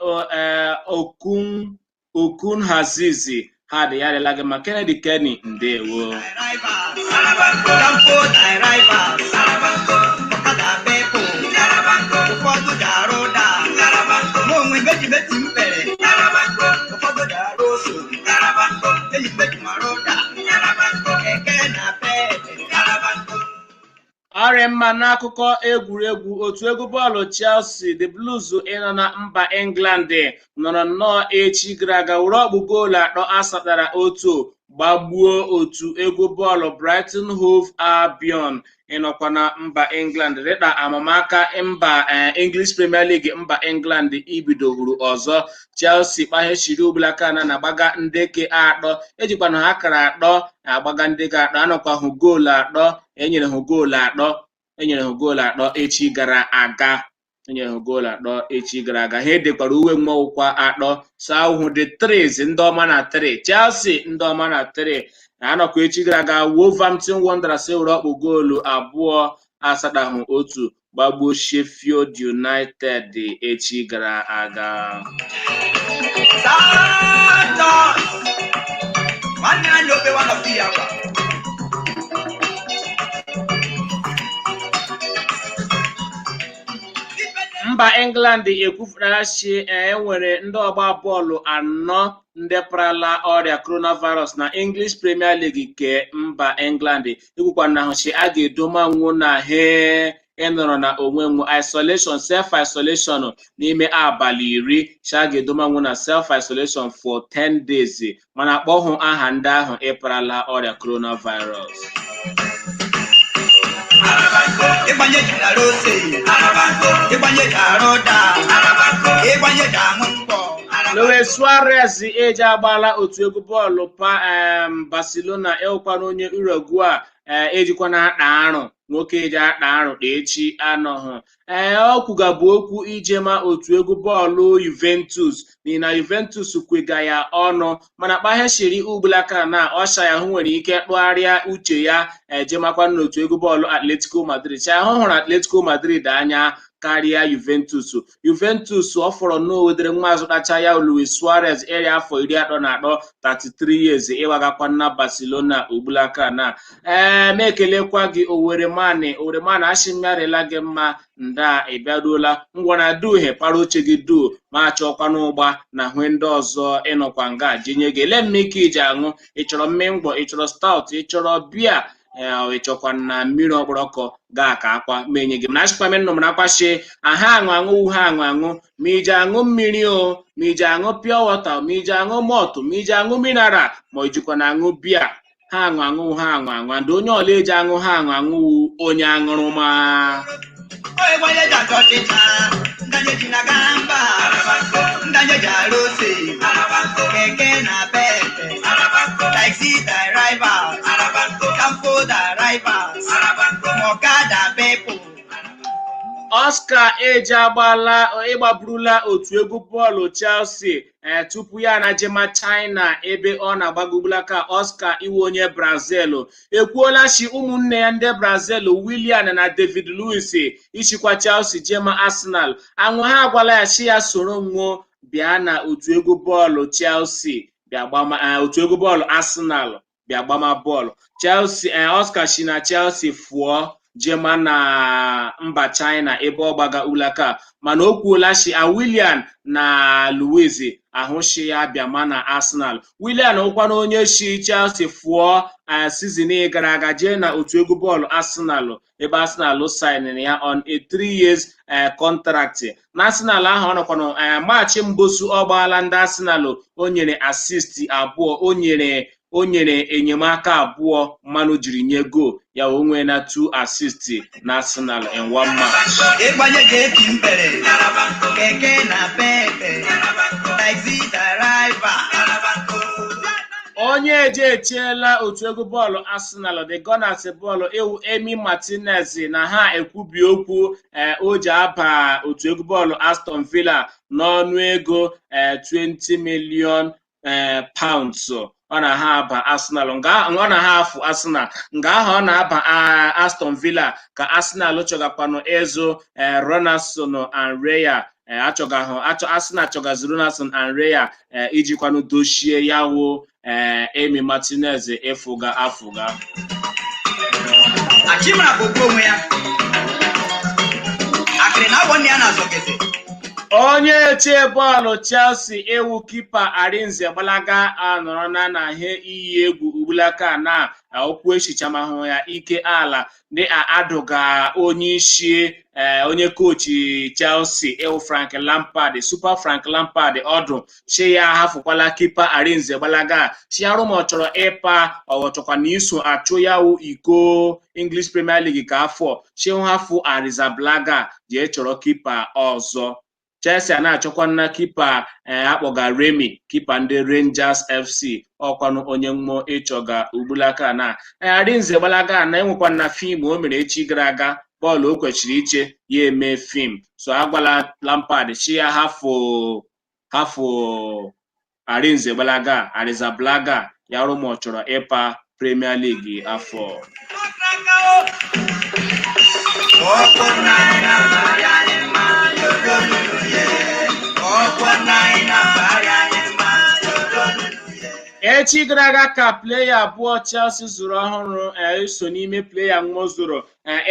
Okun Okun Hazizi had the Yare Lagema Kennedy Kenny Ndewo. Kampo drivers, ọkada people, ụfọdụ dara ụda, mụ onwe meji meji m pere, ụfọdụ dara oso, enyi meji mara ụda, keke na pepe. Ọrịa mma n'akụkọ egwuregwu, otu egwu bọọlụ Chelsea, the Blues ịnọ na mba England nọrọ nnọọ echi gara aga were ọkpụ goolu 3 asatara 1 gbagbuo otu egwu bọọlụ Brighton Hove Albion ịnọkwa na mba England rịta amamaka mba English Premier League mba England ibidohuru ọzọ. Chelsea kpaghechiri ugbulaka na na-agbaga ndeke 3 ejikwana ha akara 3 agbaga ndeke 3 anọkwa hụ goolu 3 enyere hụ goolu 3 enyere hụ goolu 3 echi gara aga enyere hụ goolu 3 echi gara aga. Ha edekwara uwe mmọnwụkwa 3 saa hụ the threes ndị ọma na 3 Chelsea ndị ọma na 3 anọkwa echi gara aga. Wolverhampton Wanderers ewere ọkpụ goolu 2 asatahụ 1 gbagbuo Sheffield United echi gara aga. Santos, nwanne anyị obe one of the agwa. Mba England ekwupụtara shi enwere ndị ọgba bọọlụ anọ ndị parala ọrịa coronavirus na English Premier League nke mba England. Ikwukwa na shi a ga-edomanwu na he ịnọrọ na onwe nwu isolation, self isolation, n'ime abalị 10 shi a ga-edomanwu na self isolation for 10 days, mana akpọhụ aha ndị ahụ ịparala ọrịa coronavirus. Ịgbanye jara ose, ịgbanye jara ụda, ịgbanye ji aṅụ mkpọ. Luis Suarez eji agbaala otu egwu bọọlụ pa Barcelona, ịwụkwana onye Uruguay, ejikwana akpa arụ nwoke eji akpa arụ kpa echi anọghị. Ee, ọ kwugabu okwu ijema otu egwu bọọlụ Juventus n'ihi na Juventus kwega ya ọnụ, mana kpaghechiri ugbulaka na ọsha ya hụ nwere ike kpụgharịa uche ya ejemakwa n'otu egwu bọọlụ Atletico Madrid. Cha ahụ hụrụ Atletico Madrid anya karịa Juventus. Juventus ọ fọrọ n'owedere nwa azụtacha ya Luis Suarez eri afọ 33, 33 years, ịwagakwa na Barcelona ugbulaka na. Ee, m ekelekwa gị Oweremani. Oweremani asị m yarịla gị mma nda ị bịaruola ngwa na duhe para oche gị du ma achọkwa n'ụgba na hwe ndị ọzọ ịnọkwa nga jinye gị ele mma ike iji aṅụ. Ị chọrọ mmịngwọ, ị chọrọ stout, ị chọrọ bia, ị chọkwa na mmiri ọkpọrọkọ gaa ka akwa ma enye gị. Mana achịkwa m nnụ akwa shi aha aṅụ aṅụ wu ha aṅụ aṅụ, ma iji aṅụ mmiri o, ma iji aṅụ pure water, ma iji aṅụ malt, ma iji aṅụ mineral, ma ijikwa na aṅụ bia, ha aṅụ aṅụ ha aṅụ aṅụ. And onye ọla eji aṅụ ha aṅụ aṅụ wu onye aṅụrụma. Ịgbanye ji achọ ọchịcha, ndanye ji na gamba, ndanye ji ara ose, keke na bete, taxi drivers, danfo drivers, ọkada people. Oscar eji agbala ịgbaburula otu egwu bọọlụ Chelsea tupu ya na jema China ebe ọ na-agbagogbulaka. Oscar iwe onye Brazil ekwuola shi ụmụnne ya ndị Brazil Willian na David Luiz ichikwa Chelsea jema Arsenal anwụ ha agwala ya shi ya soro nwuo bịa na otu egwu bọọlụ Chelsea bịa gbama otu egwu bọọlụ Arsenal bịa gbama bọọlụ Chelsea. Oscar shi na Chelsea fụọ jema na mba China ebe ọ gbaga ulaka, mana o kwuola shi a Willian na Luiz ahụshi ya bịama na Arsenal. Willian ụkwana onye shi Chelsea fụọ season gara aga jee na otu egwu bọọlụ Arsenal ebe Arsenal signed ya on a 3 years contract. Na Arsenal ahụ ọ nọkwanụ maachị mbosu ọ gbaala ndị Arsenal, o nyere assist abụọ, o nyere enyemaka abụọ mmanụ jiri nye goal ya, o nwee na 2 assist na Arsenal in one match. Ịgbanye ji eti mbere, keke na bete, taxi driver. Onye eje echiela otu egwu bọọlụ Arsenal, the Gunners, bọọlụ ewu Emi Martinez na ha ekwubi okwu o ji aba otu egwu bọọlụ Aston Villa n'ọnụ ego 20 million pounds. Ọ na ha aba Arsenal nga ọ na ha afụ Arsenal nga ahụ ọ na-aba Aston Villa ka Arsenal chọgakwanụ ịzụ Ronaldson and Raya. Achọgahụ achọ Arsenal chọgazi Ronaldson and Raya ijikwanụ dochie ya wụ Emi Martinez ịfụga afụga. Achimara bụ okwu onwe ya. Akịrị na awọ nne ya na-azọgede. Onye eche bọọlụ Chelsea ewu kipa Arinze Gbalaga anọrọna na ihe iyi egwu ugbulaka na okwu echichamahụ ya ike ala dị adụga onye isi onye kochi Chelsea ewu Frank Lampard, Super Frank Lampard, ọdụ chi ya ahafụkwala kipa Arinze Gbalaga chi arụ ma ọ chọrọ ịpa ọchọkwa na iso achụ ya wụ iko English Premier League ka afọ chi hafụ Arrizabalaga jee chọrọ kipa ọzọ. Chelsea a na-achọkwa nna kipa akpọga Remi, kipa ndị Rangers FC, ọkwanụ onye mmụọ ịchọga ugbulaka na Arinze Gbalaga na enwekwa na fim o mere echi gara aga bọọlụ o kwesịrị iche ya eme fim so agwala Lampard chi ya hafụ hafụ Arinze Gbalaga, Arrizabalaga ya rụ ma ọ chọrọ ịpa Premier League afọ. Ọkụ naịra bara anyị mma, yoyoyoyo. Ọkụ naịra bara anyị mma, yoyoyoyo. Echi gara aga ka pleya abụọ Chelsea zụrụ ọhụrụ eso n'ime pleya nwa zụrụ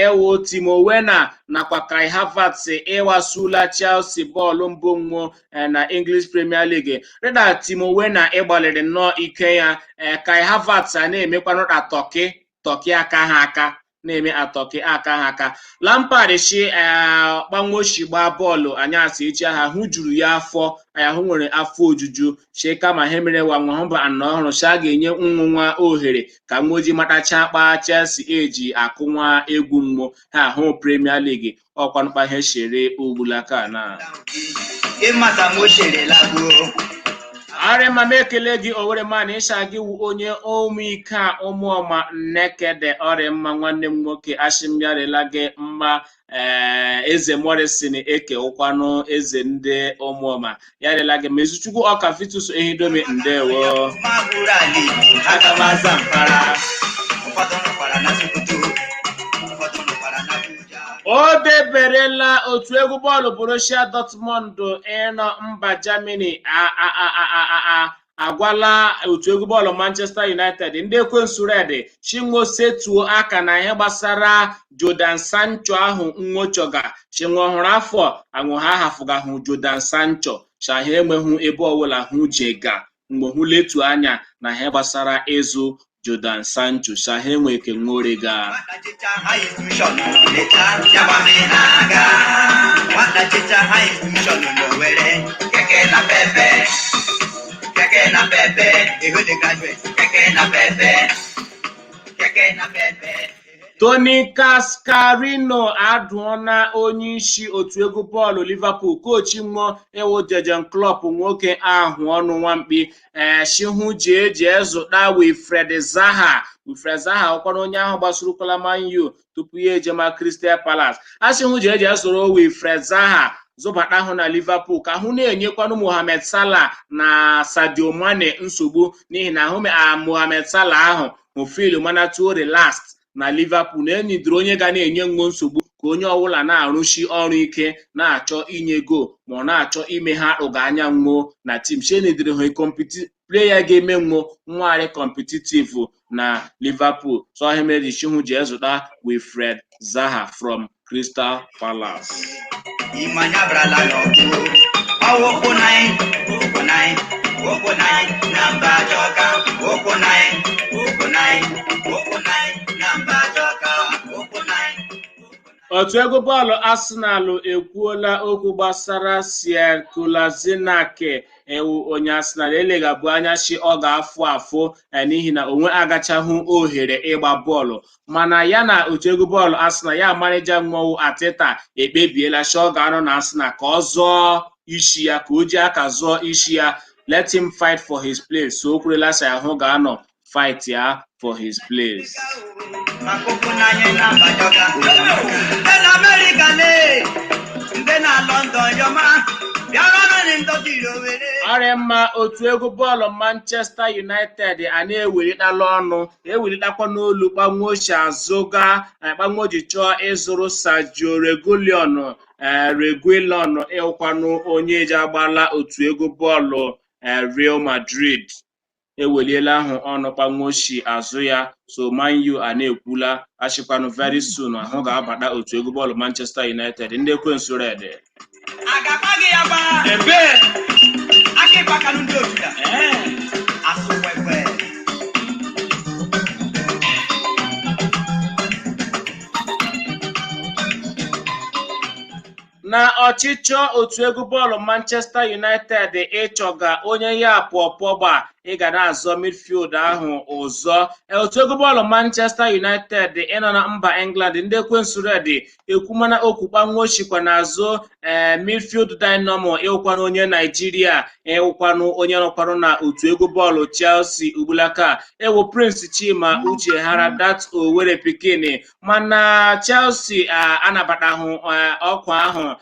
ewu Timo Werner nakwa Kai Havertz ịwasula Chelsea bọọlụ mbụ nwụọ na English Premier League. Rịda Timo Werner ịgbalịrị nnọọ ike ya, Kai Havertz a na-emekwanụ atọkị tọkị aka ha aka na-eme atọkị aka ha aka. Lampard shi gbanwoshi gbaa bọọlụ anyasị echi aha hụ juru ya afọ, anya hụ nwere afọ ojuju shi kama ha mere wa nwa hụ bụ anọ ọhụrụ shi a ga-enye nwa ohere ka nwa ojii matacha kpa Chelsea eji akụ nwa egwu mmụọ ha ahụ Premier League ọkwanụkpa ihe shere ogbulaka na Ịmata m o chere lagbuo. Arị ma m ekele gị Owere man ịsha gị wụ onye ụmụike a ụmụọma nnekede ọrịa mma nwanne m nwoke ashịmbịarịla gị mma. Eze Morrison eke ụkwanụ eze ndị ụmụọma ya rịla gị Mezuchukwu ọka Vitus Ehidomi ndewo. Ma bụrụ ala Igbo, aga m aza mpara. Ụfọdụ nọkwara na Sokoto, ụfọdụ nọkwara na Abuja. O deberela otu egwu bọọlụ Borussia Dortmund ịnọ mba Germany agwala otu egwu bọọlụ Manchester United ndị ekwensu red chinwo setuo aka na ihe gbasara Jadon Sancho ahụ nwochoga chinwo hụrụ afọ anwụ ha hafụgahụ Jadon Sancho shaha enweghị ebe ọbụla hụ jega mgbe hụ letu anya na ihe gbasara ịzụ Jadon Sancho shaha enweke nworega. Nwata chicha high institution n'Ọnịcha, ya gba m na-aga. Nwata chicha high institution n'Owerri, keke na pepe. Keke na pepe, ihu dị graduate, keke na pepe. Keke na pepe. Tony Cascarino adụọna onye isi otu egwu bọọlụ Liverpool kochi mmụọ ewu Jurgen Klopp nwoke ahụ ọnụ nwamkpi shihu jee jee zụta Wilfred Zaha. Wilfred Zaha ọkwara onye ahụ gbasurukwala Man U tupu ya ejema Crystal Palace. A sị jee jee zụrụ Wilfred Zaha zụbata hụ na Liverpool ka hụ na-enyekwanụ Mohamed Salah na Sadio Mane nsogbu n'ihi na hụ Mohamed Salah ahụ hụ fil mana tuo relaxed na Liverpool na enyidoro onye ga na-enye nwo nsogbu ka onye ọbụla na-arụsi ọrụ ike na-achọ inye goal ma ọ na-achọ ime ha ụga anya nwuo na team shenidere ha player ga-eme nwo nwari competitive na Liverpool. So ihe mere Chihu ji zụta Wilfred Zaha from Crystal Palace. Ịmanya brala n'ọkụ. Ọwụ ụkwụ naị, ụkwụ naị, ụkwụ naị, na mba Jọka. Ụkwụ naị, ụkwụ naị, ụkwụ naị, na mba Jọka. Ụkwụ naị. Otu egwu bọọlụ Arsenal ekwuola okwu gbasara Sead Kolasinac ewu onye Arsenal elegabụ anya chi ọ ga-afụ afụ n'ihi na onwe agachahụ ohere ịgba bọọlụ mana ya na otu egwu bọọlụ Arsenal ya manịja mmọnwụ Arteta ekpebiela chi ọ ga-anọ na Arsenal ka ọ zọọ isi ya ka o ji aka zọọ isi ya, let him fight for his place. So o kwerela sị ahụ ga-anọ fight ya for his place. Maka ụkwụ n'anya na mba Jọka. Ndị na Amerịka lee, ndị na London yọma, bịara naanị ndọtiri Owerri. Ọrịa mma otu egwu bọọlụ Manchester United a na-ewelitala ọnụ ewelitakwa n'olu kpanwo chi azụga kpanwo ji chọọ ịzụrụ Sergio Reguilon, Reguilon ịwụkwanụ onye ji agbala otu egwu bọọlụ Real Madrid eweliela ahụ ọnụ kpanwo chi azụ ya. So Man U a na-ekwula achịkwanụ very soon ahụ ga-abata otu egwu bọọlụ Manchester United ndị ekwensu red. A ga-akpa gị ya gba. Ebe Aka ịgbakanụ ndị otu ya. Asụ kwekwe. Na ọchịchọ otu egwu bọọlụ Manchester United ịchọga onye ya pụọ Pogba ị ga na-azọ midfield ahụ ụzọ. Otu egwu bọọlụ Manchester United ịnọ na mba England ndị ekwensu red ekwumana okwu kpanwochikwa n'azụ midfield dynamo ịwụkwanụ onye Naijiria ịwụkwanụ onye nọkwanụ na otu egwu bọọlụ Chelsea ugbulaka ewu Prince Chima Uche Hara dat Owerri pikin mana Chelsea anabatahụ ọkwa ahụ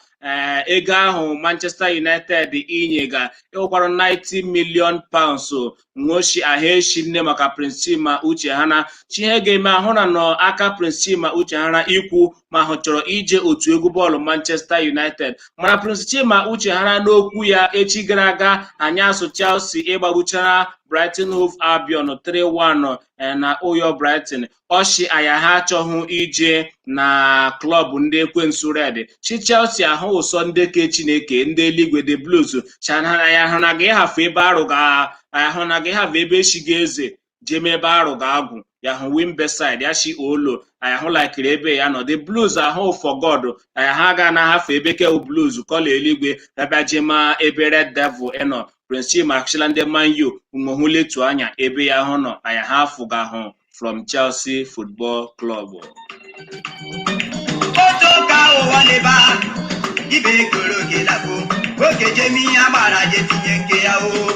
ego ahụ Manchester United inyega ịwụkwara 90 million pounds. Nwoshi ahụ eshi nne maka Prince Chima Uche ha na chi ihe ga-eme ahụ na nọ aka Prince Chima Uche ha na ikwu ma hụ chọrọ ije otu egwu bọọlụ Manchester United. Mana Prince Chima Uche ha na n'okwu ya echi gara aga, anyasụ Chelsea ịgbagbuchara Brighton Hove Albion 3-1 na ụyọ Brighton. Ọchị aya ha achọghị ije na klọb ndị ekwensu red chi Chelsea ahụ ụsọ ndị ke Chineke ndị eluigwe the Blues ya hụ na ga ịhafe ebe arụ ga ahụ na ga ịhafe ebe echi ga eze jeme ebe arụ ga-agwụ ya hụ Wimberside ya shi olo aya hụ laikiri ebe ya nọ the Blues ahụ for God aya ha ga na-ahafe ebe kewu Blues kọla eluigwe ebe jema ebe Red Devil ịnọ. Prince Chima achịla ndị Man U nwohu letu anya ebe ya hụ nọ aya ha afụgahụ from Chelsea Football Club. Otu ụka ụwa n'ebe a ibe koro gị lakpo oge jemi ihe agbara je tinye nke ya o.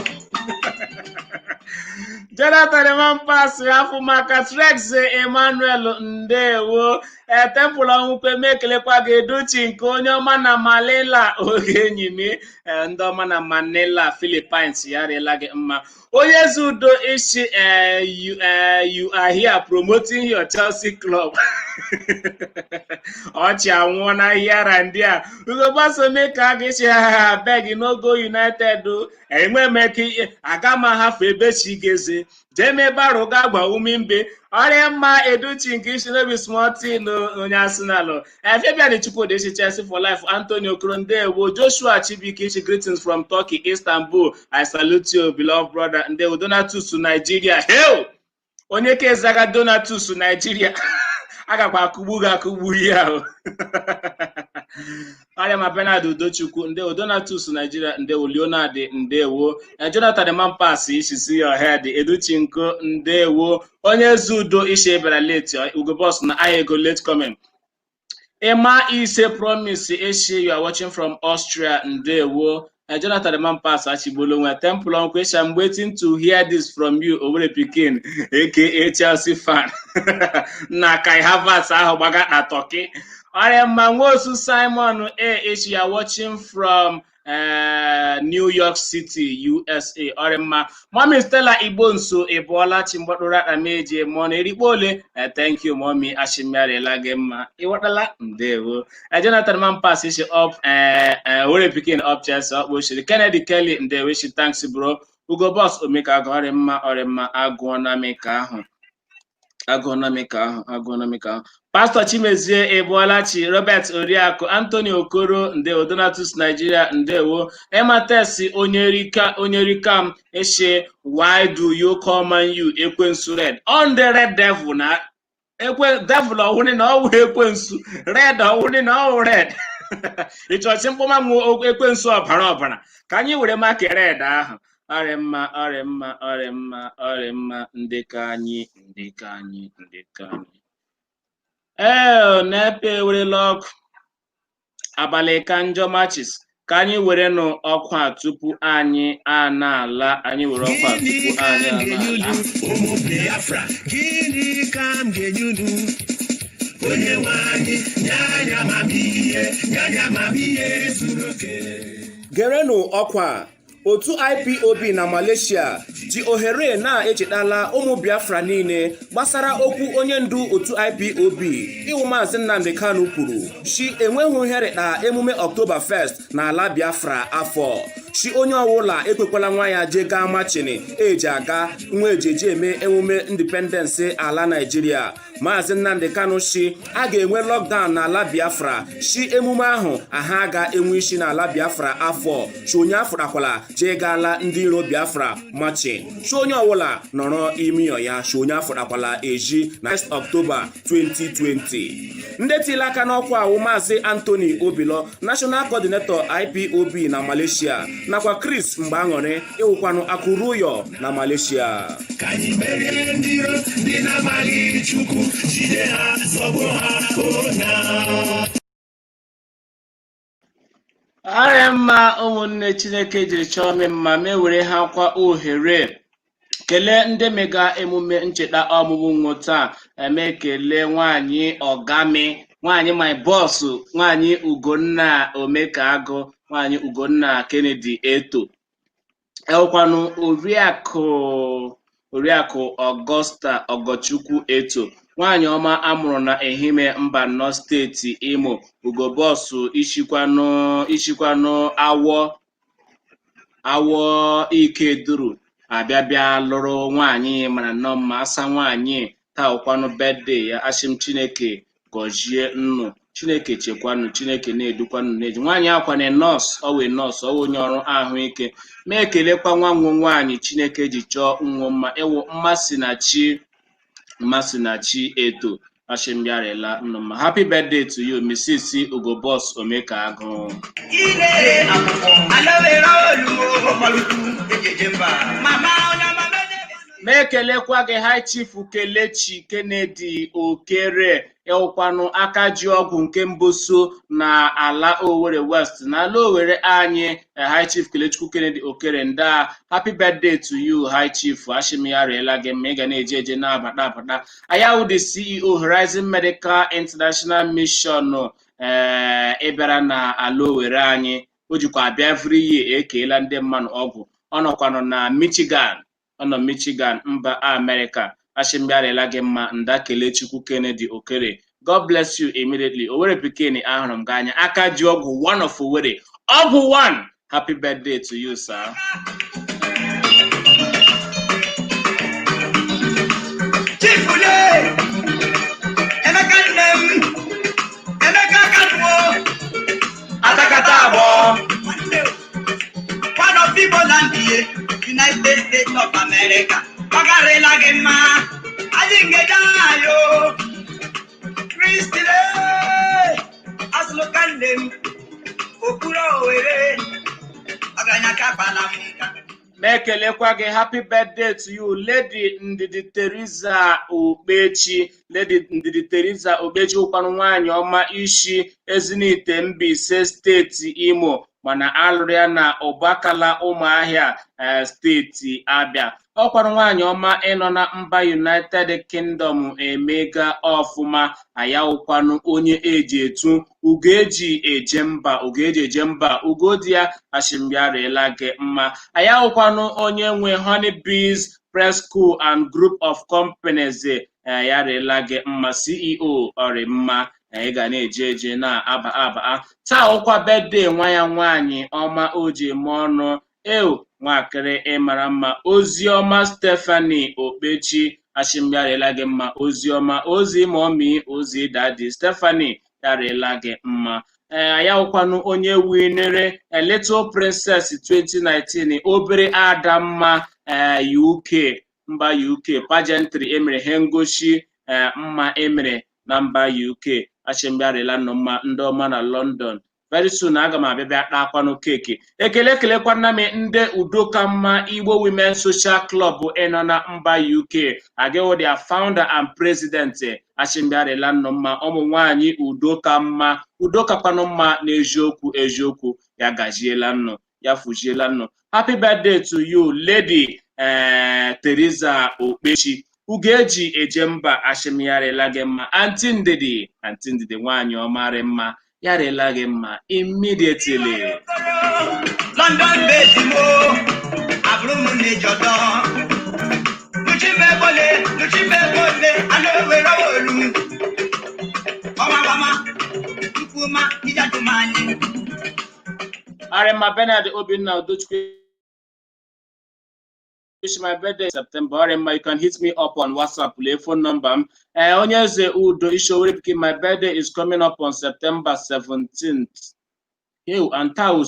Jonathan Mampas afụ maka Trex Emmanuel, ndewo. Ee, Temple ọnwụkwe m ekelekwa gị. Educhi nke onye ọma na Manila oge enyi m, ee, ndị ọma na Manila, Philippines, ya rịela gị mma. Onye eze udo ishi, you are here promoting your Chelsea club. Ọchị anwụọ n'ahịa ndị a. Ugogbaso ka a ga-esi ha beg n'ogo United enwe m ike aga m ahafe ebe chi ga-eze jee ebe arụ ga-agba ume mbe ọrịa mma. Educhi nke isi n'obi small tin onye Arsenal. Fabian Chukwudi isi Chelsea for life. Anthony Okoro, ndewo. Joshua Chibuike isi greetings from Turkey, Istanbul. I salute you, beloved brother, ndewo. Donatus Nigeria, hell onye ka ezaga Donatus Nigeria agakwa akụgbu gị akụgbu ihe ahụ ọrịa ma. Bernard Udochukwu, ndewo. Donatus Nigeria, ndewo. Leonard, ndewo. Jonathan Mampas isi see your head. Educhinko, ndewo. Onye eze udo isi bịara late. Ugo Boss na anya ego late comment. Emma Ise Promise Eshi, you are watching from Austria, ndewo. Jonathan Mampas achigbolo nwe Temple Uncle. I'm waiting to hear this from you, Owerri Pikin, aka Chelsea fan. Na Kai Havertz ahụ gbaga na Turkey. Ọrịa mma. Nwosu Simon A Eshi, you are watching from New York City, USA. Ọrịa mma. Mommy Stella Igbo nso ịbụọla chi mgbakpụrụ akpa meje mụọ na erikpo ole. Thank you, mommy. Ashimiarịla gị mma, ịghọtala, ndewo. Jonathan Mampas ishi up Owerri Pikin, up Chelsea. Ọkpụ Kennedy Kelly, ndewo. Ishi thanks, bro. Ugo Boss Omeka agụ ọrịa mma, ọrịa mma. Agụọ na m ka ahụ, agụọ na m ka ahụ, agụọ na m ka ahụ. Pastor Chimezie Ebuolachi, Robert Oriakụ, Anthony Okoro, ndewo. Donatus Nigeria, ndewo. Emates Onyerika Onyerikam eshe, why do you call Man U ekwensu red on the red devil na ekwe devil ọwụrị na ọwụ ekwensu red ọwụrị na ọwụ red ịchọchị mkpọma nwe ekwensu ọbara ọbara ka anyị were maka red ahụ. Ọrị mma, ọrị mma, ọrị mma, ọrị mma. Ndị ka anyị, ndị ka anyị, ndị ka anyị. Ee, na-epe ewerela ọkụ abalị ka njọ matches ka anyị were nụ ọkwa tupu anyị a na-ala. Anyị were ọkwa Gịnị tupu ka anyị m a ga-enye na-ala. unu ụmụ Biafra? Gịnị ka m ga-enye unu? Onye nwe anyị nye anyị amamihe, nye anyị amamihe zuru oke. Gerenụ ọkwa otu IPOB na Malaysia ji ohere na-echetala ụmụ Biafra niile gbasara okwu onye ndu otu IPOB iwu Maazị Nnamdi Kanu kwuru shi enweghị ohere na emume Ọktoba 1st n'ala Biafra afọ shi onye ọbụla ekwekwala nwa ya jee gaa marching eji aga nwa ejeji eme emume independence ala Naijiria. Maazị Nnamdi Kanu shi a ga-enwe lockdown n'ala Biafra shi emume ahụ aha ga-enwe isi n'ala Biafra afọ shi onye afụrakwala jee gaala ndị iro Biafra marching shi onye ọbụla nọrọ ime ya shi onye afụrakwala eji na 1 Ọktoba 2020. Ndị tili aka n'ọkwa awụ Maazị Anthony Obilo, National Coordinator IPOB na Malaysia, nakwa Chris Mgbaṅụrị ịwụkwanụ Akụrụyọ na Malaysia. Ka anyị merie ndị iro ndị na-amaghị Chukwu, jide ha, zọgbuo ha ona. Arịa mma, ụmụnne Chineke jiri chọọ m mma ma ewere ha kwa ohere kelee ndị mega emume ncheta ọmụmụ nwo taa. Eme kelee nwanyị ọgami, nwanyị my boss, nwanyị Ugonna Omekaagụ, nwanyị Ugonna Kennedy Eto. Ewekwanụ oriakụ Augusta Ogochukwu Eto, nwaanyị ọma amụrụ na Ehime mba nọ steeti Imo. Ugobọsụ ishikwanụ awọ Ikeduru abịa bịa lụrụ nwaanyị mara nnọọ mma, asa nwaanyị. Taa ụkwanụ birthday ya. Asị m Chineke gọzie nnụ, Chineke chekwanụ, Chineke na-edukwanụ na-eji nwaanyị akwa na nọọsụ. Ọ wee nọọsụ, ọ wụ onye ọrụ ahụike. Ma ekelekwa nwa nwo nwaanyị Chineke ji chọọ nwo mma, ịwụ mmasị na chi, mmasị na chi Eto. Asị m bịarịla nnụ mma. Happy birthday to you, Mrs. Ugobos Omeka Agụ. Ile alowere olu ọmalukwu ejeje mba. Mama onye ọma meje. Ma ekelekwa gị, High Chief Kelechi Kennedy Okere, ịwụkwanụ aka ji ọgwụ nke mboso na ala Owerri West na ala Owerri anyị. High Chief Kelechukwu Kennedy Okere, nda, happy birthday to you, High Chief. Ashim ya rịela gị mma, ị ga na-eje eje na-abata abata. Ayawu the CEO Horizon Medical International Mission, ee, ịbịara na ala Owerri anyị, o jikwa abịa every year ekeela ndị mmadụ ọgwụ. Ọ nọkwanụ na Michigan, ọ nọ Michigan, mba Amerịka. Ashịmbịarịla gị mma, nda Kelechukwu Kennedy Okere. God bless you immediately. Owerri pikin, ahụrụ m gị anya. Aka ji ọgwụ one of Owerri, ọgwụ one. Happy birthday to you, sir. Chifule Emeka nne m, Emeka Kanuo Atakata abụọ. Nwanne o. One of Igbo land ye, United States of America. Ọ garịla gị mma, anyị ngeje ayo. Kristile, asụlụka nne m, okpuru Owere, ọgaranya kapala m nka. Na-ekelekwa gị, happy birthday to you, Lady Ndidi Teresa Okpechi. Lady Ndidi Teresa Okpechi ụkwanụ nwaanyị ọma isi Ezinite Mbaise, steeti Imo, mana alụrụ ya na Ụbakala Ụmụahịa, steeti Abịa. Ọkwanụ nwaanyị ọma ịnọ na mba United Kingdom emega ọfụma. Ayawụkwanụ onye eji etu ugo eji eje mba, ugo eji eje mba, ugo dị ya. Ashịmbịarịla gị mma. Ayawụkwanụ onye nwe Honeybees Press School and Group of Companies. Ya rịla gị mma, CEO ọrị mma. Ị ga na-eje eje na-aba aba. Taa ụkwa birthday nwa ya nwaanyị ọma o ji eme ọnụ eo, nwakịrị ịmara mma, Oziọma Stephanie Okpechi. Ashịmbịarịla gị mma, Oziọma, ozi mommy, ozi daddy. Stephanie, yarịla gị mma. Ee, ya wụkwanụ onye winere a Little Princess 2019, obere adamma UK, mba UK pageantry emere ihe ngosi mma emere na mba UK. Achịmbịarịla nnụ mma, ndị ọma na London. Very soon aga m abịa bịa takwanụ cake. Ekele ekelekwana m ndị Udokamma Igbo Women Social Club ịnọ na mba UK, agịwụ their founder and president. Achịmbịarịla nnụ mma, ụmụ nwanyị Udokamma, udokakwanụ mma n'eziokwu eziokwu. Ya gaziela nnụ, ya fujiela nnụ. Happy birthday to you, Lady Teresa Okpechi, Ugoeji eje mba. Ashịmyarịla gị mma, Aunty Ndidi, Aunty Ndidi, nwaanyị ọmarị mma, yarịla gị mma immediately. London based mo, àbúrò mu ní jọ̀dọ̀. Luchimebole, Luchimebole, alówèrè òlu. Ọmọ bàmá, Chukwuma, Ijadumani. Arima Bernard Obinna Udochukwu. It's my birthday September. Arima, you can hit me up on WhatsApp. Lee phone number m. Onye eze Udo Ishowere pikin, my birthday is coming up on September 17th. Ew, and taa wụ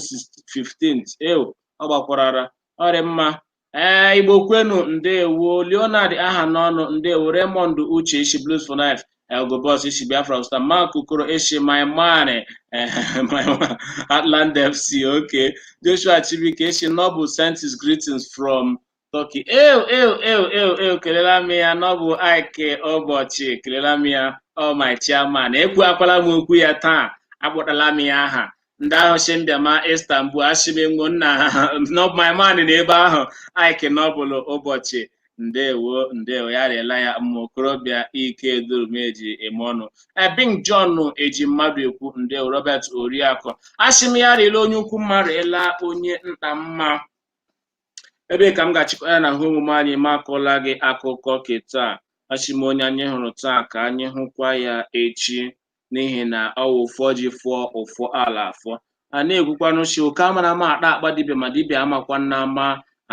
15th. Ew, ọ gbakwarara. Ọ dị mma. Ee, Igbo kwenu, ndewo. Leonard aha n'ọnụ, ndewo. Raymond Uche Ishi Blues for Life. Elgo Boss Ishi Biafra Star. Mark Okoro Ishi my man. My man. Atland FC, okay. Joshua Chibike Ishi Noble sent his greetings from Turkey. Ew, ew, ew, ew, ew, kelela m ya. Noble Ike ụbọchị, kelela m ya. Oh, my chairman. Ekwu akwala m okwu ya taa. Akpọtala m ya aha. Ndị ahụ si mbịama Istanbul, ashimenwo nna not my man n'ebe ahụ. Ike Noble ụbọchị, ndewo, ndewo, ya rịela ya mma, okorobịa ike durumeji eme ọnụ. Ebing John eji mmadụ ekwu, ndewo. Robert Oriakụ, asị m ya rịela onye ukwu mma, rịela onye nta mma. Ebe ka m ga-achịkọ ya na ahụ omume anyị ma akọla gị akụkọ ke taa. Achị m onye anyị hụrụ taa ka anyị hụkwa ya echi, n'ihi na ọ wụ ụfọ ji fụọ ụfọ ala afọ. A na-ekwukwanụ shi oke amara ama akpa akpa dibịa, ma dibịa amakwa nna ama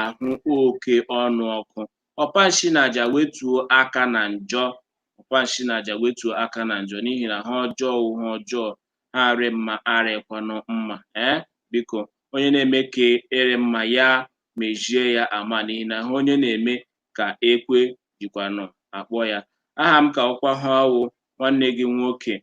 ahụ oke ọnụ ọkụ. Ọpanshi na aja wetuo aka na njọ, ọpanshi na aja wetuo aka na njọ, n'ihi na ha ọjọọ wụ ha ọjọọ, ha arị mma arịkwanụ mma. Ee, biko, onye na-eme ka ịrị mma ya mejie ya ama, n'ihi na ha onye na-eme ka ekwe jikwanụ akpọ ya. Aha m ka ọkwa ha wụ nwanne gị nwoke,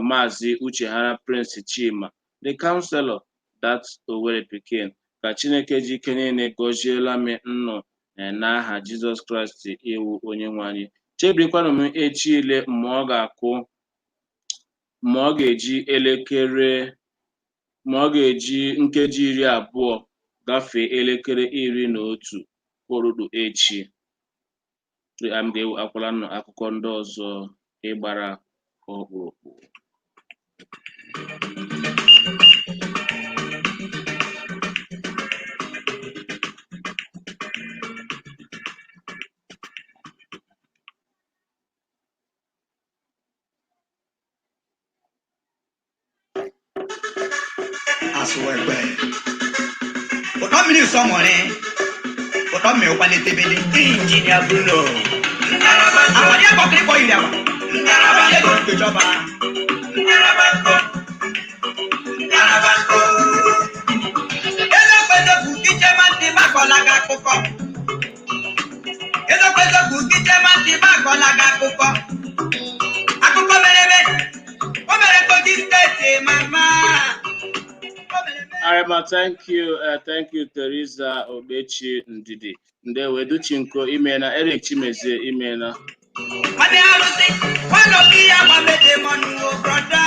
Maazị Ucheghara Prince Chima, the counselor, that Owerri pikin. Ka Chineke ji ike niile gọziela m nnụ n'aha Jizọs Kraịst iwu onye nwe anyị. Chebirikwanụ m echi ile mgbe ọ ga-akụ, ma ọ ga-eji elekere, ma ọ ga-eji nkeji 20 gafee elekere 11 ụtụtụ echi. M ga-ewe akwala nnụ akụkọ ndị ọzọ ịgbara ọkpụrụkpụ. Asụwegbe ụtọ mmiri sọ nwere ụtọ mmiri kwalitebele injinia Bruno akwado ya kpọkịrị kpọ yiri agwa ego nkechọba. Eziokwu eziokwu ichema ntị m akọla gị akụkọ. Eziokwu eziokwu ichema ntị m akọla gị akụkọ. Akụkọ mere eme, o mere Kogi Steeti mama. O mere eme. Arima, thank you, thank you, Teresa Obechi Ndidi. Ndewo, Educhinko, imena, Eric Chimezie, imena. Nwanne arụsị, nwanne obi ya gbamede mọnụ o brọda.